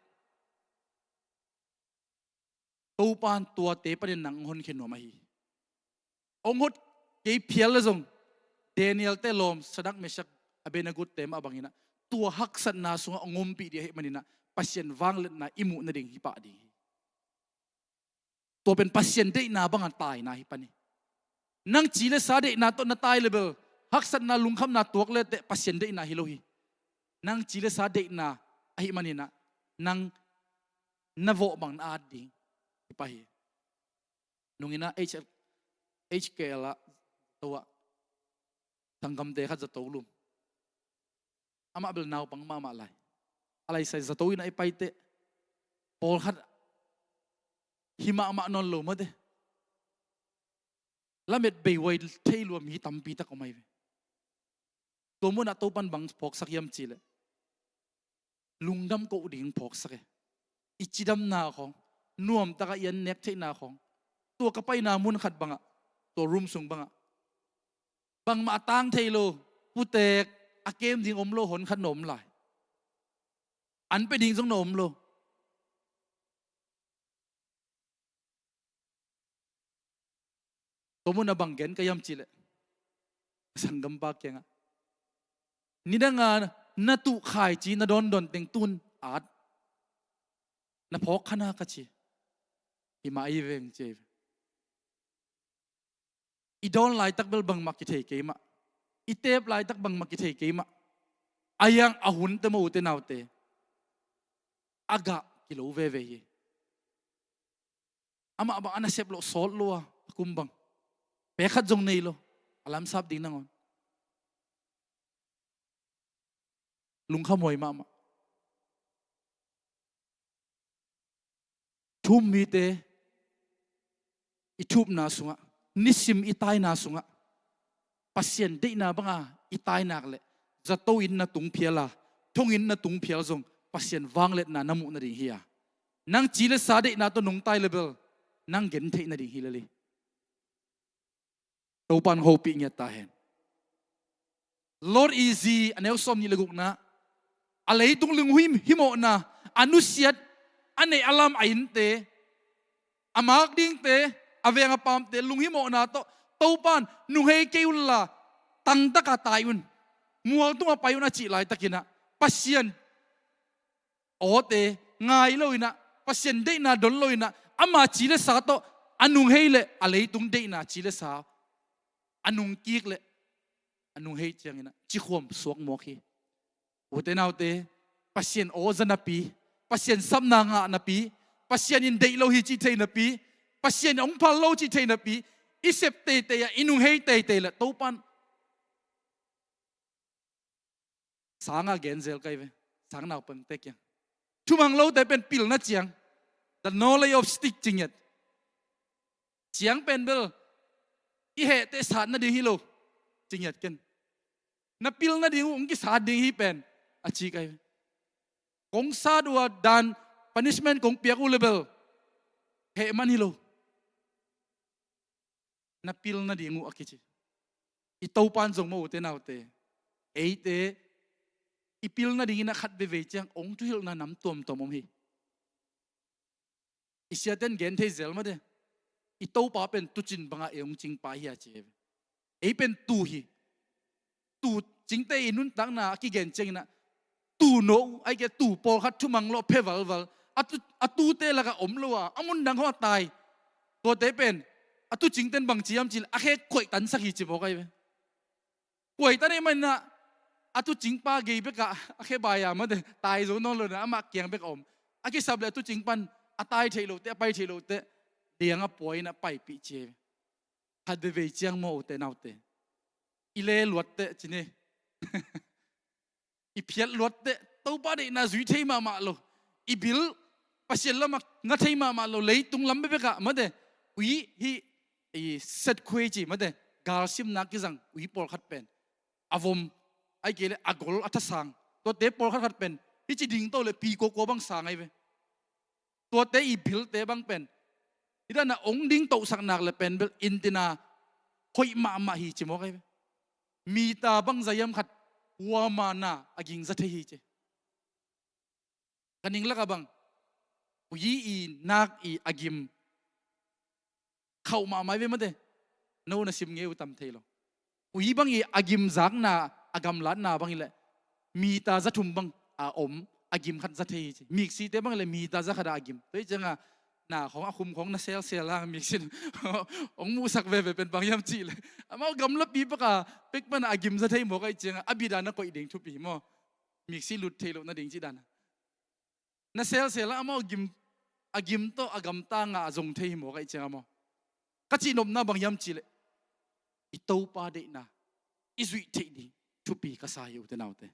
Topa in tuate panin nang hong honkhia nuam ahi hi. Hong hot kei phial le zong, Daniel te lawm, Shadrach, Meshach, Abednego te mah banginah tua haksatna sungah hong ompih ding ahih maninah Pasian vangliatna i muh nading hi pah ding hi. Tua pen Pasian deihna banga taina hi pan hi. Nang ci le sa deihna tawh na tai le bel, haksatna lungkhamna tuak le teh Pasian deihna hi lo hi. Nang ci le sa deihna ahih maninah nang na vawh bang na at ding hi pah hi. Nunginah H, H K L ah, zato ah, sanggamte khat zato lum. Amah bel naupang mahmah lai. A laisai zato inn ah i paiteh, pawlkhat hi mahmah nawn lo mate, lamet beihuai thei lua mi tampi tak om ahi ve. Tua munah Topan bang phawksak hiam cihleh, lungdam koh ding phawksak e. I cidamna khawng, nuamtaka i an nek theihna khawng, tua ka paina mun khat bangah, tua room sung bangah, bangmah a tang thei lo, putek, a kem ding om lo, hon khat na om lai. An pia ding zong na om lo. Tua munah bang gen ka hiam cihleh, sanggampa kiangah, nidanga na tuh khaici na dawndawn teng tun at, na phawk khana ka ci. Hi mah ahi veng ci ahi ve. I dawn laitak bel bangmah kithei kei mah. I teep laitak bangmah kithei kei mah. A hiang a hunte maw ute naute, a gah kilo veve hi. Amah bang a nasep loh sawt lo a, a kum bang pek khat zong nei lo, a lamsap ding nangawn. Lungkhamhuai mahmah. Thu-um mite i thu-upna sungah, nisim i taina sungah Pasian deihna banga i tainak leh zato in na tung phial a, thong in na tung phial zong Pasian vangliatna na muh nading hi a, nang ci le sa deihna tawh nong tai le bel nang gen theih nading hi lel hi. Topan hopih ngiat ta hen. Lot i zi, a neu sawm nih le gukna, a leitung lunghimawhna, a nusiat, a neih a lam a innte, a mak dingte, a veng a paamte lunghimawhna tawh, Topan nunghei kei unla, tangtaka tai un, mual tungah pai un a cih laitakinah, Pasian awte ngai loinah, Pasian deihna don loinah, ama ci le sa tawh a nunghei leh a leitung deihna ci le sa a nungkik leh a nunghei cianginah cikhuam suak mawk hi. Ute naute, Pasian aw za napi, Pasian sapna ngah napi, Pasian in deih lo hi cih thei napi, Pasian hong phal lo cih thei napi, i sep teitei ah, i nunghei teitei leh Topan sanga gen zel kai ve, sang naupangte kiang. Thumang lote pen pilna ciang, the knowledge of stick ci ngiat. Ciang pen bel i hehte sat nading hi lo ci ngiat ken. Na pil nading uh hong kisat ding hi pen a ci kai ve. Kong sat uh a dan, punishment kong piak uh le bel heh man hi lo. Na pil nading uh a kici. I Topan zong maw ute naute, eite i pil nadingin a khat veivei ciang hong thuhilhna nam tuamtuam om hi. I siaten gen thei zel mate, i Topa pen tucin banga ei hong cingpa hi a ci hi ve. Ei pen tuu hi. Tuu cingte i nuntakna a kigen cianginah, tuu no uh, ahih kei leh tuu pawlkhat thumang lo a phe valval, a tu, a tuute lakah om lo a, a mundang khawng a tai. Tuate pen a tucingten bang ci hiam cih leh a khe kuaihtansak hi ci mawk ahi ve. Kuaihtan ahih maninah a tucingpa gei bekah a khe bai a mate, tai zo nawn lo inah amah kiang bekah om. A kisap leh a tucingpan a tai theih lohteh, a pai theih lohteh, liang a pua inah paipih ci ahi ve. Khat veivei ciang maw ute naute, i le luatteh ci ni. I phiat luatteh, Topa deihna zui thei mahmah lo. I bil Pasian lamah nga thei mahmah lo, leitung lam bekbekah mate, ui hih i set khuei ci mate, galsimna kizang ui pawlkhat pen a vom, ai kei le a gol a thasang, tuate pawlkhat khat pen hih ci ding to le pi kuakua bang sang ai ve. Tuate i bilte bang pen hih dana ong ding tohsak nak le pen bel intina hoih mahmah hi ci mawk ai ve. Mita bang zahiam khat huamana a ging za thei hi ci. Ka ning laka bang ui i nak i a gim khauh mahmah ve mate. No na sim ngei uh tam thei lo. Ui bang i a gim zakna a gamlatna bang i le mita za thum bang a om a gim khat za thei hi ci. Miksite bang i le mita za khat a a gim. Tua hi cianga na khong a khum khong na selsel a miksin ong muhsak veve pen bang hiam cih le amau gamlapi paka pek pana a gim za thei mawk ai cianga a bida na koih ding thupi hi maw? Miksi lut thei loh nading cih dana na selsel a amau a gim, a gim tawh a gamtanga a zong thei hi mawk ai cianga maw? Ka cih nopna bang hiam cih le i Topa deihna i zuih theih ding thupi ka sa hi ute naute.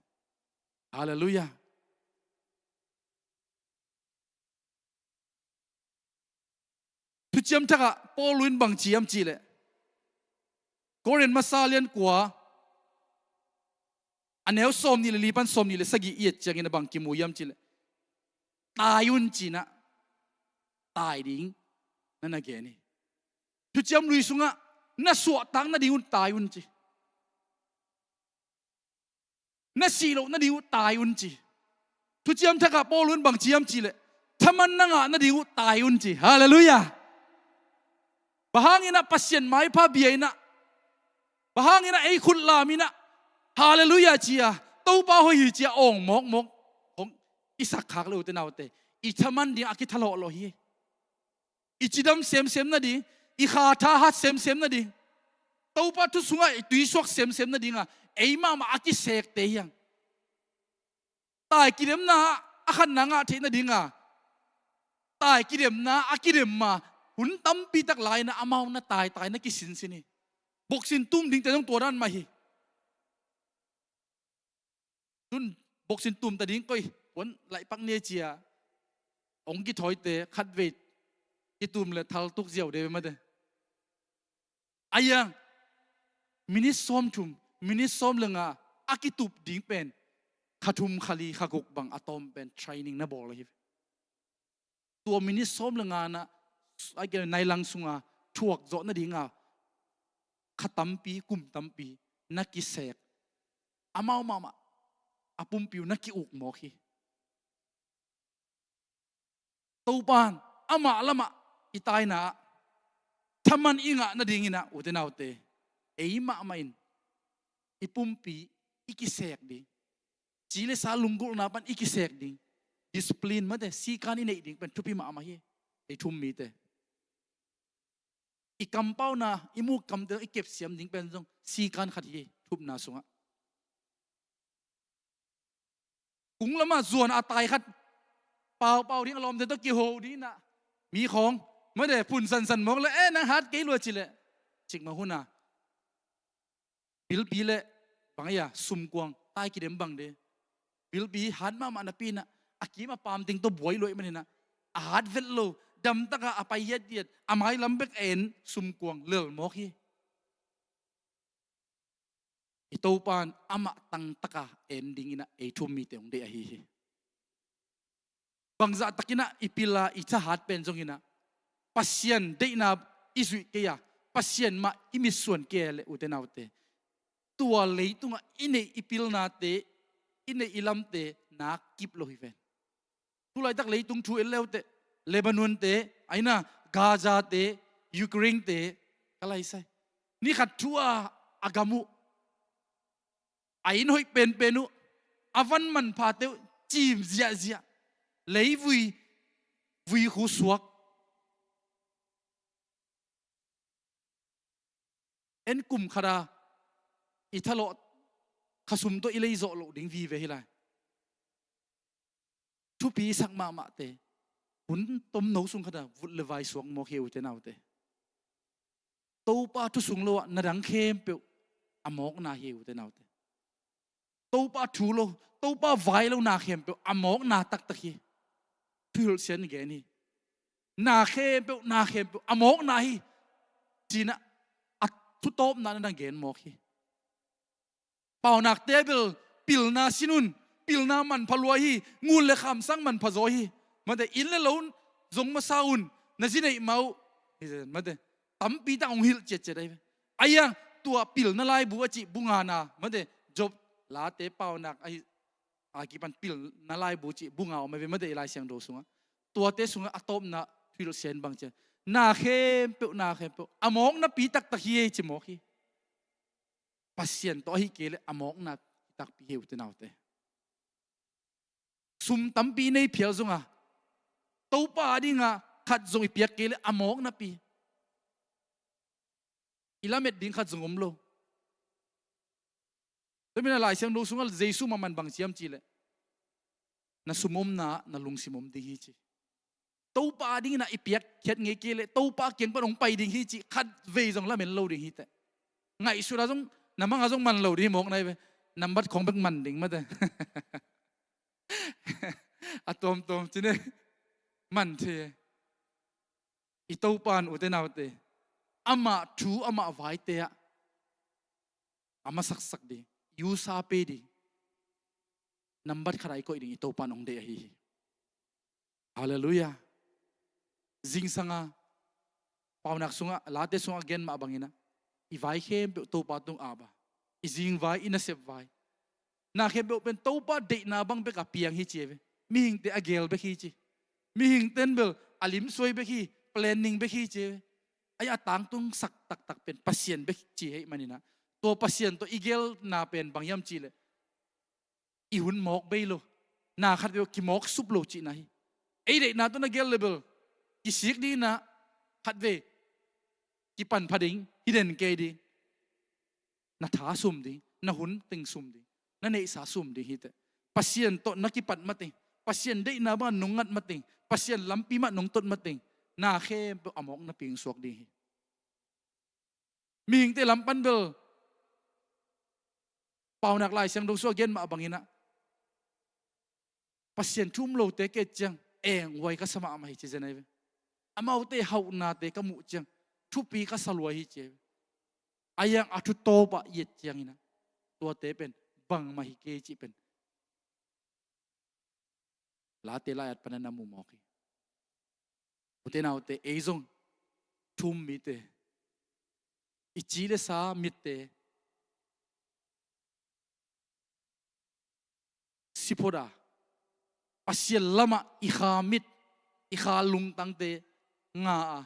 Halleluiah. Thuciam thakah Paul in bang ci hiam cih le Korin masa lian kua a neu sawm nih le li pan sawm nih le sagih i et ciangin a bang kimu hiam cih le tai un ci-in ah tai ding na na gen hi. Thuciam lui sungah na suahtak nading un tai un ci. Na sih loh nading uh tai un ci. Thuciam thakah Paul un bang ci hiam cih le thaman na ngah nading uh tai un ci. Halleluiah. Bang hangin ah Pasian maipha bia in ah, bang hangin ah ei khut lam in ah halleluiah ci-a Topa hoih hi ci-a awng mawkmawk hong i sak khak le ute naute, i thaman ding a kithalawh lawh hi. I cidam semsem nading, i kha tha hat semsem nading, Topa thu sungah i tuisuak semsem nadinga ei mahmah a kisekte hi hang. Tai kidemna a khatna ngah theih nadinga tai kidemna a kidem ma hun tampi tak lai-in ah amau na taitai na kisinsin hi. Boksin tum dingte zong tua dan mah hi. Tun boksin tum ta ding koi puan laihpak ni a cia ong kithawite khatvei kitum le thaltuk ziau de ve mate. A iang minit sawmthum, minit sawm le nga a kitup ding pen kha thum kha li kha guk bang a tawm pen training na bawl ahi ve. Tua minit sawm le nga na ai kei nailang sunga thuak zawh nadinga kha tampi kum tampi na kisek, amau mahmah a pumpi uh na ki-uk mawk hi. Topan amah lamah i taina ah thaman i ngah nadingin ah ute naute, ei mahmah in i pumpi i kisek ding, ci le sa lunggulhna pan i kisek ding, discipline mate sikan i neih ding pen thupi mahmah hi. Ei thum mite i kampauna i muk kamte i kepsiam ding pen zong sikan khat hi thupna sungah. Kung lamah zuan a tai khat paupau ding a lawmte tawh kiho ding inah mi khawng mate phun sansan mawk le eh nang hat kei lua ci leh cikmah huna bilpi le bang a sumkuang tai kidem bang de. Bilpi hat mahmah napi inah a kim a pam ting tawh buai luai maninah a hat vet lo damtaka a pai hiathiat a mailam bek a en sumkuang lel mawk hi. I Topan amah tangtaka en dinginah ei thum mite hong deih ahi hi. Bangzah takinah i pila i thahat pen zonginah Pasian deihna i zuih kei a Pasian mah i mitsuan kei a le ute naute, tua leitungah i neih i pilnate i neih i lamte nak kip lo hi ven. Tulaitak leitung thu en leuteh Lebanon-te, aina Gaza-te, Ukraine-te ka laisai. Ni khat thu a a gam uh a inn hoih penpen uh a van manphate uh cim ziahziah, leivui, vui khu suak. En kum khata i thalawh khasum tawh i leizawh loh ding vive hi lai. Thupi i sak mahmahte hun tomno sung khata vut le vai suak mawk hi ute naute. Topa thu sung lo ah na dang khempeuh a mawkna hi ute naute. Topa thu lo, Topa vai lo na khempeuh a mawkna taktak hi. Thuhilhsian i gen hi. Na khempeuh, na khempeuh a mawkna hi. ci-in ah a thutawpna na na gen mawk hi. Paunakte bel pilna sin un, pilna manpha lua hi, ngun le khamsang manpha zaw hi. Mate, inn le lo zong masa un, na zi neih mah uh. Mate, tampi tak hong hilh ciatciat ahi ve. Ahi hang tua pilna laibu a cih bu ngana, mate, Job Late Paunak ahi a kipan pilna laibu cih bu nga om ahi ve, mate, i Lai Siangtho sungah. Tuate sungah a tawpna thuhilhsia in bang ci hiam? Na khempeuh, na khempeuh a mawknapi taktak hi ei ci mawk hi. Pasian tawh ahih kei leh a mawkna takpi hi, ute naute. Sum tampi nei phial zongah, Topa adingah khat zong i piak kei leh a mawknapi, i lamet ding khat zong om lo. Tua manin a Lai Siangtho sungah Jesu mahmah in bang ci hiam cih leh, na sum omna ah na lungsim om ding hi ci. Topa adingin ah i piakkhiat ngei kei leh Topa kiang pan hong pai ding hi cih khatvei zong lamen lo ding hi teh. Ngaihsut a zong, na mang a zong man lo ding hi mawk na hi ve. Nambat khawng bek man ding, mate. A tuamtuam ci ne, man thei. I Topa in, ute naute, amah thu, amah vaite ah a masaksak ding, i usa pe ding, nambat khat ah i koih ding i Topa in hong deih ahi hi. Halleluiah. Zingsang a Paunak sungah, Late sungah a gen mah bangin ah, i vai khempeuh Topa tung ap a, i zingvai, i nasep vai, na khempeuh pen Topa deihna bang bek a piang hi ci hi ve. Mihingte a gel bek hi ci. Mihingte in bel a limsuai bek hi, planning bek hi ci hi ve. Ahi a tangtungsak taktak pen Pasian bek ci hi manin ah, tua Pasian tawh i gelna pen bang hiam cih leh, i hun mawk bei lo, na khatvei kimawk sup lo cihna hi. Ei deihna tawh na gel leh bel kisik ding in ah, khatvei kipanpha ding hi den kei ding. Na tha sum ding, na hun teng sum ding, na neihsa sum ding hi teh. Pasian tawh na kipat mateng, Pasian deihna bangah nong ngat mateng, Pasian lampi mah nong tot mateng, na khempeuh a mawknapi hong suak ding hi. Mihingte lam pan bel Paunak Lai Siangtho sungah a gen mah bangin ah, Pasian thu um lote ka et ciang enghuai ka sa mahmah hi ci zen ahi ve. Amaute hauhnate ka muh ciang thupi ka sa lua hi ci ahi ve. Ahi hang a thu tawp ah i et ciangin ah, tuate pen bangmah hi kei cih pen Late lai-at pan ah na mu mawk hi. Ute naute, ei zong thu um mite, i ci le sa mitte, si phot a, Pasian lamah i kha mit, i kha lungtangte nga a,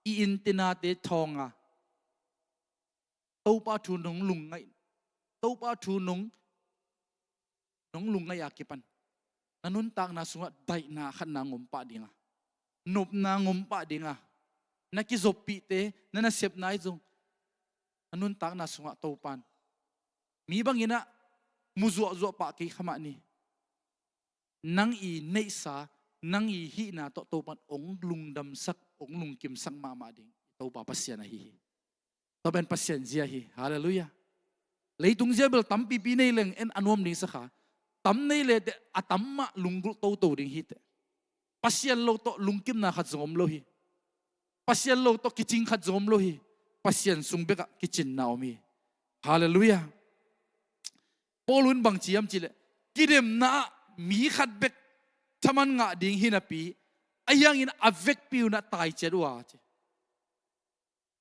i inntenate thawng a, Topa thu nong lungngaih, Topa thu nong, nong lungngaih a kipan na nuntakna sungah daihna khatna hong om pah ding a, nopna hong om pah ding a, na kizoppihte, na nasepna i zong, na nuntakna sungah Topa in mi bangin ah mu zuahzuah pah kei kha mah ni. Nang i neihsa, nang i hihna tawh Topa in hong lungdamsak, hong lungkimsak mahmah ding Topa Pasian ahi hi. Tua pen Pasian zia hi. Halleluiah. Leitung zia bel tampipi nei leng en a nuam ding sa kha. Tam nei le teh a tam mah lunggulh toto ding hi teh. Pasian lo tawh lungkimna khat zong om lo hi. Pasian lo tawh kicing khat zong om lo hi. Pasian sung bekah kicinna om hi. Halleluiah. Paul in bang ci hiam cih leh, kidemna ah mi khat bek thaman ngah ding hi napi, ahi hangin a vekpi un ah tai ciat uh a ci.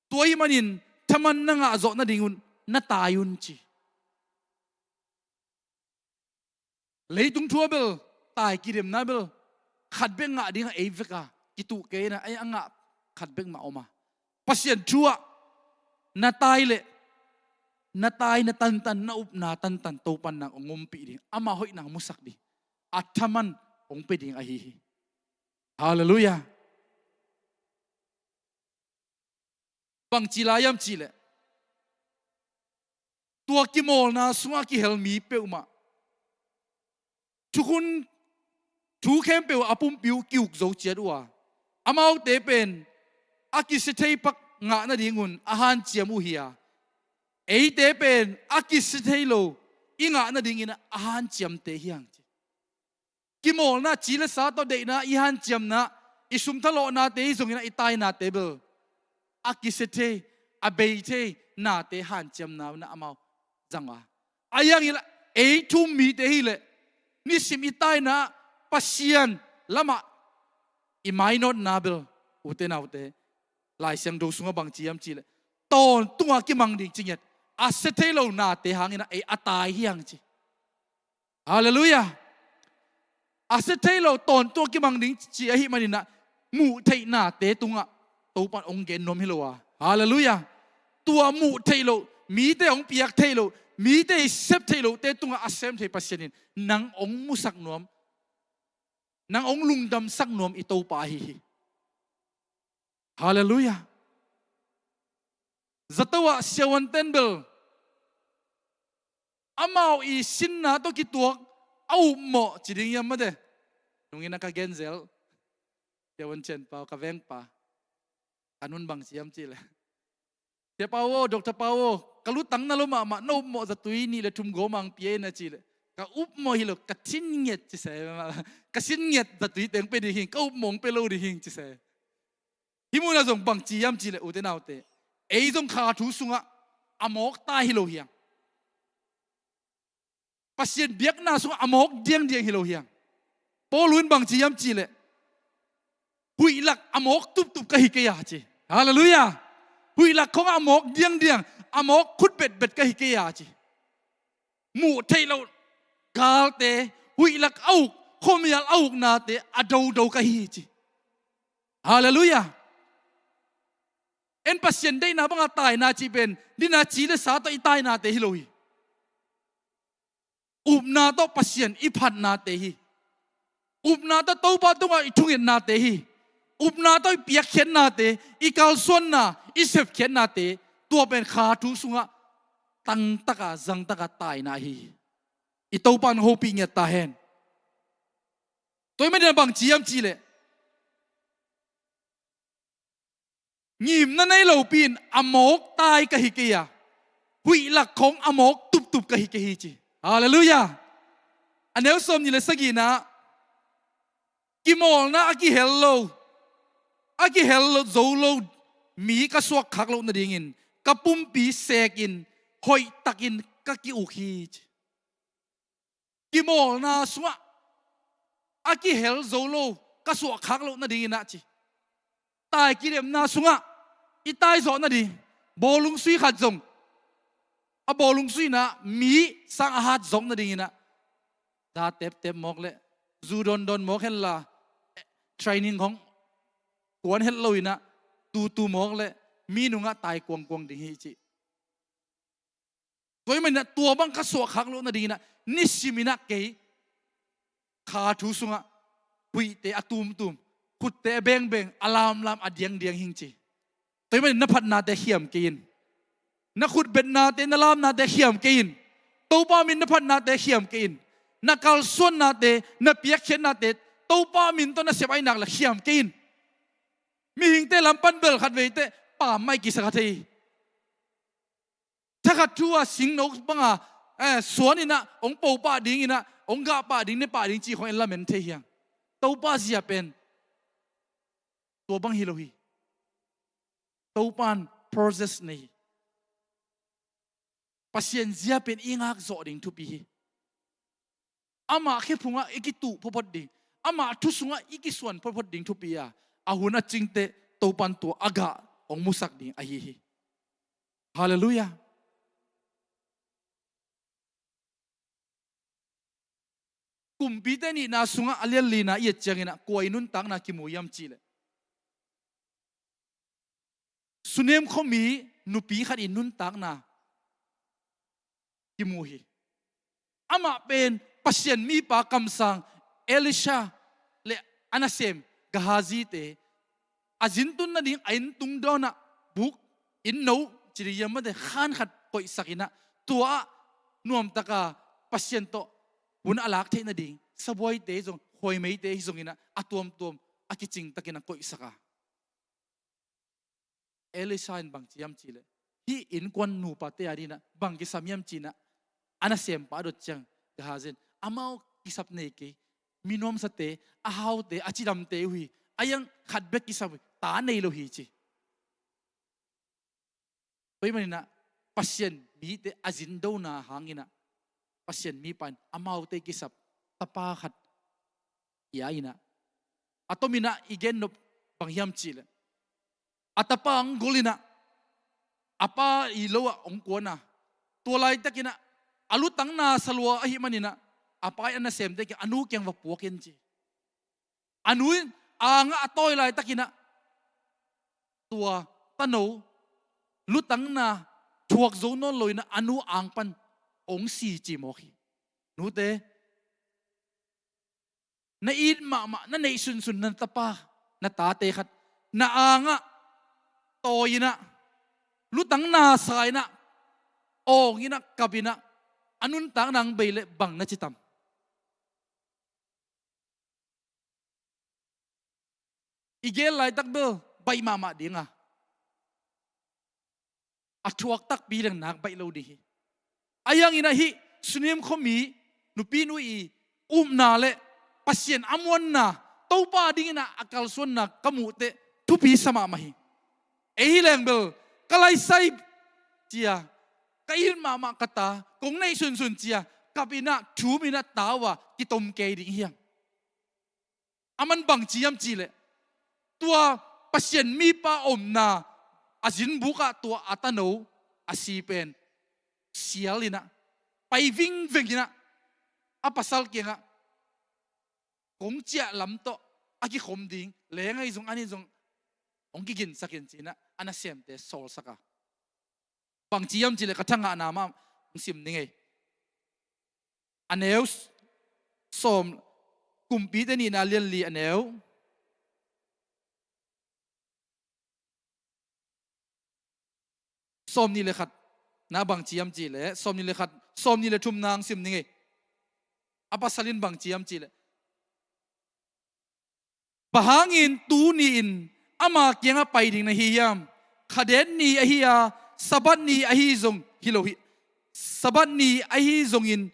Tua ahih manin thaman na ngah zawh nading un na tai un ci. Leitung thu ah bel, tai kidemna bel khat bek ngah ding a, ei vek a kituh kei in ah, ei a ngah khat bek mah om a. Pasian thu ah na tai leh, na taina tantan, na upna tantan Topa in nang hong ompih ding, ama hoihna hong musak ding, a thaman hong pia ding ahi hi. Halleluiah. Bangci lai hiam cih leh, tua kimawlna sungah kihel mi peuhmah thukhun, thu khempeuh a pumpi uh ki-uk zo ciat uh a, amaute pen a kisia thei pak ngah nading un a hanciam uh hi a, eite pen a kisia thei lo i ngah nadingin a hanciamte hi hang ci. Kimawlna, ci le sa tawh deihna, i hanciamna, i sum thalawhnate, i zongin ah i tainate bel a kisia thei, a bei thei nate hanciamna na amau zang a. A yang ila ei thu-um mite hileh nisim i taina Pasian lamah i mainawtna bel, ute naute, Lai Siangtho sungah bang ci hiam cihleh, tawntunga kimang ding ci ngiat, a sia thei lo nate hangin ah ei a tai hi hang ci. Halleluiah. A sia thei lo tawntunga kimang ding ci ahih manin ah muh theih nate tungah Topan hong gen nuam hi lo a. Halleluiah. Tua muh theih lo, mite hong piak theih lo, mite i sep theih lote tungah a sem thei Pasian in nang hong musak nuam, nang hong lungdamsak nuam i Topa ahi hi. Halleluiah. Zato ah siavuanten bel amau i sinna tawh kituak a upmawh ci ding hiam mate. Nungin a ka genzel siavuan Cian Pau, ka vengpa, ka nun bang ci hiam cihleh, Sia Pau aw, Doctor Pau aw, ka lutang na lo mahmah, na upmawh zatui nih le thum gawmang pia in a cihleh, ka upmawh hi lo, ka sin ngiat ci se. Ka sin ngiat zatui teng pe ding hing, ka upmawh hong pe lo ding hing ci se. Hih munah zong bang ci hiam cihleh, ute naute, ei zong kha thu sungah a mawk tai hi lo hiang. Pasian biakna sungah a mawk diangdiang hi lo hiang. Paul in bang ci hiam cihleh, huih lak a mawk tuptup ka hi kei a ci. Halleluiah. Huih lak khongah a mawk diangdiang, a mawk khut betbet ka hi kei a ci. Muh theih loh galte, huih lak a uk, khuamial a uknate a dodo ka hi ci. Halleluiah. En Pasian deihna banga taina cih pen dina ci le sa tawh i tainate hi lo hi. Upna tawh Pasian i phatnate hi. Upna tawh Topa tungah i thungetnate hi. Upna tawh i piakkhiatnate, i kalsuanna, i sepkhiatnate, tua pen kha thu sungah tangtaka zangtaka taina hi. I Topa in hopih ngiat ta hen. Tua i manin a bang ci hiam cihleh, ngimna nei lopi in a mawk tai ka hi kei a, huih lak khong a mawk tuptup ka hi kei hi ci. Halleluiah. A neu sawmnih le sagihna, kimawlna a kihel lo, a kihel lo zo lo mi ka suak khak loh nadingin ka pumpi sekin hoihtakin ka ki-uk hi ci. Kimawlna sungah a kihel zo lo ka suah khak loh nadingin ah ci. Tai kidemna sungah i tai zawh nading, bawlung sui khat zong, a bawlung suina mi sang a hat zawh nadingin ah, za teptep mawk le, zu dondon mawk henla, training hong kuan het lo in ah, tutu mawk le, mi nungah tai kuangkuang ding hi ci. Tua i manin ah tua bang ka suah khak loh nadingin ah, nisimin ah kei kha thu sungah huihte a tumtum, khutte a bengbeng, a lamlam, a diangdiang hing ci. Tua i manin na phatnate khiam kei in. Na khutbetnate, na lamnate khiam kei in. Topa min na phatnate khiam kei in. Na kalsuannate, na piakkhiatnate, Topa min tawh na sep ahih nak leh khiam kei in. Mihingte lam pan bel khat veite pammaih kisa kha thei. Thakhat thu a singno banga, eh, suan in ah, hong po pah ding in ah, hong gah pah ding, ne pah ding cih khong en lamen thei hiang. Topa zia pen tua bang hi lo hi. Topa in process nei hi. Pasian zia pen i ngak zawh ding thupi hi. Amah khephungah i kituh photphot ding, amah thu sungah i kisuan photphot ding thupi a, a hun a cingte Topa in tua a gah hong musak ding ahi hi. Halleluiah. Kumpite nihna sungah a lianlina i et ciangin ah kua i nuntakna kimu hiam cihleh, Sunem khuami nupi khat i nuntakna kimu hi. Amah pen Pasian mipa kamsang Elisha le a nasem Gehazi-te a zintun nading a inntung dawnah buk, inn no ci ding hiam mate, khan khat koihsak in ah, tua ah nuamtaka Pasian tawh hun a lak theih nading sabuaite zong, khuaimeite hi zongin ah, a tuamtuam a kicingtakin a koihsak a. Elisha in bang ci hiam cihleh, hih innkuan nupate a dingin ah bang kisam hiam ci-in ah, a nasempa a dot ciang Gehazi in, amau kisap nei kei, mi nuamsate, a haute, a cidamte uh hi, a iang khat bek kisap uh hi, ta nei lo hi ci. Tua ahih maninah Pasian mite a zindona hanginah Pasian mipa in amaute kisap tapa khat i a inah, a tominah i gennop bang hiam cihleh, a tapa hong golinah a pa i lo ah hong kuanah, tua laitakinah a lutangna salua ahih maninah a pa in a nasemte kiang a nu kiang va puak in ci. A nu in angah a tawi laitakinah tua tano lutangna thuak zo nawn loinah a nu ang pan hong si ci mawk hi. Nute, na it mahmah, na neih sunsun na tapa, na tate khat na angah tawi inah, lutangna sa inah, awng inah, kap inah, a nuntakna hong bei leh bang na citam? I gel laitak bel baih mahmah dinga, a thuak takpi leng nak baih lo ding hi. Ahi hanginah hih Sunim khuami nupi nu i upna le Pasian a muanna, Topa dinginah a kalsuanna ka muhteh thupi sa mahmah hi. Ei hi leng bel ka laisai cia, ka it mahmah ka ta, kong neih sunsun cia, kap inah, thum inah, tau a kitom kei ding hiam? A man bangci hiam cihleh, tua Pasian mipa omna a zinbukah tua a tano a si pen sial inah, pai vingveng inah, a pasal kiangah kong ciah lam tawh a kikhom ding, leengai zong, an in zong hong kiginsak in ci inah a nasemte sawlsak a. Bangci hiam cihleh ka thangahna mah hong sim ning ei. A neu sawm, Kumpite nihna lianli a neu sawmnih le khat na bangci hiam cihleh, sawmnih le khat, sawmnih le thumna hong sim ning ei. A pasal in bangci hiam cihleh, bang hangin tuni-in ama kiangah pai ding na hi hiam? Khaden ni ahi a, Sabbath ni ahi zong hi lo hi. Sabbath ni ahi zongin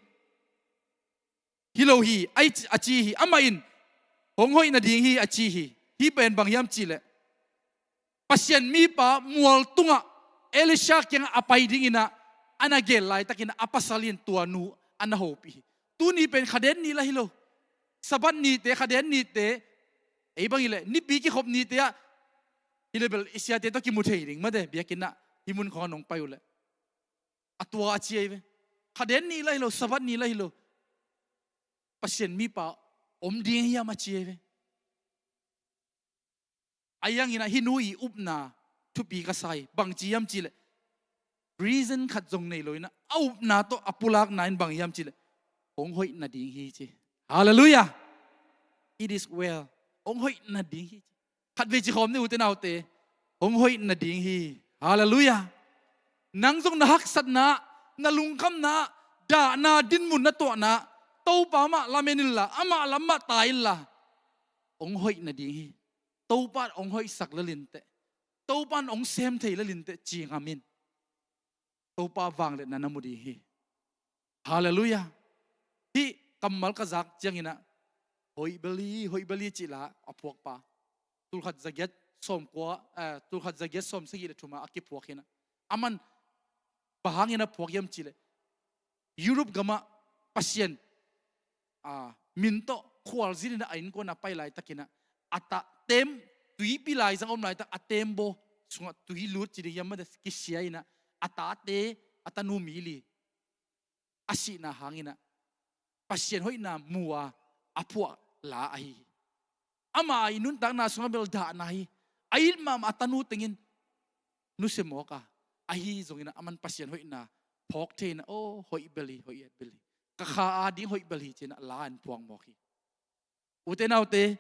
hi lo hi, a ci hi. Amah in hong hoih nading hi a ci hi. Hih pen bang hiam cihleh, Pasian mipa mual tungah Elisha kiangah a pai dinginah a na gel laitakinah a pasal in tua nu a na hopih hi. Tuni pen khaden ni lah hi lo. Sabbath nite, khaden nite, ei bang hileh nipi kikhop nite ah hileh bel i siate tawh kimu thei ding mate, biakinn ah, hih mun khawng a nong pai uhleh. A tua a ci ahi ve. Khaden ni lah hi lo, Sabbath ni lah hi lo. Pasian mipa om ding hiam a ci ahi ve. Ahi hanginah hih nu i upna thupi ka sa hi. Bangci hiam cihleh, reason khat zong nei lo inah a upna tawh a pulakna in bang hiam cihleh, hong hoih nading hi ci. Halleluiah. It is well. Hong hoih nading hi ci. Khatvei ci khawm ni, ute naute, hong hoih nading hi. Halleluiah. Nang zong na haksatna, na lungkhamna, dahna dinmun na tuahna, Topa mah lamen inla, amah lam mah tai inla, hong hoih nading hi. Topa in hong hoihsak lel inteh, Topa in hong sem thei lel inteh, ci ngam in. Topa vangliatna na mu ding hi. Halleluiah. Hih kammal ka zak cianginah hoih bel hi, hoih bel hi cih la a phuakpa, tulkhat zagiat sawmkua, eh, tulkhat zagiat sawmsagih le thuma a kiphuak hinah. A man bang hangin a phuak hiam cihleh, Europe gamah Pasian, ah, min tawh khualzin inah a innkuan a pai laitakinah a ta tem, tuipi laizang om laitak a tembaw sungah tui lut ci ding hiam mate, kisia inah a tate, a tanu mi li a sihna hanginah Pasian hoihna mu a a phuah la ahi hi. Ama i nuntakna sungah bel dahna hi. A it mahmah a tanu tengin nusia mawk a, ahi zonginah a man Pasian hoihna phawk thei inah, aw, hoih bel hi, hoih bel hi, ka kha a ding hoih bel hi ci inah la in phuang mawk hi. Ute naute,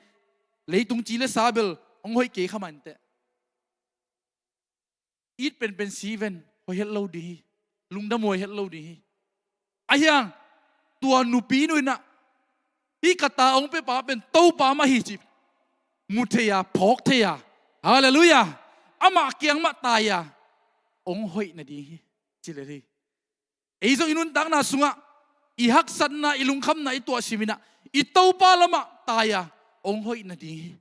leitung ci le sa bel hong hoih kei kha mah inteh. It penpen si ven, hoih het lo ding hi. Lungdam huai het lo ding hi. Ahi hang tua nupi nu inah, hih ka ta hong piapa pen Topa mah hi ci mu thei a, phawk thei a, halleluiah, amah kiang mah tai a, hong hoih nading hi ci lel hi. Ei zong i nuntakna sungah i haksatna, i lungkhamna i tuahsim inah i Topa lamah tai a, hong hoih nading hi.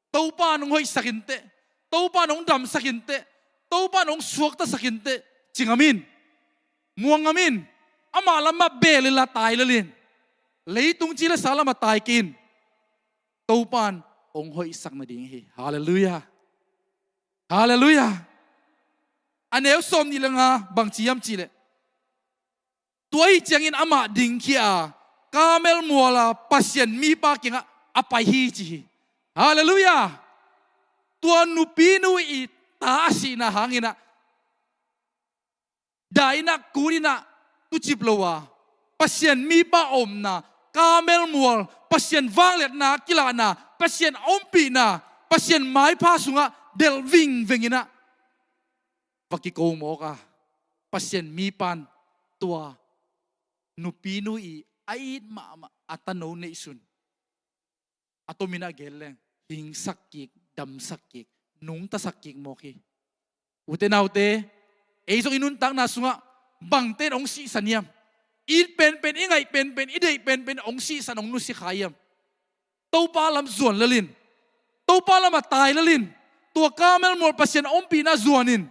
Topa in hong hoihsak inteh, Topa in hong damsak inteh, Topa in hong suaktasak inteh, ci ngam in, muang ngam in. Amah lamah beh lel a tai lel in. Leitung ci le sa lamah tai kei in. Topa'n hong hoihsak nading hi. Halleluiah. Halleluiah. A neu sawmnih le nga bang ci hiam cih leh, tua ahih ciangin amah dingkhia a, Karmel mual a Pasian mipa kiangah a pai hi ci hi. Halleluiah. Tua nupinu i ta a sihna hangin ah, dainah kuninah tucip lo a, Pasian mipa omna, Karmel mual, Pasian vangliatna kilahna, Pasian ompihna, Pasian maipha sungah delh vingveng inah va kiko mawk a, Pasian mipa'n tua nupinu i a it mahmah a tano neihsun a tomin a gen leng hingsak kik, damsak kik, nungtasak kik mawk hi. Ute naute, ei zong i nuntakna sungah bangte in hong sihsan hiam? I it penpen, i ngaih penpen, i deih penpen hong sihsan, hong nusia kha hiam? Topa lam zuan lel in. Topa lamah tai lel in. Tua Karmel mual Pasian ompihna zuan in.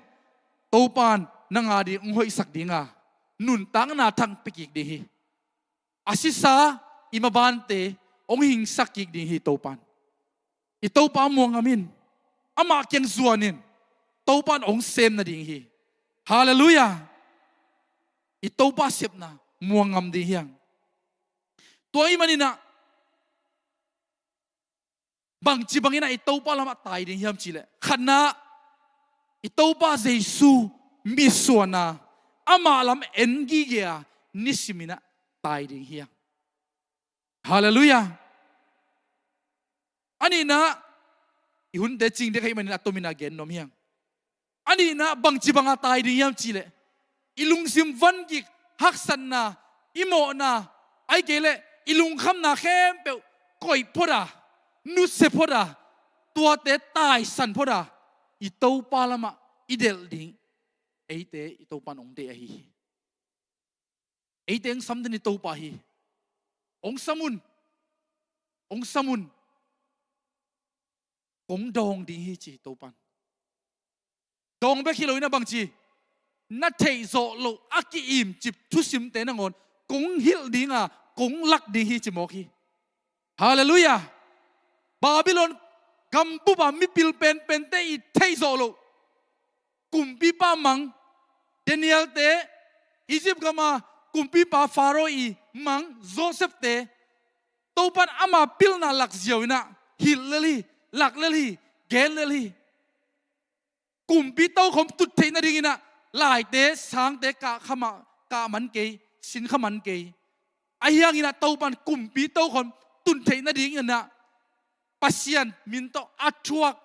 Topa'n nang a ding hong hoihsak ding a, nuntakna thang pia kik ding hi. A sisa i mabante hong hingsak kik ding hi Topa'n. I Topa muang ngam in. Amah kiang zuan in. Topa'n hong sem nading hi. Halleluiah. I Topa sepna muang ngam ding hi hang. Tua ahih maninah bangci banginah i Topa lamah tai ding hiam cih leh, khatna, i Topa Jesu mitsuanna, amah lam en gige a nisiminah tai ding hi hang. Halleluiah. A nihna, i hunte cing dek ahih manin a tomin a gen nuam hi hang. A nihna bangci banga tai ding hiam cih leh, i lungsim vangik, haksatna, i mawhna, ahih kei leh i lungkhamna khempeuh koih phot a, nusia phot a, tuate taisan phot a, i Topa lamah i delh ding eite i Topa'n hong deih ahi hi. Eite hong sam den i Topa hi. Hong sam un. Hong sam un. Kong dawng ding hi ci Topa'n. Dawng bek hi lo inah bangci, na theihzawh loh a ki-imcip thusimte nangawn kong hilh ding a, kong lak ding hi ci mawk hi. Halleluiah. Babylon gambup a mipil penpente i theihzawh loh kumpipa mang, Daniel-te, Egypt gama kumpipa Pharaoh i mang, Joseph-te, Topa'n ama pilna lakziau inah hilh lel hi, lak lel hi, gen lel hi. Kumpi tokhom tut theih nadinginah laite, sangte kah kha mah, kah man kei, sin kha man kei. Ahi hanginah Topa'n kumpi tokhom tun theih nadinginah Pasian min tawh a thuak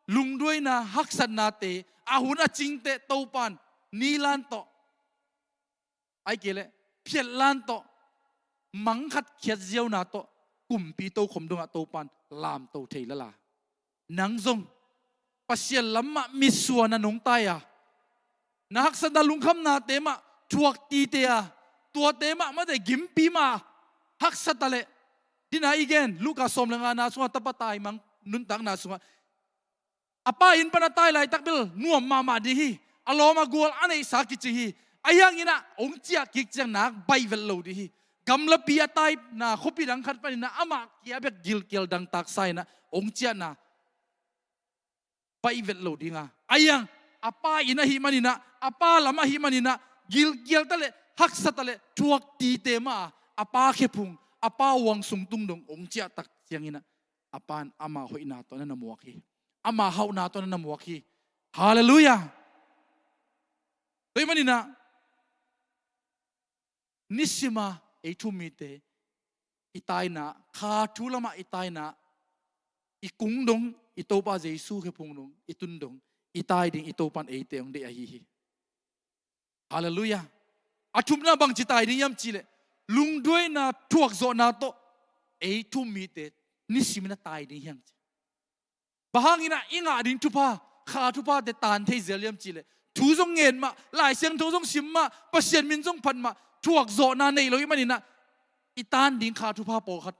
lungduaina, haksatnate, a hun a cingte Topa'n nilan tawh, ahih kei leh phiatlan tawh, mangkhat khiatziauna tawh, kumpi tokhom dongah Topa'n lamto thei lel a. Nang zong Pasian lamah mitsuanna nong tai a, na haksatna lungkhamnate mah thuak tite a, tuate mah mate gimpi mah a, haksat a leh, dina i gen Luka sawm le ngana sungah tapa taimang nuntakna sungah, a pa inn pan a tai laitak bel nuam mahmah ding hi. A lawm a gual a neihsa kicing hi. Ahi hanginah hong ciah kik ciang nak baih vet lo ding hi. Gamlapi a taina khuapi dang khat paninah amah kia bek gilkial dangtaksa inah hong ciahna baih vet lo ding a. Ahi hang a pa inn ahih maninah, a pa lam ahih maninah gilkial ta leh, haksa ta leh, thuak tite mah a, a pa khephung, a pa huang sung tung dong hong ciah tak cianginah a pa'n ama hoihna tawh na na muak hi. Ama hauhna tawh na na muak hi. Halleluiah. Tua ahih maninah nisima ei thu-um mite i taina, kha thu lamah i taina, i kung dong, i Topa Jesu khephung dong i tun dong, i tai ding i Topa'n eite hong deih ahi hi. Halleluiah. A thumna bangci tai ding hiam cih leh, lungduaina thuakzawhna tawh ei thu-um mite nisimin a tai ding hi hang ci. Bang hanginah i ngah ding thupha, kha thuphate taan thei zel hiam cih leh, thu zong ngen mah, Lai Siangtho zong sim mah, Pasian min zong phat mah, thuakzawhna nei lo ahih maninah i taan ding kha thupha pawlkhat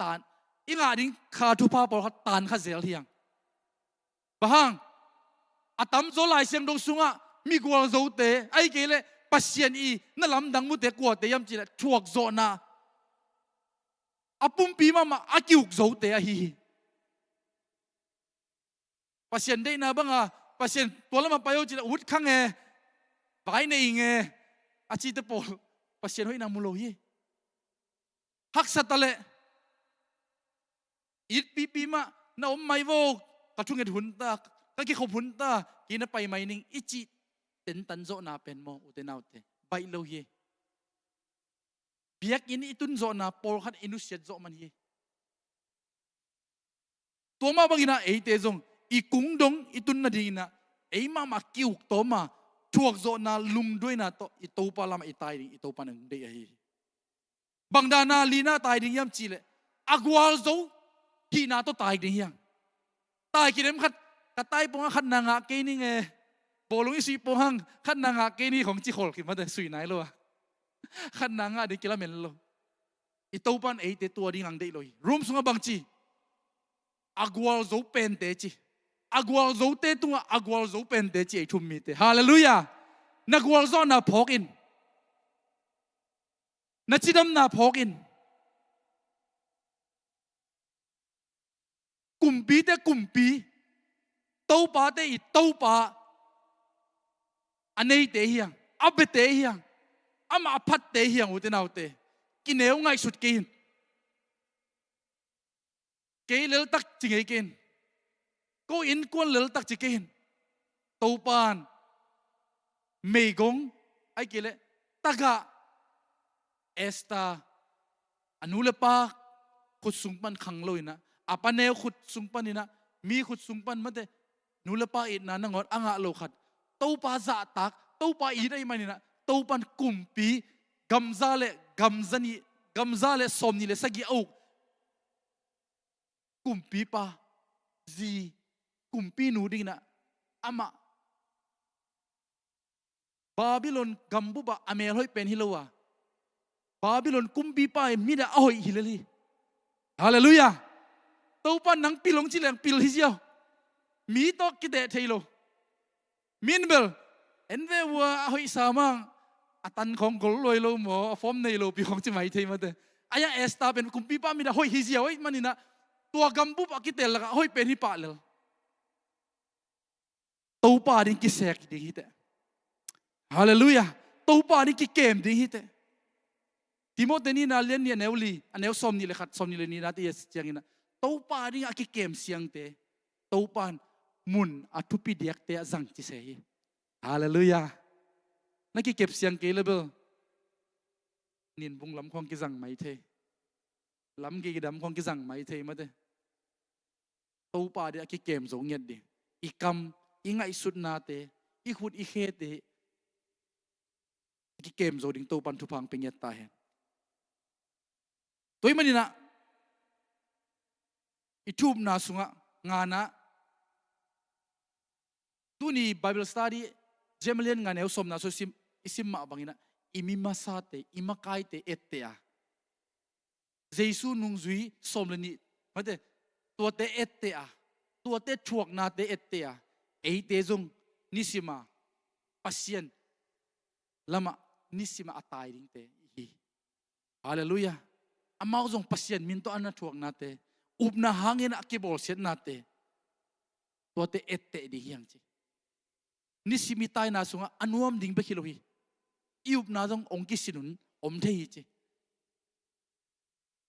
taan, i ngah ding kha thupha pawlkhat taan kha zel hi hang. Bang hang? A tamzaw Lai Siangtho sungah migual zote, ahih kei leh Pasian i na lamdang mute kuate hiam cih leh thuakzawhna a pumpi mahmah a ki-uk zote ahi hi. Pasian deihna banga, Pasian tua lamah pai o cih leh ut khang e, vai nei ing e, a cite pawl Pasian hoihna mu lo hi. Haksa ta leh, it pipi mah na om mai vo, ka thunget hun ta, ka kikhop hun ta, kei na pai mai ning i cih tentan zawhna pen maw, ute naute, baih lo hi. Biakinn i tun zawhna pawlkhat i nusiat zawh man hi. Tua mah bangin ah eite zong i kung dong i tun nadingin ah ei mahmah ki-uk tawm a, thuakzawhna, lungduaina tawh i Topa lamah i tai ding, i Topa in hong deih ahi hi. Bang dana lina tai ding hiam cih leh a gualzo hihna tawh tai ding hi hang. Tai kidem khat, ka tai pong a khatna ngah kei ning e, bawlung i suih pong hang, khatna ngah kei ni khong ci khol khin mate, sui nai lo a, khatna ngah ding kilamen lo. I Topa in eite tua ding hong deih lo hi. Rom sungah bangci, a gualzo pente ci, a gualzote tungah a gualzo pente ci, ei thu-um mite. Halleluiah. Na gualzawhna phawk in, na cidamna phawk in. Kumpite Kumpi, topate i Topa a neite hi hang, a biate hi hang, amah a phatte hi hang, ute naute. Kineu ngaihsut kei in. Kei leltak ci ngei kei in. Ko innkuan leltak ci kei in. Topa in meigong, ahih kei leh tagah, Esther, a nu le pa khut sung pan khang lo in ah, a paneu khut sung panin ah, mi khut sung pan mate, nu le pa itna nangawn a ngah lo khat, Topa zahtak, Topa it ahih manin ah, Topa in kumpi gamza le gamza nih, gamza le sawmnih le sagih a uk kumpipa zi, kumpinu dingin ah amah Babylon gambup ah a melhoih pen hi lo a, Babylon kumpipa i mit ah a hoih hi lel hi. Halleluiah. Topa in nang pil hong ci leng pil hi ziau. Mi tawh kiteh thei lo. Min bel en ve ua, a hoihsa mang, a tan khawng gol luai lo maw, a fawm nei lo pi khawng ci mai thei mate. Ahi hang Esther pen kumpipa mit ah hoih hi ziau ahih manin ah, tua gambup a kitel lakah a hoih pen hi pah lel. Topa ding kisek ding hi teh. Halleluiah. Topa ding kikem ding hi teh. Timoti nihna lian nih a neu li, a neu sawmnih le khat, sawmnih le nihnate i et ciangin ah, Topa ding a kikem siangte Topa in mun a thupi diakte ah zang ci se hi. Halleluiah. Na kikep siang kei leh bel ninbung lam khawng kizang mai thei, lamgei dam khawng kizang mai thei mate. Topa ding a kikem zo ngiat ding. I kam, i ngaihsutnate, i khut i khete a kikem zo ding Topa in thupha hong pia ngiat ta hen. Tua ahih manin ah i thu-upna sungah ngana, tuni Bible study Jeremiah lian nga neu sawmna sung i sim, i sim mah bangin ah, i mi masate, i makaite etteh a, Jesu nungzui sawm le nih mate, tuate etteh a, tuate thuaknate etteh a, eite zong nisim a Pasian lamah nisim a a tai dingte i hi. Halleluiah. Amau zong Pasian min tawh a na thuaknate, upna hangin a kibawlsiatnate, tuate etteh ding hi hang ci. Nisim i taina sungah a nuam ding bek hi lo hi. I upna zong hong kisin hun om thei hi ci.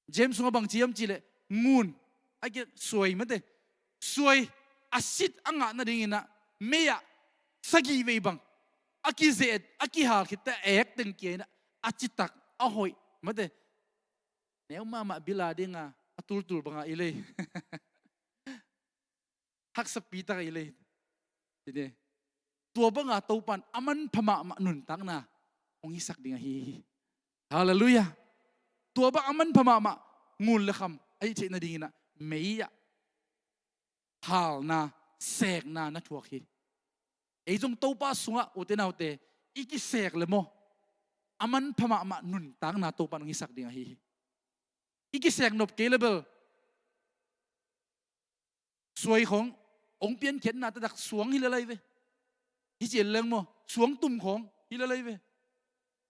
James sungah bang ci hiam cih leh ngun, a kia suai mate, suai a sit a ngah nadingin ah mei ah sagih vei bang a kizeh, a kihal khit teh a ek teng kia in ah, a citak, a hoih mate. Neu mahmah bil a ding a, a tultul bang a i lei. Haksapi tak a i lei. Tua bang a Topa in a manpha mahmah nuntakna hong hisak ding ahi hi. Halleluiah. Tua bang a manpha mahmah ngun le kham a hih theih nadingin ah mei ah halna, sekna na thuak hi. Ei zong Topa sungah, ute naute, i kisek le maw, a manpha mahmah nuntakna Topa in hong hisak ding ahi hi. I kisek nop kei leh bel suai khawng hong piankhiatna taktak suang hi lel lai ve. Hi ci leng maw, suangtum khawng hi lel ei ve.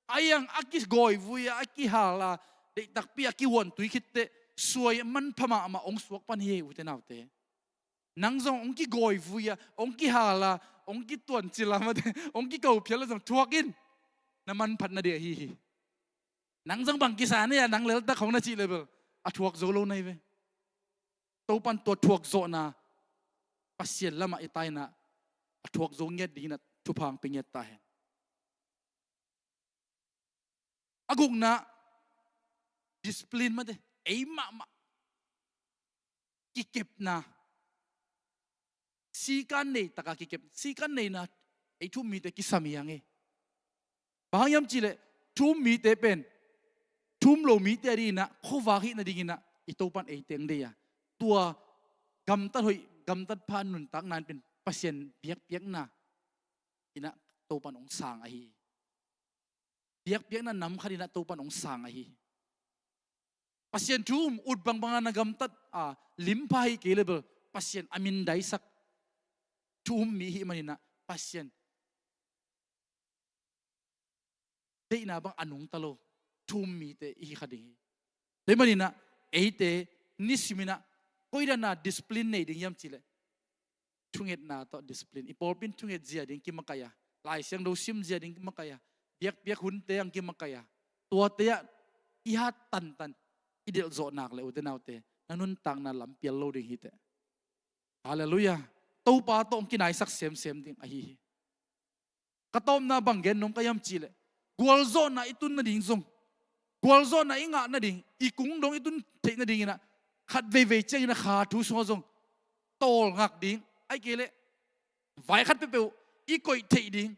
A iang a kigawivui a, a kihal a, deihtakpi a kihuantui khitteh suai manpha mahmah hong suak pan hi, ute naute. Nang zong hong kigawivui a, hong kihal a, hong kituancil a, mate, hong kikophial a zong thuak in. Na manphatna ding ahi hi. Nang zong bang kisa na hia, nang leltak khawng na cih leh bel a thuak zo lo na hi ve. Topan tua thuak zawhna Pasian lamah i tai-in ah, a thuak zo ngiat dingin ah thupha hong pia ngiat ta hen. A gukna, discipline, mate, ei mahmah kikepna. Sikan nei taka kikep, sikan neina ei thu-um mite kisam hi hang e. Bang hang hiam cih leh thu-um mite pen thu-um lo mite adingin ah khuavak hih nadingin ah i Topan eite hong deih a, tua gamtat hoih, gamtat pha nuntakna in pen Pasian biakpiakna in ah Topan hong sang ahi hi. Biakpiakna nam khat in ah Topan hong sang ahi hi. Pasian thu-um ut bangbang a na gamtat a, limpha hi kei leh bel Pasian a mindaisak thu-um mi i hih manin ah Pasian deihna bang a nungta lo thu-um mite i hi kha ding hi. Tua hih manin ah eite nisimin ah koidan a discipline nei ding hiam cih leh thungetna tawh discipline. I pawlpi in thunget zia ding kimakaih a, Lai Siangtho sim zia ding kimakaih a, biakpiak hunte hong kimakaih a, tuate ah i hat tantan i delh zawh nak leh, ute naute, na nuntakna lam pial lo ding hi teh. Halleluiah. Topa tawh hong kinaisak semsem ding ahi hi. Ka tawpna bang gen nuam ka hiam cih leh, gualzawhna i tun nading zong, gualzawhna i ngah nading, i kung dong i tun theih nadingin ah khat veivei ciangin ah kha thu sungah zong tawlngak ding, ahih kei leh vai khat peuhpeuh i koih theih ding,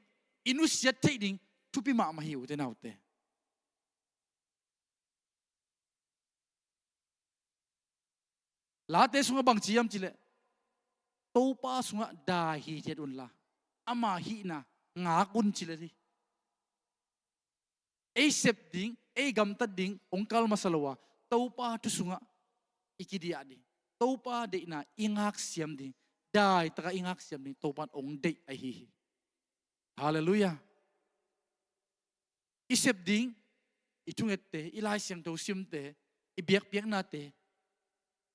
i nusiat theih ding thupi mahmah hi, ute naute. Late sungah bang ci hiam cih leh, Topa sungah dai hithiat unla, ama hihna ngak un ci lel hi. Ei sep ding, ei gamtat ding hong kal masa lo a, Topa thu sungah i kidiah ding, Topa deihna i ngaksiam ding, daitakah i ngaksiam ding Topan hong deih ahi hi. Halleluiah. I sep ding, i thungette, i Lai Siangtho simte, i biakpiaknate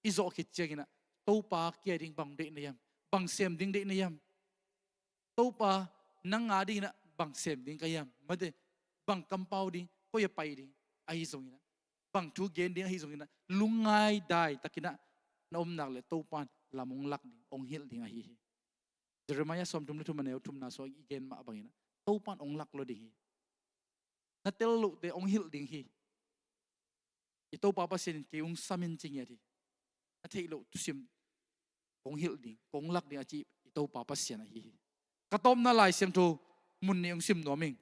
i zawh khit ciangin ah Topa kiang ding bang deih na hiam, bang sem ding deih na hiam? Topa, nang a dingin ah bang sem ding ka hiam? Mate, bang kampau ding, koi a pai ding ahi zongin ah, bang thu gen ding ahi zongin ah, lungngai daitakin ah na om nak leh Topan lam hong lak ding, hong hilh ding ahi hi. Jeremiah sawmthum le thum, a neu thumna sungah i gen mah bangin ah Topan hong lak lo ding hi. Na tel lohte hong hilh ding hi. I Topa Pasian in kei hong sam in ci ngiat hi. Na theih loh thusim hong hilh ding, hong lak ding a ci i Topa Pasian ahi hi. Ka tawpna Lai Siangtho mun nih hong sim nuam ing.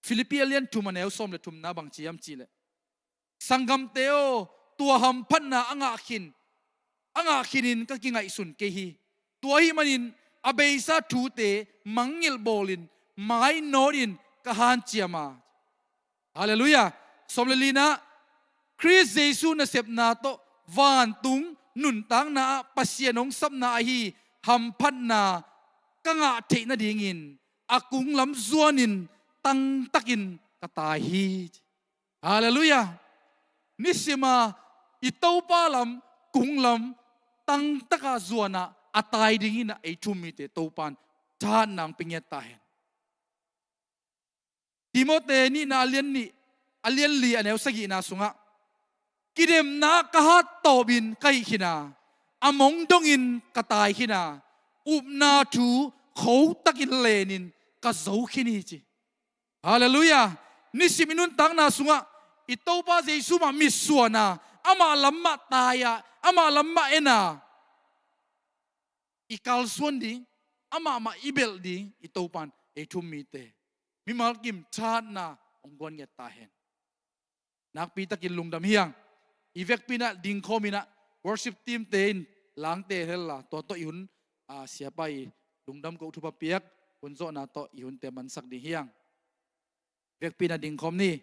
Philippi a lian thum, a neu sawm le thumna bang ci hiam cih leh, sanggamte aw, tua hamphatna a ngah khin, a ngah khinin ka kingaihsun kei hi. Tua ahih manin a beisa thute mangngilh bawlin mainawtin ka hanciam a. Halleluiah. Sawm le lina, Khrist Jesu nasepna tawh vantung nuntakna ah Pasian hong sapna ahi hamphatna ka ngah theih nadingin a kunglam zuanin tangtakin ka tai hi. Halleluiah. Nisima i Topa lam, kunglam tangtaka zuana a tai dingin ah ei thu-um mite Topan thahatna hong pia ngiat ta hen. Timote nihna a lian nih, a lian li, a neu sagihna sungah, kidemna ka hat tawpin ka hih khin a, a mong dongin ka tai khin a, upna thu khotakin lenin ka zo khin hi ci. Halleluiah. Nisim i nuntakna sungah i Topa Jesu mah mitsuan a, amah lam mah tai a, amah lam mah en a, i kalsuan ding, amah mah i belh ding i Topan ei thu-um mite mimal kim thahatna hong guan ngiat ta hen. Nakpitakin lungdam hi hang. I vekpi-in ah dingkhawmin ah worship team-te in langte hel a, tua tawh i hun, a, siapa i lungdam koh thupha piak, hun zawhna tawh i hunte mansak ding hi hang. Vekpi-in ah dingkhawm ni.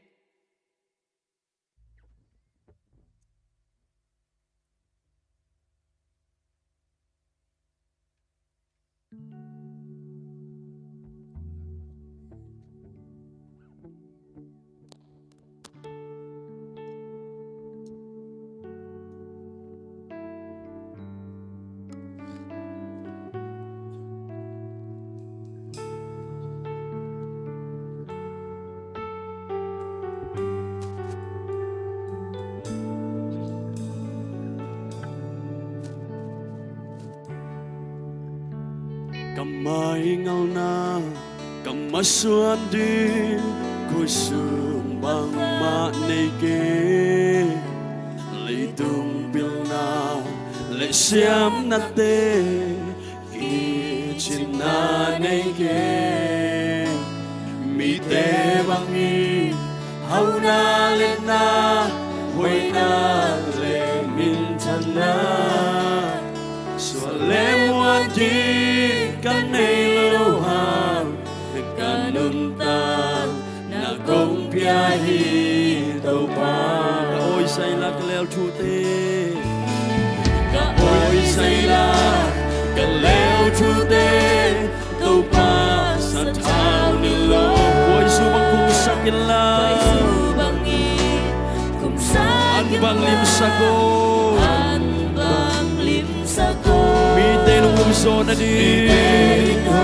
Ka maingalna, ka masuan ding khutsung bangmah nei kei. Leitung pilna le siamnate, kicinna nei kei. Mite bangin hauna le na, hoihna le minthanna, suan le muan ding ka nei lo hang, ka nuntakna kong pia hi Topa. Ka awi zaila ka leu thute, ka awi zaila ka leu thute, Topa sathau ni lo. Khuaizu bang kumsak inla, khuaizu bangin kumsak inla, an bang limsak o, an bang limsak o. Mite nong um zawh nading, mite nong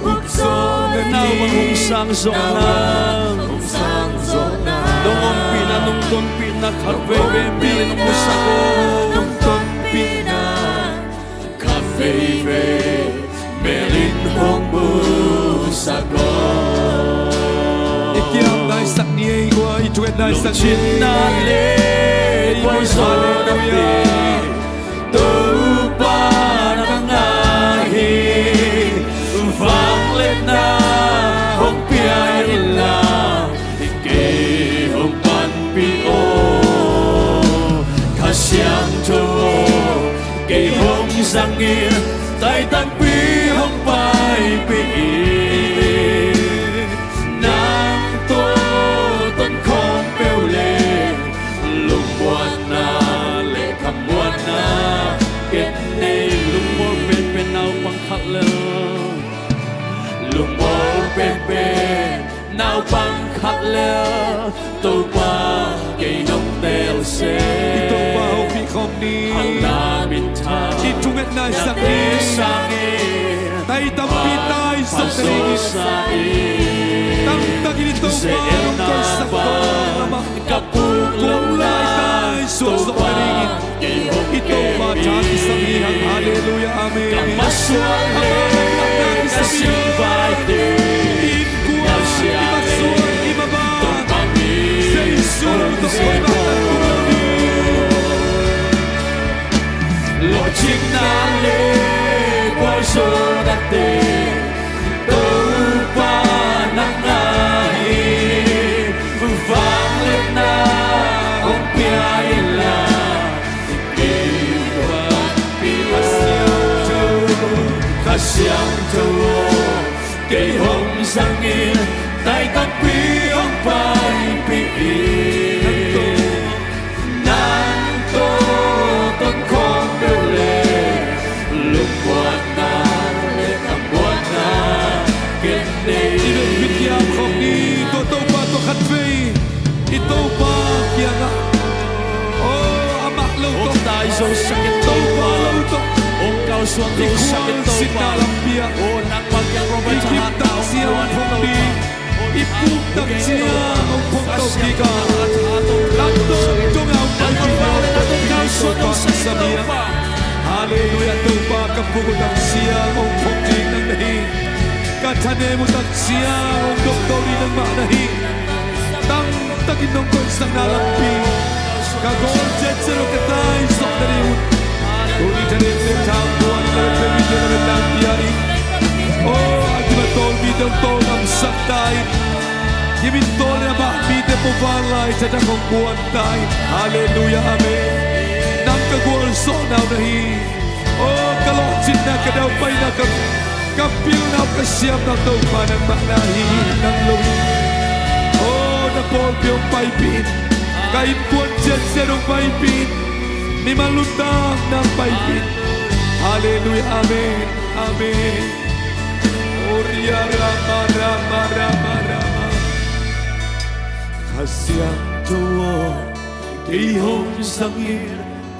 um zawh nading, nau bang hong sang zawh nang, nau bang hong sang zawh nang, nong ompihna, nong tonpihna khat veivei mel in hong musak o, nong tonpihna khat veivei mel in hong musak o. I kiam naisak ni ei, i thunget naisak ni ei. Lungsim na le, ei, khuaizu na le, Topa nang a hi, vangliatna hong pia inla, kei hong panpih o. Kha Siangtho aw, kei hong zang in, tai tampi hong paipih in. Nang tawh ton khawm peuh le, lungmuanna le khamuanna ken nei. Lungmuang penpen naupang khat le, lungmuang penpen naupang khat le, Topa kei nong teel seh. I Topa hopih khawm ni. Hauna minthan, i thunget naisak ni. Sangin tai tampi tai zawk nadingin, tamtakin i Topa hong koihsak tawh, amah ka puk lo lai tai suak zawk nadingin i Topa tha kisam hi hang. Halleluiah, amen. Ka masuan le ka singvaite, i innkuan, i masuan, i maban, Jesu tawh koimah tan puk lo ding. Lawhcinna le khualzawhnate, Topa nang a hi, vangliatna hong pia inla, kei hong panpih. Kha Siangtho, Kha Siangtho aw, kei hong zang in, tai tampi hong paipih in. Nang tawh ton khawm peuh le, lungmuanna le khamuanna ken nei. I bek vit hiam khawm ni, tua Topa tawh khat vei i Topa kiangah, aw, amah lo tawh, hong tai zo sak in Topa, amah lo tawh hong kalsuan zo sak in Topa. I khualzin na lampi ah, aw, nangmah kiang Robert, i gim tak ciang hong phawk ding, i puk tak ciang hong phawk to kik a, lam tawng tawng a hong paipih, Topa kisam hi a. Halleluiah, Topa ka puk uh tak ciang hong phawk ding nang na hi. Ka thanem uh tak ciang hong dawh to ding nangmah na hi. Tamtakin nong koihsakna lampi ka gawl ciatciat uh ka tai zawh nading un, tuni thanem le thangpuan ka le pia, ka le pia, ka le pia in. Aw, a gim a tawl mite hong tawlngamsak ta in. Gim in tawl le a bah mite pua vanlai thathak hong guan ta in. Halleluiah, amen. Nang ka gualzawhna uh na hi. Aw, ka lawhcinna, ka daupaina, ka, ka pilna, ka siamna Topa nangmah na hi, nang lo hi. Aw, na pawlpi hong paipih in, ka innkuan ciatciat hong paipih in, mimal nuntakna hong paipih in. Halleluiah, amen, amen. Oria rama, rama, rama, rama. Kha Siangtho aw, kei hong zang in,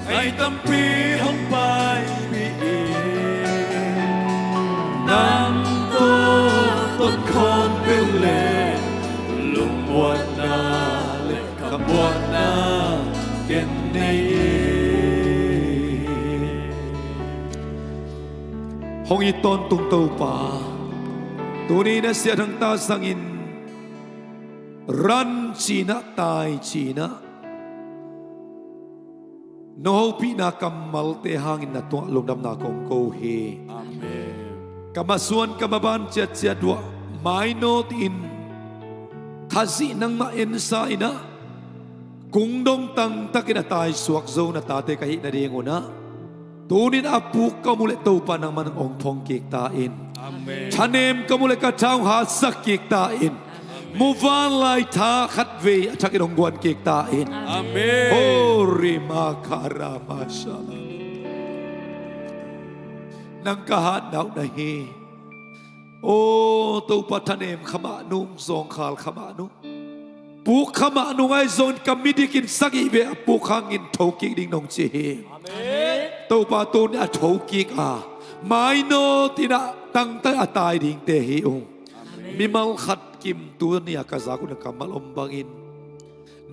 tai tampi hong paipih in. Nang tawh ton khawm peuh le, lungmuanna le khamuanna ken nei in. Hong it tawntung Topa, tuni-in a siathangta sangin ran cinah, tai cinah, na hopihna kammalte hangin na tungah lungdamna kong ko hi. Amen. Ka masuan ka maban ciatciat uah mainawt in Khazih nangmah ensa inah, kungdong tangtakin a taisuak zo na tate ka hih nadingunah, tunin a puk ka om uh leh Topa nangman hong phong kik ta in. Amen. Thanem ka om uh leh ka tha hong hatsak kik ta in. Amen. Muvanlai tha khatvei a thakin hong guan kik ta in. Amen. Hori makara mashala. Nang ka hatna uh na hi. Aw Topa, thanem kha mah nung, zawngkhal kha mah nung, puk kha mah nung ahi zongin ka midikin sagih vei a puk hangin thokik ding nong ci hi. Amen. Topa, tuni a thokik a mainawt inah tangtak a tai dingte hi ung. Amen. Mimal khat kim tuni a ka zak uh na kammal om bangin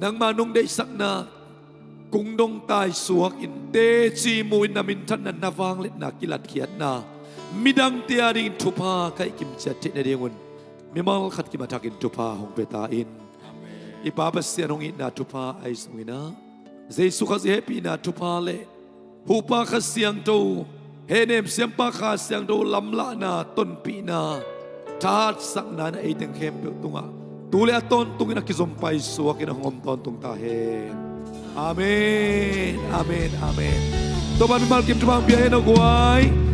nangma nong deihsakna kungdong taisuak in teci mu in na minthanna, na vangliatna kilatkhiatna midangte adingin thupha ka hih kimciat theih nadingun mimal khat kim a thakin thupha hong pia ta in. Amen. I Pa Pasian hong itna thupha ahi zongin ah, Jesu Khazih hehpihna thupha le Huhpa Kha Siangtho, hehnem Siampa Kha Siangtho lamlahna, tonpihna, thahatsakna in a ei teng khempeuh tungah tu le a tawntungin a kizom paisuakin a hong om tawntung ta hen. Amen. Amen. Amen. Topa mimal kim thupha hong pia hen aw guai.